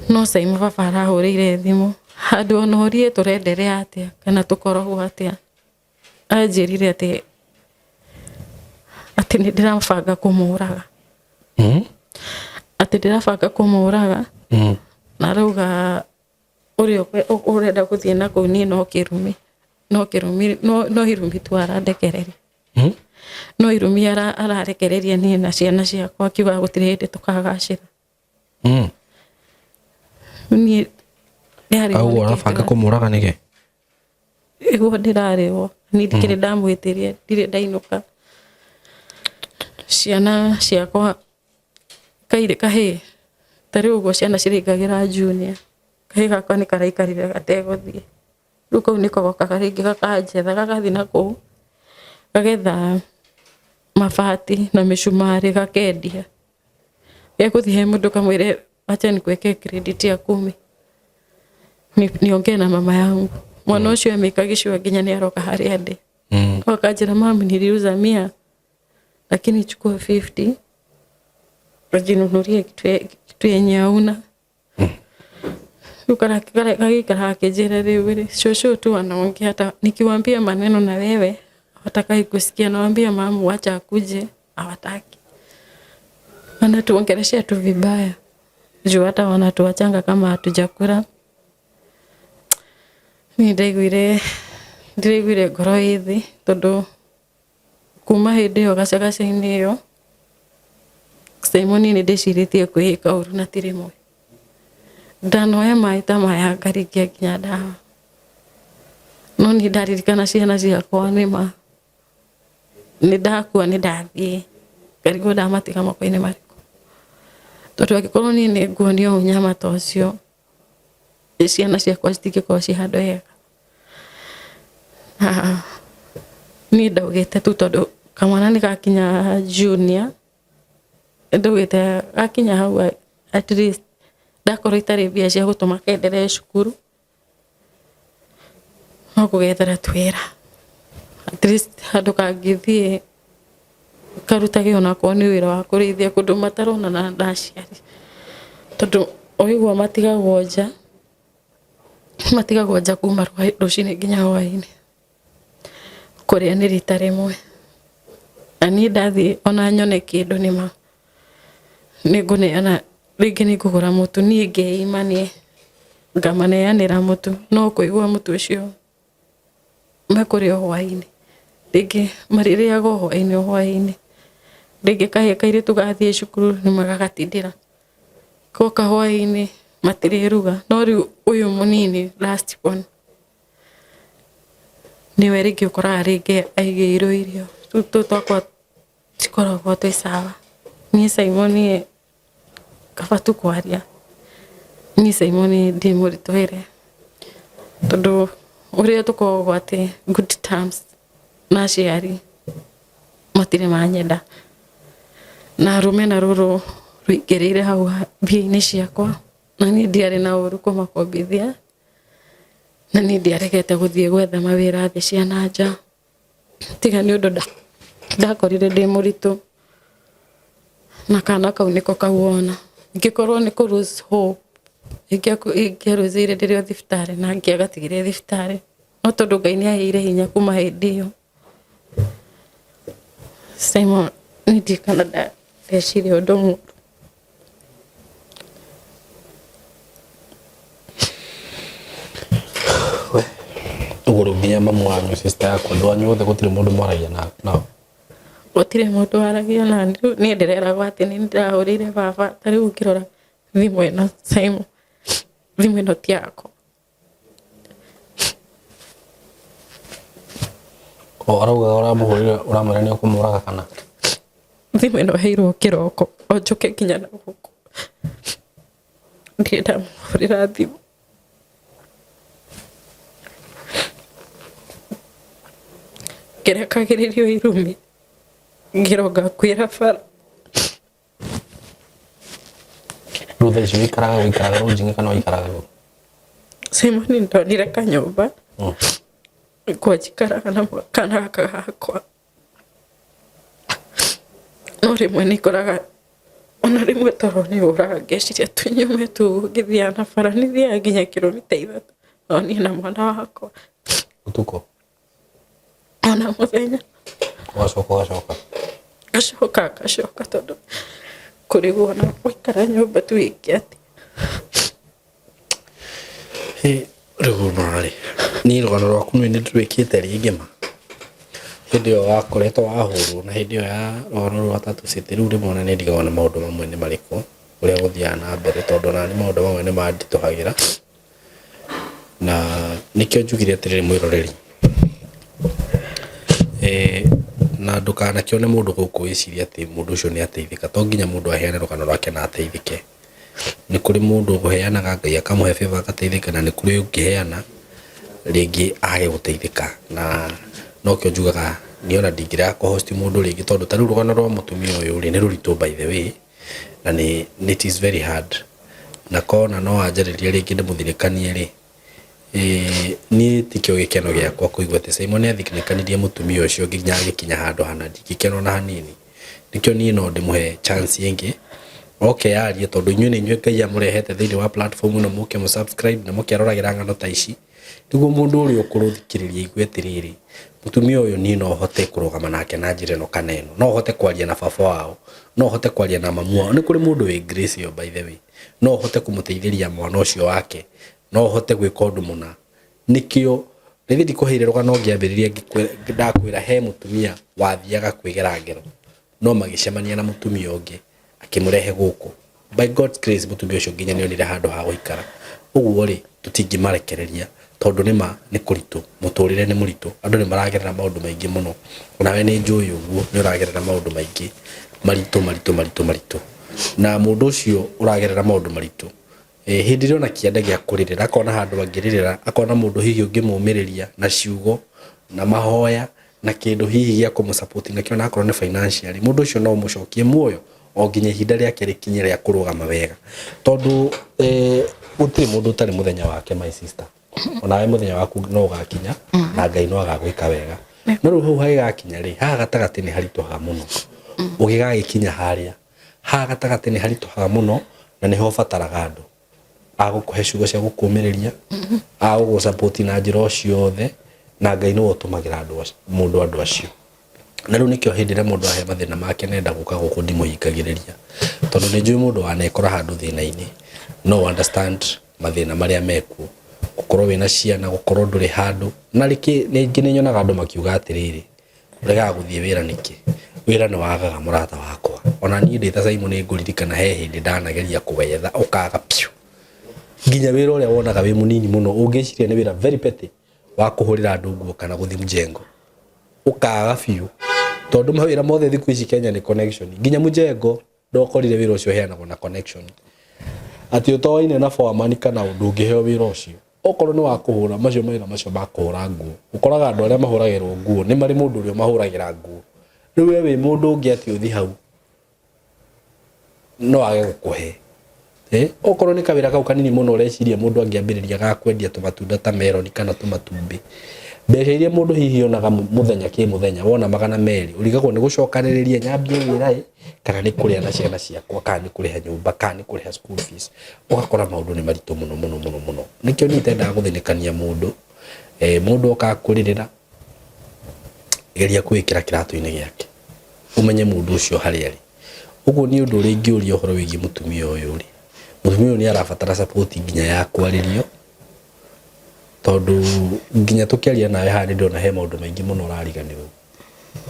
No Saimo baba arahũrĩire thimũ handũ ona ũrie tũrenderea atĩa kana tũkoragwo atĩa, anjĩrire atĩ nĩ ndĩrabanga kũmũraga. Atĩ ndĩrabanga kũmũraga. Na arauga ũrĩa ũrenda gũthiĩ na kũu niĩ no kĩrumi, no kĩrumi, no irumi tu arandekereria. No irumi ararekereria niĩ na ciana ciakwa, akiuga gũtirĩ hĩndĩ tũkagacĩra. Niĩ ndĩrarigwo Ũguo nĩkĩ ũrabanga kũmũraga nĩkĩ? Nĩguo ndĩrarĩrwo niĩ ndikĩrĩ ndamwĩtĩria, ndirĩ ndainũka. Ciana ciakwa kairĩ kahĩĩ, ta rĩu ũguo ciana cirĩngagĩra junior, kahĩĩ gakwa nĩ karaikarire gategũthiĩ. Rĩu kau nĩko gokaga rĩngĩ gakanjetha gagathiĩ na kũu gagetha mabati na mĩcumarĩ gakendia. Gegũthiĩ he mũndũ kamwĩre acha nikuwekee credit ya kumi niongee na mama yangu. Mwana ũcio emĩkaga sure nginya nĩ aroka harĩa ndĩ. Akanjĩra mami niliuza mia lakini chukua 50 ujinunulie kitu yenye hauna. Rĩu gagĩikara gakĩnjĩra rĩu rĩ cũcũ tu anaongea hata nikiwaambia maneno na wewe hawatakai kusikia. Nawaambia mamu wacha akuje, hawataki. Wanatuongeleshea tu vibaya juu hata wanatuachanga kama hatujakula. Niĩ ndaiguire ndĩraiguire ngoro ĩ thĩ tondũ kuma hĩndĩ ĩyo gacagaca-inĩ ĩyo Simon nĩ ndĩcirĩtie kwĩĩka ũru na ti rĩmwe. Ndanoya maĩ ta maya ngaringia nginya ndawa. No niĩ ndaririkana ciana ciakwa nĩma nĩ ndakua nĩ ndathiĩ ngarigwo ndamatiga moko-inĩ marĩkũ. Tondũ angĩkorwo niĩ nĩ nguonio ũnyama ta ũcio ciana ciakwa citingĩkorwo ciĩ handũ hega. Na niĩ ndaugĩte tu tondũ kamwana nĩ gakinya junior ndaugĩte gakinya hau at least ndakorwo itarĩ mbia cia gũtũma kenderee cukuru no kũgethera tu wĩra. At least handũ kangĩthiĩ karutage onakorwo nĩ wĩra wa kũrĩithia kũndũ mataronana na aciari. Tondũ waigua matigagwo nja, matigagwo nja kuma rũcinĩ nginya hwaĩ-inĩ. Kũrĩa nĩ rita rĩmwe. Na niĩ ndathiĩ ona nyone kĩndũ nĩma nĩ ngũneana rĩngĩ nĩ ngũgũra mũtu niĩ ngeima niĩ ngamaneanĩra mũtu no kũigua mũtu ũcio mekũrĩa o hwaĩ-inĩ. Rĩngĩ marĩrĩaga o hwaĩ-inĩ o hwaĩ-inĩ. Rĩngĩ kahĩĩ kairĩtu gathiĩ cukuru nĩ magagatindĩra. Goka hwaĩ-inĩ matirĩruga. No rĩu ũyũ mũnini last born nĩwe rĩngĩ ũkoraga rĩngĩ aigĩirwo irio. Rĩu tũtũ twakwa tikoragwo twĩ sawa. Niĩ Simon niĩ kaba tu kwaria. Niĩ Simon ndĩ mũritũhĩre tondũ ũrĩa tũkoragwo atĩ good terms na aciari matirĩ manyenda. Na rũmena rũrũ rũingĩrĩire hau mbia-inĩ ciakwa na niĩ ndiarĩ na ũru kũmakombithia na niĩ ndiaregete gũthiĩ gwetha mawĩra thĩ cia na nja tiga nĩ ũndũ ndakorire ndĩ mũritũ na kana kau nĩko kau wona. Ingĩkorwo nĩ kũ lose hope ingĩarũcĩire ndĩrĩ o thibitarĩ na ngĩagatigire thibitarĩ no tondũ Ngai nĩ aheire hinya kuma hĩndĩ ĩyo. Simon niĩ ndiũĩ kana ndeciria ũndũ mũũru. Ũguo rĩu nginya mamu wanyu sister yaku andũ anyu othe gũtirĩ mũndũ mwaragia nao? Gũtirĩ mũndũ waragia nani. Rĩu niĩ ndĩreragwo atĩ nĩ ndĩrahũrĩire baba ta rĩu ũngĩrora thimũ ĩno Simon thimũ ĩno ti yakwa. O arauga ũramũhũrĩra ũramwĩra nĩ ũkũmũraga kana? Thimũ ĩno heirwo kĩroko o njũke nginya na gũkũ ndirĩ ndamũhũrĩra thimũ. Ngĩrekagĩrĩrio irumi ngĩrwo ngakuĩra bara. Rĩu thaa ici wĩikaraga wĩikaraga rũnjing'i kana wĩikaraga kũ? Simon ndonire kanyũmba nĩkuo njikaraga na kana gaka gakwa. No rĩmwe nĩ ngoraga ona rĩmwe toro nĩ ũraga ngeciria tu nyume tu ũguo ngĩthiaga na bara nĩ thiaga nginya kiromita 3 no niĩ na mwana wakwa. Ũtukũ? Ona mũthenya. Ũgacoka ũgacoka? Ngacoka ngacoka tondũ kũrigwo na gũikara nyũmba tu wĩke atĩa. Rĩu ma-rĩ, niĩ rũgano rwaku nĩ ndĩrwĩkĩte rĩngĩ ma? Hĩndĩ ĩyo wakoretwo wahũrwo na hĩndĩ ĩyo ya rũgano rũu rwa Tatu City, rĩu rĩmwe ona nĩ ndigagwo nĩ maũndũ mamwe nĩ marĩkũ, ũrĩa gũthiaga na mbere tondũ ona niĩ maũndũ mamwe nĩ manditũhagĩra. Na nĩkĩo njugire atĩrĩrĩ mwĩroreri, na ndũkanakĩone mũndũ gũkũ wĩcirie atĩ mũndũ ũcio nĩ ateithĩka, to nginya mũndũ aheane rũgano rwake na ateithĩke. Nĩ kũrĩ mũndũ ũheanaga Ngai akamũhe favor agateithĩka, na nĩ kũrĩ ũngĩheana Rĩngĩ age gũteithĩka, na nokĩo njugaga niĩ ona ndingĩrega kũ-host mũndũ rĩngĩ, tondũ ta rĩu rũgano rwa mũtumia ũyũ rĩ, nĩ rũritũ by the way, na nĩ it is very hard. Na kona no anjarĩrie rĩngĩ ndĩmũthirĩkanie rĩ, niĩ tikĩo gĩkeno gĩakwa kũigua atĩ Simon nĩ athirĩkanirie mũtumia ũcio nginya agĩkinya handũ hana, ndingĩkena ona hanini. Nĩkĩo niĩ no ndĩmũhe chance ĩngĩ oke yarie, tondũ inyuĩ nĩ inyuĩ Ngai amũrehete thĩinĩ wa platform ĩno, mũke mũ subscribe na mũkeroragĩra ng'ano ta ici, nĩguo mũndũ ũrĩa ũkũrũthikĩrĩria aigue atĩrĩrĩ, mũtumia ũyũ niĩ no hote kũrũgama nake na njĩra ĩno kana ĩno, no hote kwaria na baba wao, no hote kwaria na mamu wao. Nĩ kũrĩ mũndũ wĩ grace ĩyo by the way, no hote kũmũteithĩria mwana ũcio wake, no hote gwĩka ũndũ mũna. Nĩkĩo rĩrĩ ndikũheire rũgano ngĩambĩrĩria ndakwĩra he mũtumia wathiaga kwĩgera ngero, no magĩcemania na mũtumia ũngĩ akĩmũrehe gũkũ. By God's grace, mũtumia ũcio nginya nĩonire handũ ha gũikara. Ũguo rĩ, tũtingĩmarekereria, tondũ nĩma nĩ kũritũ, mũtũrĩre nĩ mũritũ, andũ nĩ maragerera maũndũ maingĩ mũno. Onawe nĩ njũĩ ũguo nĩ ũragerera maũndũ maingĩ maritũ maritũ maritũ maritũ, na mũndũ ũcio ũragerera maũndũ maritũ, hĩndĩ ĩrĩa ona kĩanda gĩa kũrĩrĩra, akona handũ angĩrĩrĩra, akona mũndũ hihi ũngĩmũmĩrĩria na ciugo na mahoya na kĩndũ hihi gĩa kũmũ-support nakĩo, ona akorwo nĩ financially, mũndũ ũcio no ũmũcokie muoyo o nginya ihinda rĩake rĩkinye rĩa kũrũgama wega, tondũ gũtirĩ mũndũ ũtarĩ mũthenya wake, my sister. Onawe mũthenya waku no ũgakinya na Ngai no agagwĩka wega. No rĩu hau hagĩgakinya rĩ, haha gatagatĩ nĩ haritũhaga mũno. Ũgĩgagĩkinya harĩa haha gatagatĩ nĩ haritũhaga mũno, na nĩho ũbataraga andũ a gũkũhe ciugo cia gũkũmĩrĩria, a gũgũ-support na njĩra o ciothe, na Ngai nĩwe ũtũmagĩra andũ mũndũ andũ acio. Na rĩu nĩkĩo hĩndĩ ĩrĩa mũndũ ahe mathĩna make nenda gũka gũkũ, ndimũhingagĩrĩria, tondũ nĩ njũĩ mũndũ wanekora handũ thĩna-inĩ no understand mathĩna marĩa mekuo, gũkorwo wĩna ciana, gũkorwo ndũrĩ handũ. Na rĩngĩ nĩ nyonaga andũ makiuga atĩrĩrĩ, ũregaga gũthiĩ wĩra nĩkĩ? Wĩra nĩ wagaga, mũrata wakwa. Ona niĩ ndĩ ta Simon nĩ ngũririkana he hĩndĩ ndanageria kũwetha, ũkaga piũ, nginya wĩra ũrĩa wonaga wĩ mũnini mũno, ũngĩciria nĩ wĩra very petty wa kũhũrĩra andũ nguo kana gũthiĩ mjengo, ũkaga biũ, tondũ mawĩra mothe thikũ ici Kenya nĩ connection. Nginya mjengo ndokorire wĩra ũcio ũheanagwo na connection, atĩ ũtoaine na foreman kana ũndũ ũngĩheo wĩra ũcio, okorwo nĩ wa kũhũra macio mawĩra macio ma kũhũra nguo. Ũkoraga andũ arĩa mahũragĩrwo nguo nĩ marĩ mũndũ ũrĩa ũmahũragĩra nguo. Rĩu we wĩ mũndũ ũngĩ, atĩ ũthi hau no age gũkũhe. Okorwo nĩ kawĩra kau kanini mũno ũreciria mũndũ angĩambĩrĩria ga kwendia tũmatunda ta meroni kana tũmatumbĩ, mbeca iria mũndũ hihi onaga mũthenya kĩ mũthenya, wona 200, ũrigagwo nĩ gũcokanĩrĩria nyambie wĩra ĩ, kana nĩ kũrĩa na ciana ciakwa, kana nĩ kũrĩha nyũmba, kana nĩ kũrĩha school fees. Ũgakora maũndũ nĩ maritũ mũno mũno mũno mũno. Nĩkĩo niĩ itendaga gũthĩnĩkania mũndũ. Mũndũ oka kũrĩrĩra, geria kwĩĩkĩra kĩratũ-inĩ gĩake, ũmenye mũndũ ũcio harĩa arĩ. Ũguo nĩ ũndũ ũrĩa ingĩũria ũhoro wĩgiĩ mũtumia ũyũ rĩ, mũtumia ũyũ nĩ arabatara support nginya ya kwarĩrio, tondũ nginya tũkĩaria nawe haha nĩ ndĩrona he maũndũ maingĩ mũno ũrariganĩrwo.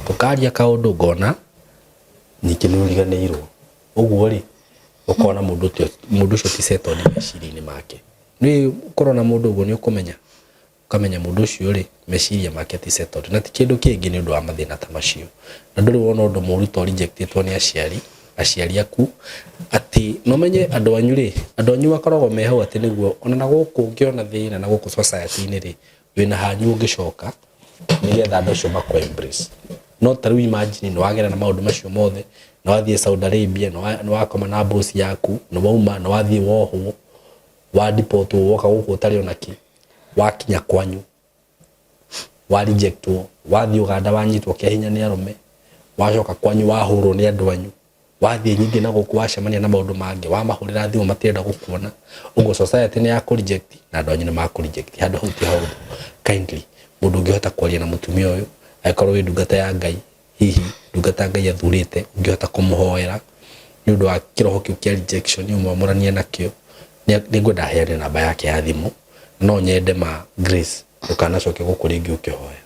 Tũkaria kaũndũ ngona ningĩ nĩ ũriganĩirwo. Ũguo rĩ, ũkona mũndũ ũcio ti settled meciria-inĩ make. Nĩ ũkorwo na mũndũ ũguo nĩ ũkũmenya, ũkamenya mũndũ ũcio rĩ, meciria make ti settled, na ti kĩndũ kĩngĩ, nĩ ũndũ wa mathĩna ta macio. Na ndũrĩ wona ũndũ mũru ta rejectĩtwo nĩ aciari aku, atĩ no menye andũ anyu rĩ, andũ anyu makoragwo me hau atĩ nĩguo ona na gũkũ ũngĩona thĩna na gũkũ society-inĩ rĩ, wĩna hanyu ũngĩcoka nĩgetha andũ acio makũ embrace. No ta rĩu imagine nĩ wagera na maũndũ macio mothe, nĩ wathiĩ Saudi Arabia, nĩ wakoma na boss yaku, nĩ wauma, nĩ wathiĩ wohwo, wa deportwo, woka gũkũ ũtarĩ ona kĩ, wakinya kwanyu wa rejectwo, wathiĩ Uganda wanyitwo kĩa hinya nĩ arũme, wacoka kwanyu wahũrwo nĩ andũ anyu, wathiĩ nyingĩ na gũkũ wacemania na maũndũ mangĩ, wamahũrĩra thimũ matirenda gũkuona. Ũguo society nĩ ya kũ-reject na andũ anyu nĩ makũ-reject. Handũ hau ti hahũthũ. Kindly, mũndũ ũngĩhota kwaria na mũtumia ũyũ, angĩkorwo wĩ ndungata ya Ngai, hihi ndungata Ngai athurĩte, ũngĩhota kũmũhoera nĩ ũndũ wa kĩroho kĩu kĩa rejection, ũmwamũranie nakĩo, nĩ ngwenda aheane namba yake ya thimũ. No nyende ma Grace ndũkanacoke gũkũ rĩngĩ ũkĩhoya.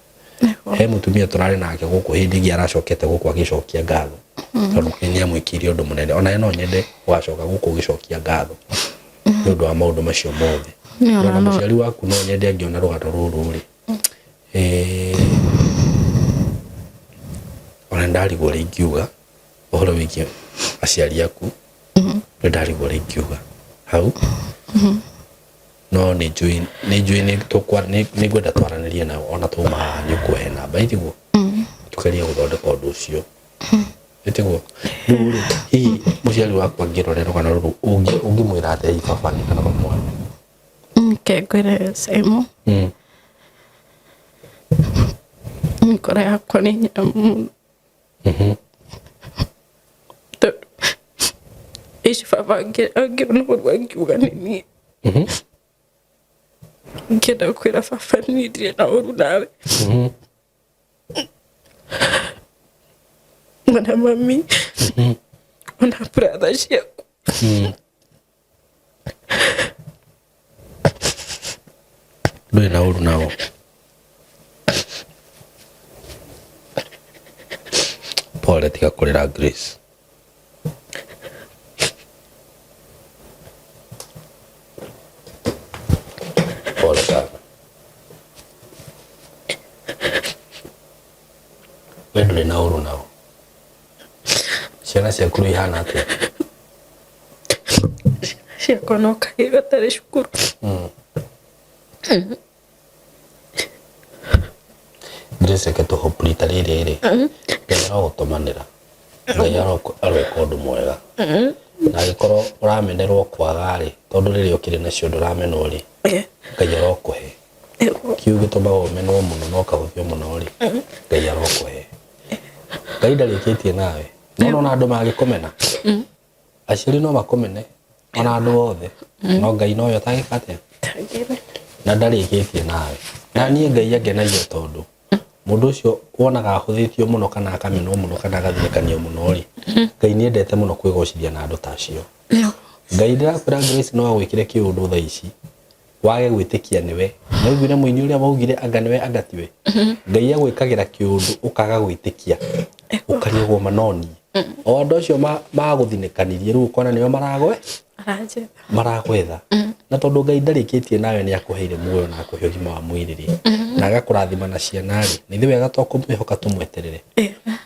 He mũtumia tũrarĩ nake gũkũ hĩndĩ ĩngĩ aracokete gũkũ agĩcokia ngatho, tondũ nĩ amwĩkĩire ũndũ mũnene. Onawe no nyende ũgacoka gũkũ ũgĩcokia ngatho nĩ ũndũ wa maũndũ macio mothe. Nĩ ona Ona mũciari waku no nyende angĩona rũgano rũrũ rĩ, ona ndarigwo ũrĩa ingiuga ũhoro wĩgiĩ aciari aku, nĩ ndarigwo ũrĩa ingiuga hau. No nĩ njũĩ nĩ njũĩ nĩ tũkwa nĩ nĩ ngwenda twaranĩrie nawe ona twauma haha nĩ ũkũhe namba ĩtiguo tũgerie gũthondeka ũndũ ũcio ĩtiguo. Rĩu rĩ, hihi mũciari waku angĩrore rũgano rũrũ ũngĩ ũngĩmwĩra atĩa hihi baba wanyu kana mama wanyu? Reke ngwĩre Simon, ngoro yakwa nĩ nyũmũ mũno. Tondũ ici baba angĩona ũru angiuga nĩ niĩ. Ngĩenda kwĩra baba niĩ ndirĩ na ũru nawe. Ona mami, ona brother ciaku. Ndũrĩ na ũru nao. Pole, tiga kũrĩra Grace. Pole sana. We ndũrĩ na ũru nao. Ciana ciaku rĩu ihana atĩa? Ciakwa no kahĩĩ gatarĩ cukuru. Grace, reke tũ hope rita rĩrĩ rĩ, Ngai arogũtũmanĩra, Ngai aroeka ũndũ mwega, na angĩkorwo ũramenerwo kwaga rĩ, tondũ rĩrĩa ũkĩrĩ nacio ndũramenwo rĩ, Ngai arokũhe. Kĩu gĩtũmaga ũmenwo mũno na ũkahũthio mũno rĩ, Ngai arokũhe. Ngai ndarĩkĩtie nawe. No nona andũ mangĩkũmena, aciari no makũmene ona andũ othe, no Ngai nowe ũtangĩka atĩa na ndarĩkĩtie nawe. Na niĩ Ngai angenagia tondũ mũndũ ũcio wonaga ahũthĩtio mũno kana akamenwo mũno kana agathinĩkanio mũno rĩ, Ngai nĩ endete mũno kwĩgocithia na andũ ta acio. Ngai ndĩrakwĩra Grace no agwĩkĩre kĩũndũ thaa ici wage gwĩtĩkia nĩwe. Nĩwaiguire mũini ũrĩa waugire anga nĩwe anga tiwe? Ngai agwĩkagĩra kĩũndũ ũkaga gwĩtĩkia, ũkarigwo ma no niĩ. O andũ acio magũthinĩkanirie rĩu ũkona nĩo maragwe maragwetha. Na tondũ Ngai ndarĩkĩtie nawe nĩ akũheire muoyo na akũhe ũgima wa mwĩrĩ rĩ, na agakũrathima na ciana rĩ, na ithuĩ wega to kũmwĩhoka tũmweterere.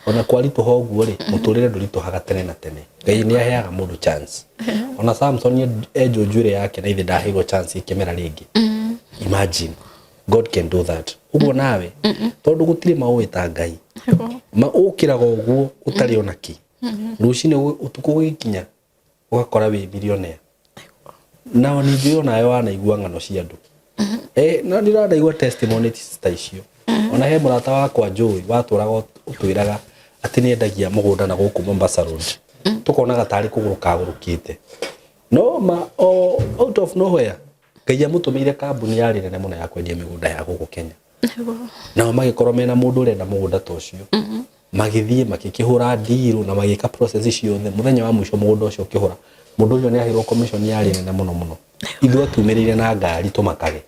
Ona kwaritũha ũguo rĩ, mũtũrĩre ndũritũhaga tene na tene. Ngai nĩ aheaga mũndũ chance. Ona Samson enjwo njuĩrĩ yake na ithe ndaheirwo chance ĩkĩmera rĩngĩ. Imagine God can do that. Ũguo nawe tondũ gũtirĩ maũĩ ta Ngai, ma ũkĩraga ũguo ũtarĩ ona kĩ, rũcinĩ ũtukũ gũgĩkinya ũgakora wĩ millionaire. Nao ningĩ onawe wanaigua ng'ano cia andũ, no ndĩranaigua testimonies ta icio. Ona he mũrata wakwa njũĩ watũraga ũtwĩraga atĩ nĩ endagia mũgũnda na gũkũ Mombasa Road, tũkonaga tarĩ kũgũrũ kagũrũkĩte, no ma o out of nowhere Ngai amũtũmĩire kambuni yarĩ nene mũno ya kwendia mĩgũnda ya gũkũ Kenya. Nao magĩkorwo mena mũndũ ũrenda mũgũnda ta ũcio, magĩthiĩ magĩkĩhũra ndirũ na magĩka process ciothe. Mũthenya wa mũico mũgũnda ũcio ũkĩhũra, mũndũ ũcio nĩ aheirwo commission yarĩ nene mũno mũno. Ithuĩ tumĩrĩire na ngari tũmakage.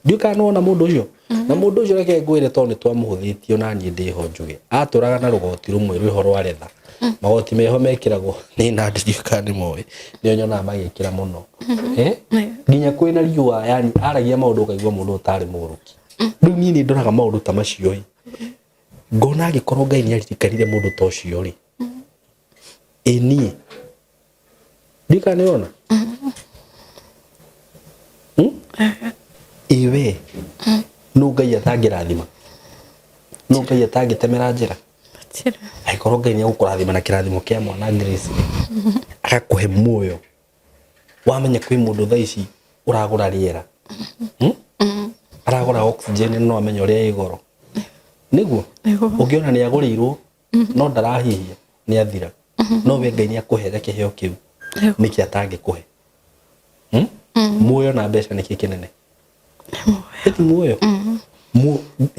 Ndiũĩ kana nĩwona mũndũ ũcio. Na mũndũ ũcio reke ngwĩre, tondũ nĩ twamũhũthĩtio na niĩ ndĩho njuge, atũraga na rũgoti rũmwe rwĩho rwa retha. Magoti meho mekĩragwo nĩ nandi, ndiũĩ kana nĩ moĩ, nĩo nyonaga magĩkĩra mũno. Nginya kwĩna riũa, yani aragia maũndũ ũkaigua mũndũ ũtarĩ mũgũrũki. Rĩu niĩ nĩ ndoraga maũndũ ta macio ĩ, ngona angĩkorwo Ngai nĩ aririkanire mũndũ ta ũcio rĩ, ĩ niĩ ndiũĩ kana nĩ ũrona. Ĩ we nũ Ngai atangĩrathima? Nũ Ngai atangĩtemera njĩra? Angĩkorwo Ngai nĩ egũkũrathima na kĩrathimo kĩa mwana Grace rĩ, agakũhe muoyo, wamenya kwĩ mũndũ thaa ici ũragũra rĩera, Aragũra oxygen, no amenya ũrĩa ĩ goro. Nĩguo ũngĩona nĩ agũrĩirwo no ndarahihia nĩ athira, no we Ngai nĩ akũhete kĩheo kĩu, nĩkĩ atangĩkũhe? Muoyo na mbeca nĩkĩ kĩnene? Ĩti muoyo.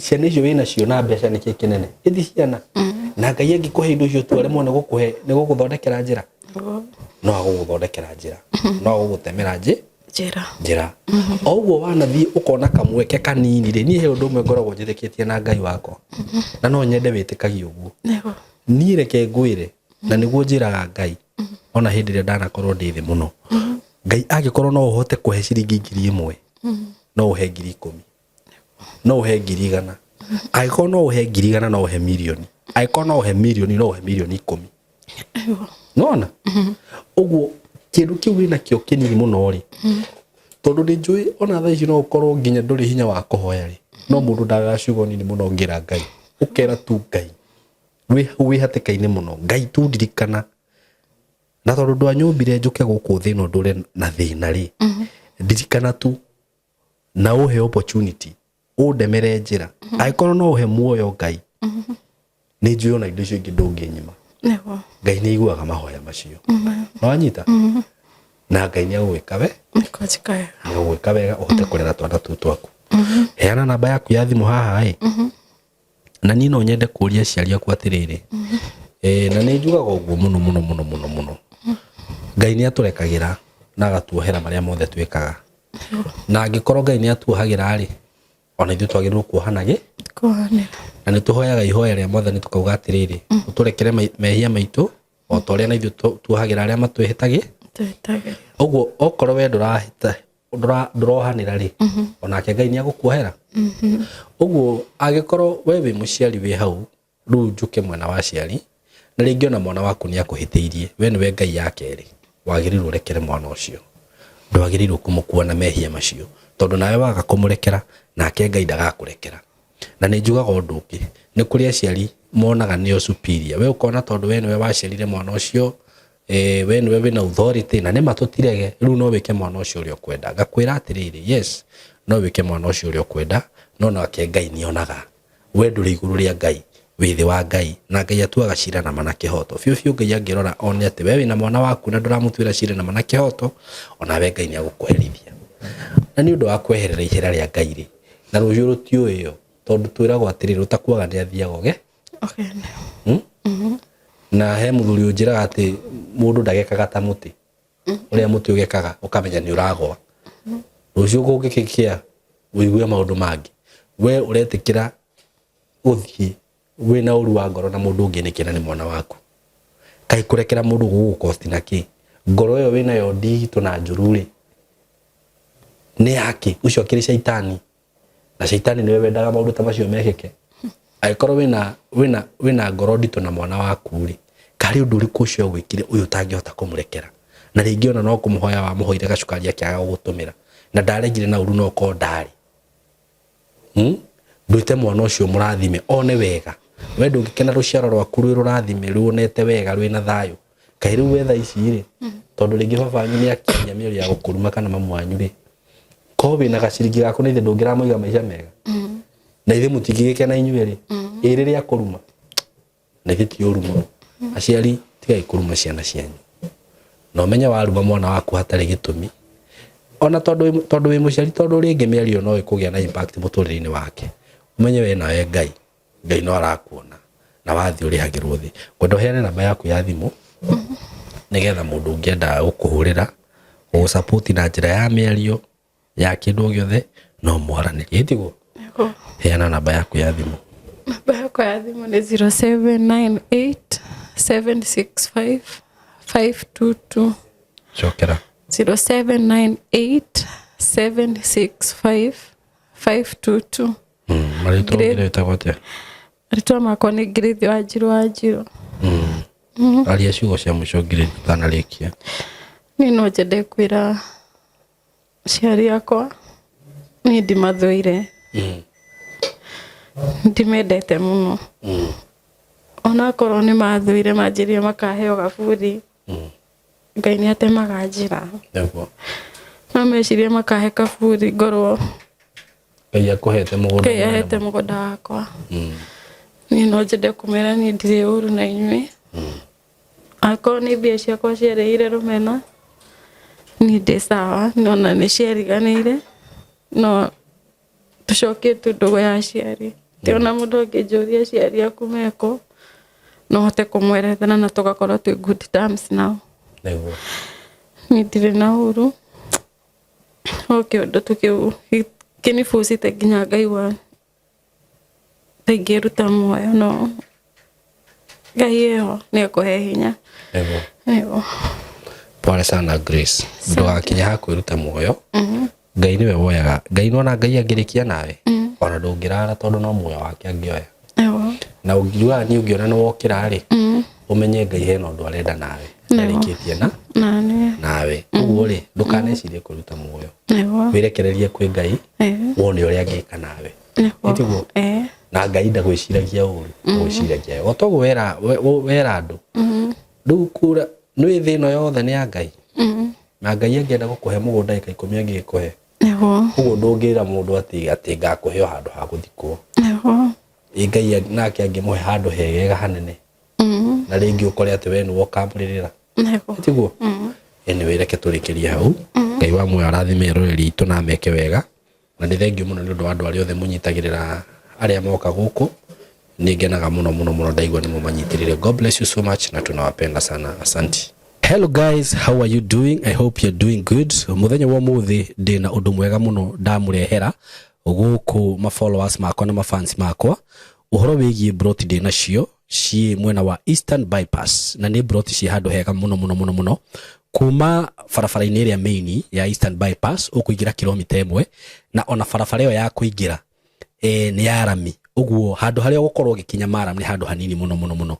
Ciana icio wĩnacio na mbeca nĩkĩ kĩnene? Ĩti ciana. Na Ngai angĩkũhe indo icio tu aremwo nĩ gũkũhe nĩ gũgũthondekera njĩra, no agũgũthondekera njĩra, no agũgũtemera njĩra. Njĩra. O ũguo wanathiĩ ũkona kamweke kanini rĩ, niĩ he ũndũ ũmwe ngoragwo njĩtĩkĩtie na Ngai wakwa, na no nyende wĩtĩkagie ũguo. Niĩ reke ngwĩre, na nĩguo njĩraga Ngai ona hĩndĩ ĩrĩa ndanakorwo ndĩ thĩ mũno, Ngai angĩkorwo no ũhote kũhe ciringi 1000, no ũhe 10,000, no ũhe 100,000. Angĩkorwo no ũhe 100,000, no ũhe mirioni. Angĩkorwo no ũhe mirioni, no ũhe mirioni 10. Nona ũguo kĩndũ kĩu wĩnakĩo kĩnini mũno rĩ. Tondũ nĩ njũĩ ona thaa ici no ũkorwo nginya ndũrĩ hinya wa kũhoya rĩ, no mũndũ ndagaga ciugo nini mũno ũngĩra Ngai. Ũkera tu Ngai. Wĩ hau wĩ hatĩka-inĩ mũno. Ngai tu ndirikana. Na tondũ ndwanyũmbire njũke gũkũ thĩ ĩno ndũre na thĩna rĩ, ndirikana tu na ũhe opportunity ũndemere njĩra. Angĩkorwo no ũhe muoyo Ngai, nĩ njũĩ ona indo icio ingĩ ndũngĩnyima. Nĩguo. Ngai nĩ aiguaga mahoya macio. Nĩwanyita? Na Ngai nĩ agũgwĩka we Nĩkwanjĩka wega. nĩ agũgwĩka wega ũhote kũrera twana tũu twaku. Heana namba yaku ya thimũ haha ĩ. Na niĩ no nyende kũria aciari aku atĩrĩrĩ, na nĩ njugaga ũguo mũno mũno mũno mũno mũno, Ngai nĩ atũrekagĩra na agatuohera marĩa mothe twĩkaga. Na angĩkorwo Ngai nĩ atuohagĩra rĩ, ona ithuĩ twagĩrĩirwo kuohanagĩ. Kuohanĩra. Na nĩ tũhoyaga ihoya rĩa Mwathani tũkauga atĩrĩrĩ, ũtũrekere mehia maitũ o ta ũrĩa na ithuĩ tuohagĩra arĩa matwĩhĩtagĩ. Twĩhĩtagĩria. Ũguo okorwo we ndũrahĩta, ndũrohanĩra rĩ, onake Ngai nĩ agũkuohera. Ũguo angĩkorwo we wĩ mũciari wĩ hau, rĩu njũke mwena wa aciari, na rĩngĩ ona mwana waku nĩ akũhĩtĩirie, we nĩwe Ngai ya kerĩ, wagĩrĩirwo ũrekere mwana ũcio. Ndwagĩrĩirwo kũmũkua na mehia macio, tondũ nawe waga kũmũrekera, nake Ngai ndagakũrekera. Na nĩ njugaga ũndũ ũngĩ, nĩ kũrĩ aciari monaga nĩo superior. We ũkona tondũ we nĩwe waciarire mwana ũcio, we nĩwe wĩna authority, na nĩma tũtirege, rĩu no wĩke mwana ũcio ũrĩa ũkwenda. Ngakwĩra atĩrĩrĩ, yes, no wĩke mwana ũcio ũrĩa ũkwenda, no nake Ngai nĩonaga. We ndũrĩ igũrũ rĩa Ngai, wĩ thĩ wa Ngai, na Ngai atuaga cira na ma na kĩhoto. Biũ biũ Ngai angĩrora one atĩ we wĩna mwana waku na ndũramũtuĩra cira na ma na kĩhoto, onawe Ngai nĩagũkũherithia. Na nĩ ũndũ wa kweherera ihera rĩa Ngai rĩ, na rũhiũ rũtiũĩo, tondũ twĩragwo atĩrĩrĩ, ũtakuaga nĩ athiaga ũge. Na he mũthuri ũnjĩraga atĩ mũndũ ndagekaga ta mũtĩ. Ũrĩa mũtĩ ũgekaga ũkamenya nĩ ũragwa. Rũciũ kũngĩkĩa ũigue maũndũ mangĩ. We ũretĩkĩra gũthiĩ wĩna ũru wa ngoro na mũndũ ũngĩ nĩkĩ na nĩ mwana waku. Kaĩ kũrekera mũndũ gũgũkosti na kĩ? Ngoro ĩyo wĩnayo nditũ na njũru rĩ, nĩ yakĩ? Ũcio akĩrĩ caitani. Na caitani nĩwe wendaga maũndũ ta macio mekĩke. Angĩkorwo wĩna ngoro nditũ na mwana waku rĩ, karĩ ũndũ ũrĩkũ ũcio agwĩkire ũyũ ũtangĩhota kũmũrekera? Na rĩngĩ ona no kũmũhoya wamũhoire gacukari akĩaga gũgũtũmĩra. Na ndaregire na ũru no ũkorwo ndarĩ. Ndwĩte mwana ũcio mũrathime one wega. We ndũngĩkena rũciaro rwaku rwĩ rũrathime ruonete wega rwĩna thayũ. Kaĩ rĩu we thaa ici rĩ, tondũ rĩngĩ baba wanyu nĩ akinyia mĩario ya gũkũruma kana mamu wanyu rĩ, korwo wĩna gaciringi gaku na ithe ndũngĩramũiga maica mega. Na ithe mũtingĩgĩkena inyuĩ rĩ, ĩ rĩrĩa akũruma. Na ithe ti ũru mũno. Aciari tigai kũruma ciana cianyu. Na ũmenye waruma mwana waku hatarĩ gĩtũmi, ona tondũ wĩ mũciari, tondũ rĩngĩ mĩario no ĩkũgĩa na impact mũtũrĩre-inĩ wake. Ũmenye we nawe Ngai, Ngai no arakuona na wathiĩ ũrĩhagĩrwo thĩ. Ngwenda ũheane namba yaku ya thimũ nĩgetha mũndũ ũngĩenda gũkũhũrĩra, gũgũ support na njĩra ya mĩario ya kĩndũ o gĩothe no mwaranĩrie, ĩtiguo? Heana namba yaku ya thimũ. Namba yakwa ya thimũ nĩ 0798 765 522. Cokera. 0798 765 522. Marĩtwa ũngĩra wĩtagwo atĩa? Marĩtwa makwa nĩ Ngĩrĩthi Wanjirũ Wanjirũ. Aria ciugo cia mũico Ngĩrĩthi ũtanarĩkia. Niĩ no nyende kwĩra aciari akwa niĩ ndimathũire. Ndimendete mũno. Onakorwo nĩ mathũire manjĩrire makaheo gaburi, Ngai nĩ atemaga njĩra. Nĩguo. No mecirie makahe kaburi ngorwo Ngai akũhete mũgũnda. Ngai ahete mũgũnda wakwa. Niĩ no nyende kũmera niĩ ndirĩ ũru na inyuĩ. Akorwo nĩ mbia ciakwa ciarehire rũmena, niĩ ndĩ sawa, ona nĩ ciariganĩire, no tũcokie tu ndũgũ ya aciari. Ti ona mũndũ angĩnjũria aciari aku mekũ, no hote kũmwerethera na tũgakorwo twĩ good terms nao. Nĩguo. Niĩ ndirĩ na ũru, no kĩũndũ tu kĩu kĩnibucĩte nginya ngaigua ta ingĩruta muoyo, no Ngai eho nĩ ekũhe hinya. Nĩguo. Nĩguo. Pole sana Grace. Ndũgakinye ha kwĩruta muoyo. Ngai nĩwe woyaga. Ngai nĩwona Ngai angĩrĩkia nawe. Ona ndũngĩrara tondũ no muoyo wake angĩoya. Nĩguo. Na ũngiugaga niĩ ũngĩona nĩ wokĩra rĩ, ũmenye Ngai hena ũndũ arenda nawe. Ndarĩkĩtie na. Nani. Nawe ũguo rĩ, ndũkanecirie kũruta muoyo. Nĩguo. Wĩrekererie kwĩ Ngai. Wone ũrĩa angĩka nawe. Nĩtiguo? Na Ngai ndagwĩciragia ũru, agwĩciragia wega. O toguo wera wera andũ rĩu kura nĩ thĩ ĩno yothe nĩ ya Ngai, na Ngai angĩenda gũkũhe mũgũnda ĩka 10 angĩgĩkũhe. Ũguo ndũngĩra mũndũ atĩ ngakũhe o handũ ha gũthikwo. Ĩ Ngai nake angĩmũhe handũ hegega hanene, na rĩngĩ ũkore atĩ we nĩwe ũkamũrĩrĩra. Tiguo? Anyway, reke tũrĩkĩrie hau. Ngai wa muoyo arathime eroreri itũ na ameke wega, na nĩ thengiũ mũno nĩ ũndũ wa andũ arĩa othe mũnyitagĩrĩra arĩa moka gũkũ. Nĩ ngenaga mũno mũno mũno ndaigua nĩ mũmanyitĩrĩire. God bless you so much na tunawapenda sana. Asanti. Hello guys, how are you doing? I hope you're doing good. Mũthenya wa ũmũthĩ ndĩna ũndũ mwega mũno ndamũrehera gũkũ ma followers makwa na ma fans makwa, ũhoro wĩgiĩ broti ndĩ nacio ciĩ mwena wa Eastern Bypass, na nĩ broti ciĩ handũ hega mũno mũno mũno mũno. Kuma barabara-inĩ ĩrĩa main ya Eastern Bypass ũkũingĩra kilomita 1, na ona barabara ĩyo ya kũingĩra nĩ ya rami, ũguo handũ harĩa ũgũkorwo ũgĩkinya maram nĩ handũ hanini mũno mũno mũno.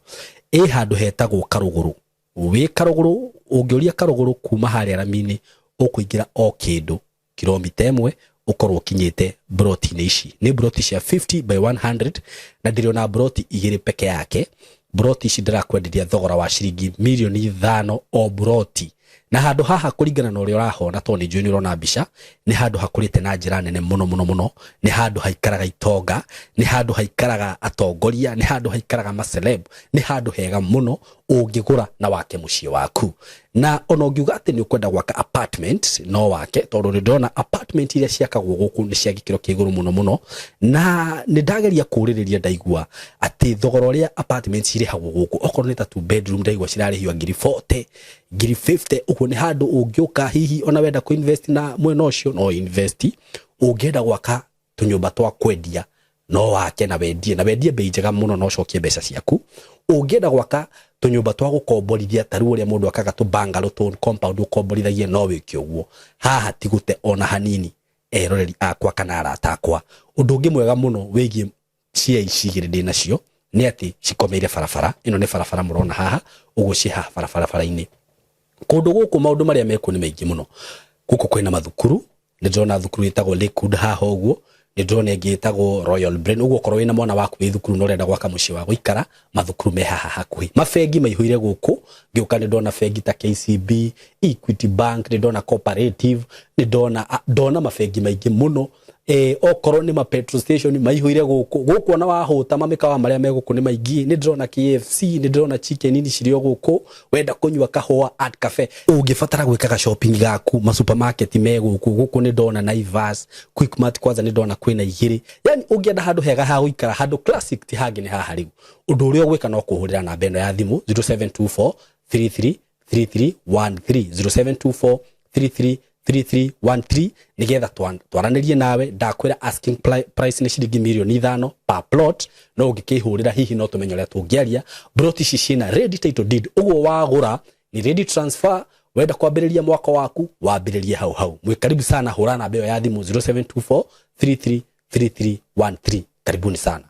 Ĩ handũ hetagwo Karũgũrũ. Wĩ Karũgũrũ, ũngĩũria Karũgũrũ kuma harĩa rami-inĩ, ũkũingĩra o kĩndũ kilomita 1 ũkorwo ũkinyĩte broti-inĩ ici. Nĩ broti cia 50 by 100, na ndĩrĩ ona broti 2 peke yake. Broti ici ndĩrakwenderia thogora wa ciringi mirioni 5 o broti. Na handũ haha kũringana na ũrĩa ũrahona, tondũ nĩ njũĩ nĩ ũrona mbica, nĩ handũ hakũrĩte na njĩra nene mũno mũno mũno. Nĩ handũ haikaraga itonga, nĩ handũ haikaraga atongoria, nĩ handũ haikaraga maceleb, nĩ handũ hega mũno ũngĩgũra na wake mũciĩ waku. Na ona ũngiuga atĩ nĩ ũkwenda gwaka apartment, no wake, tondũ nĩ ndĩrona apartment iria ciakagwo gũkũ nĩ cia gĩkĩro kĩa igũrũ mũno mũno. Na nĩ ndageria kũũrĩrĩria, ndaigua atĩ thogora ũrĩa apartment cirĩhagwo gũkũ, okorwo nĩ ta 2 bedroom, ndaigua cirarĩhio ngiri 40, ngiri 50. Ũguo nĩ handũ ũngĩũka hihi ona wenda kũ-invest na mwena ũcio no invest. Ũngĩenda gwaka tũnyũmba twa kwendia no wake na wendie, na wendie bei njega mũno na ũcokie mbeca ciaku. Ũngĩenda gwaka tũnyũmba twa gũkomborithia, ta rĩu ũrĩa mũndũ akaga tũ bungalow, tũ compound ũkomborithagia, no wĩke ũguo. Haha ti gũte ona hanini, eroreri akwa kana arata akwa. Ũndũ ũngĩ mwega mũno wĩgiĩ cia ici igĩrĩ ndĩ nacio nĩ atĩ cikomeire barabara ĩno. Nĩ barabara mũrona haha ũguo, ciĩ haha barabara-inĩ. Kũndũ gũkũ maũndũ marĩa mekuo nĩ maingĩ mũno. Gũkũ kwĩna mathukuru, nĩ ndĩrona thukuru ĩtagwo Lakewood haha ũguo, nĩ ndĩrona ĩngĩ ĩtagwo Royal Brain. Ũguo okorwo wĩna mwana waku wĩ thukuru na ũrenda gwaka mũciĩ wa gũikara, mathukuru me haha hakuhĩ. Mabengi maihũire gũkũ, ngĩũka nĩ ndona bengi ta KCB, Equity Bank, nĩ ndona Cooperative, nĩ ndona mabengi maingĩ mũno. Okorwo nĩ ma petrol station maihũire gũkũ. Gũkũ ona wahũta, mamĩkawa marĩa me gũkũ nĩ maingĩ. Nĩ ndĩrona KFC, nĩ ndĩrona Chicken Inn cirĩ o gũkũ. Wenda kũnyua kahũa, Art Cafe. Ũngĩbatara gwĩkaga shopping gaku, ma supermarket me gũkũ. Gũkũ nĩ ndona Naivas, Quickmart, kwanza nĩ ndona kwĩna 2. Yani ũngĩenda handũ hega ha gũikara, handũ classic, ti hangĩ nĩ haha. Rĩu ũndũ ũrĩa ũgwĩka no kũhũrĩra namba ĩno ya thimũ 0724 33 3313, 0724 33 3313, nigetha twaranĩrie nawe. Ndakwĩra asking price nĩ ciringi mirioni 5 per plot, no ũngĩkĩhũrĩra hihi no tũmenye ũrĩa tũngĩaria. Plot ici ciĩna ready title deed, ũguo wagũra ni ready transfer. Wenda kwambĩrĩria mwaka waku, wambĩrĩrie hau hau. Mwĩ karibu sana. Hũra namba ĩyo ya thimũ 0724 33 3313. Karibuni sana.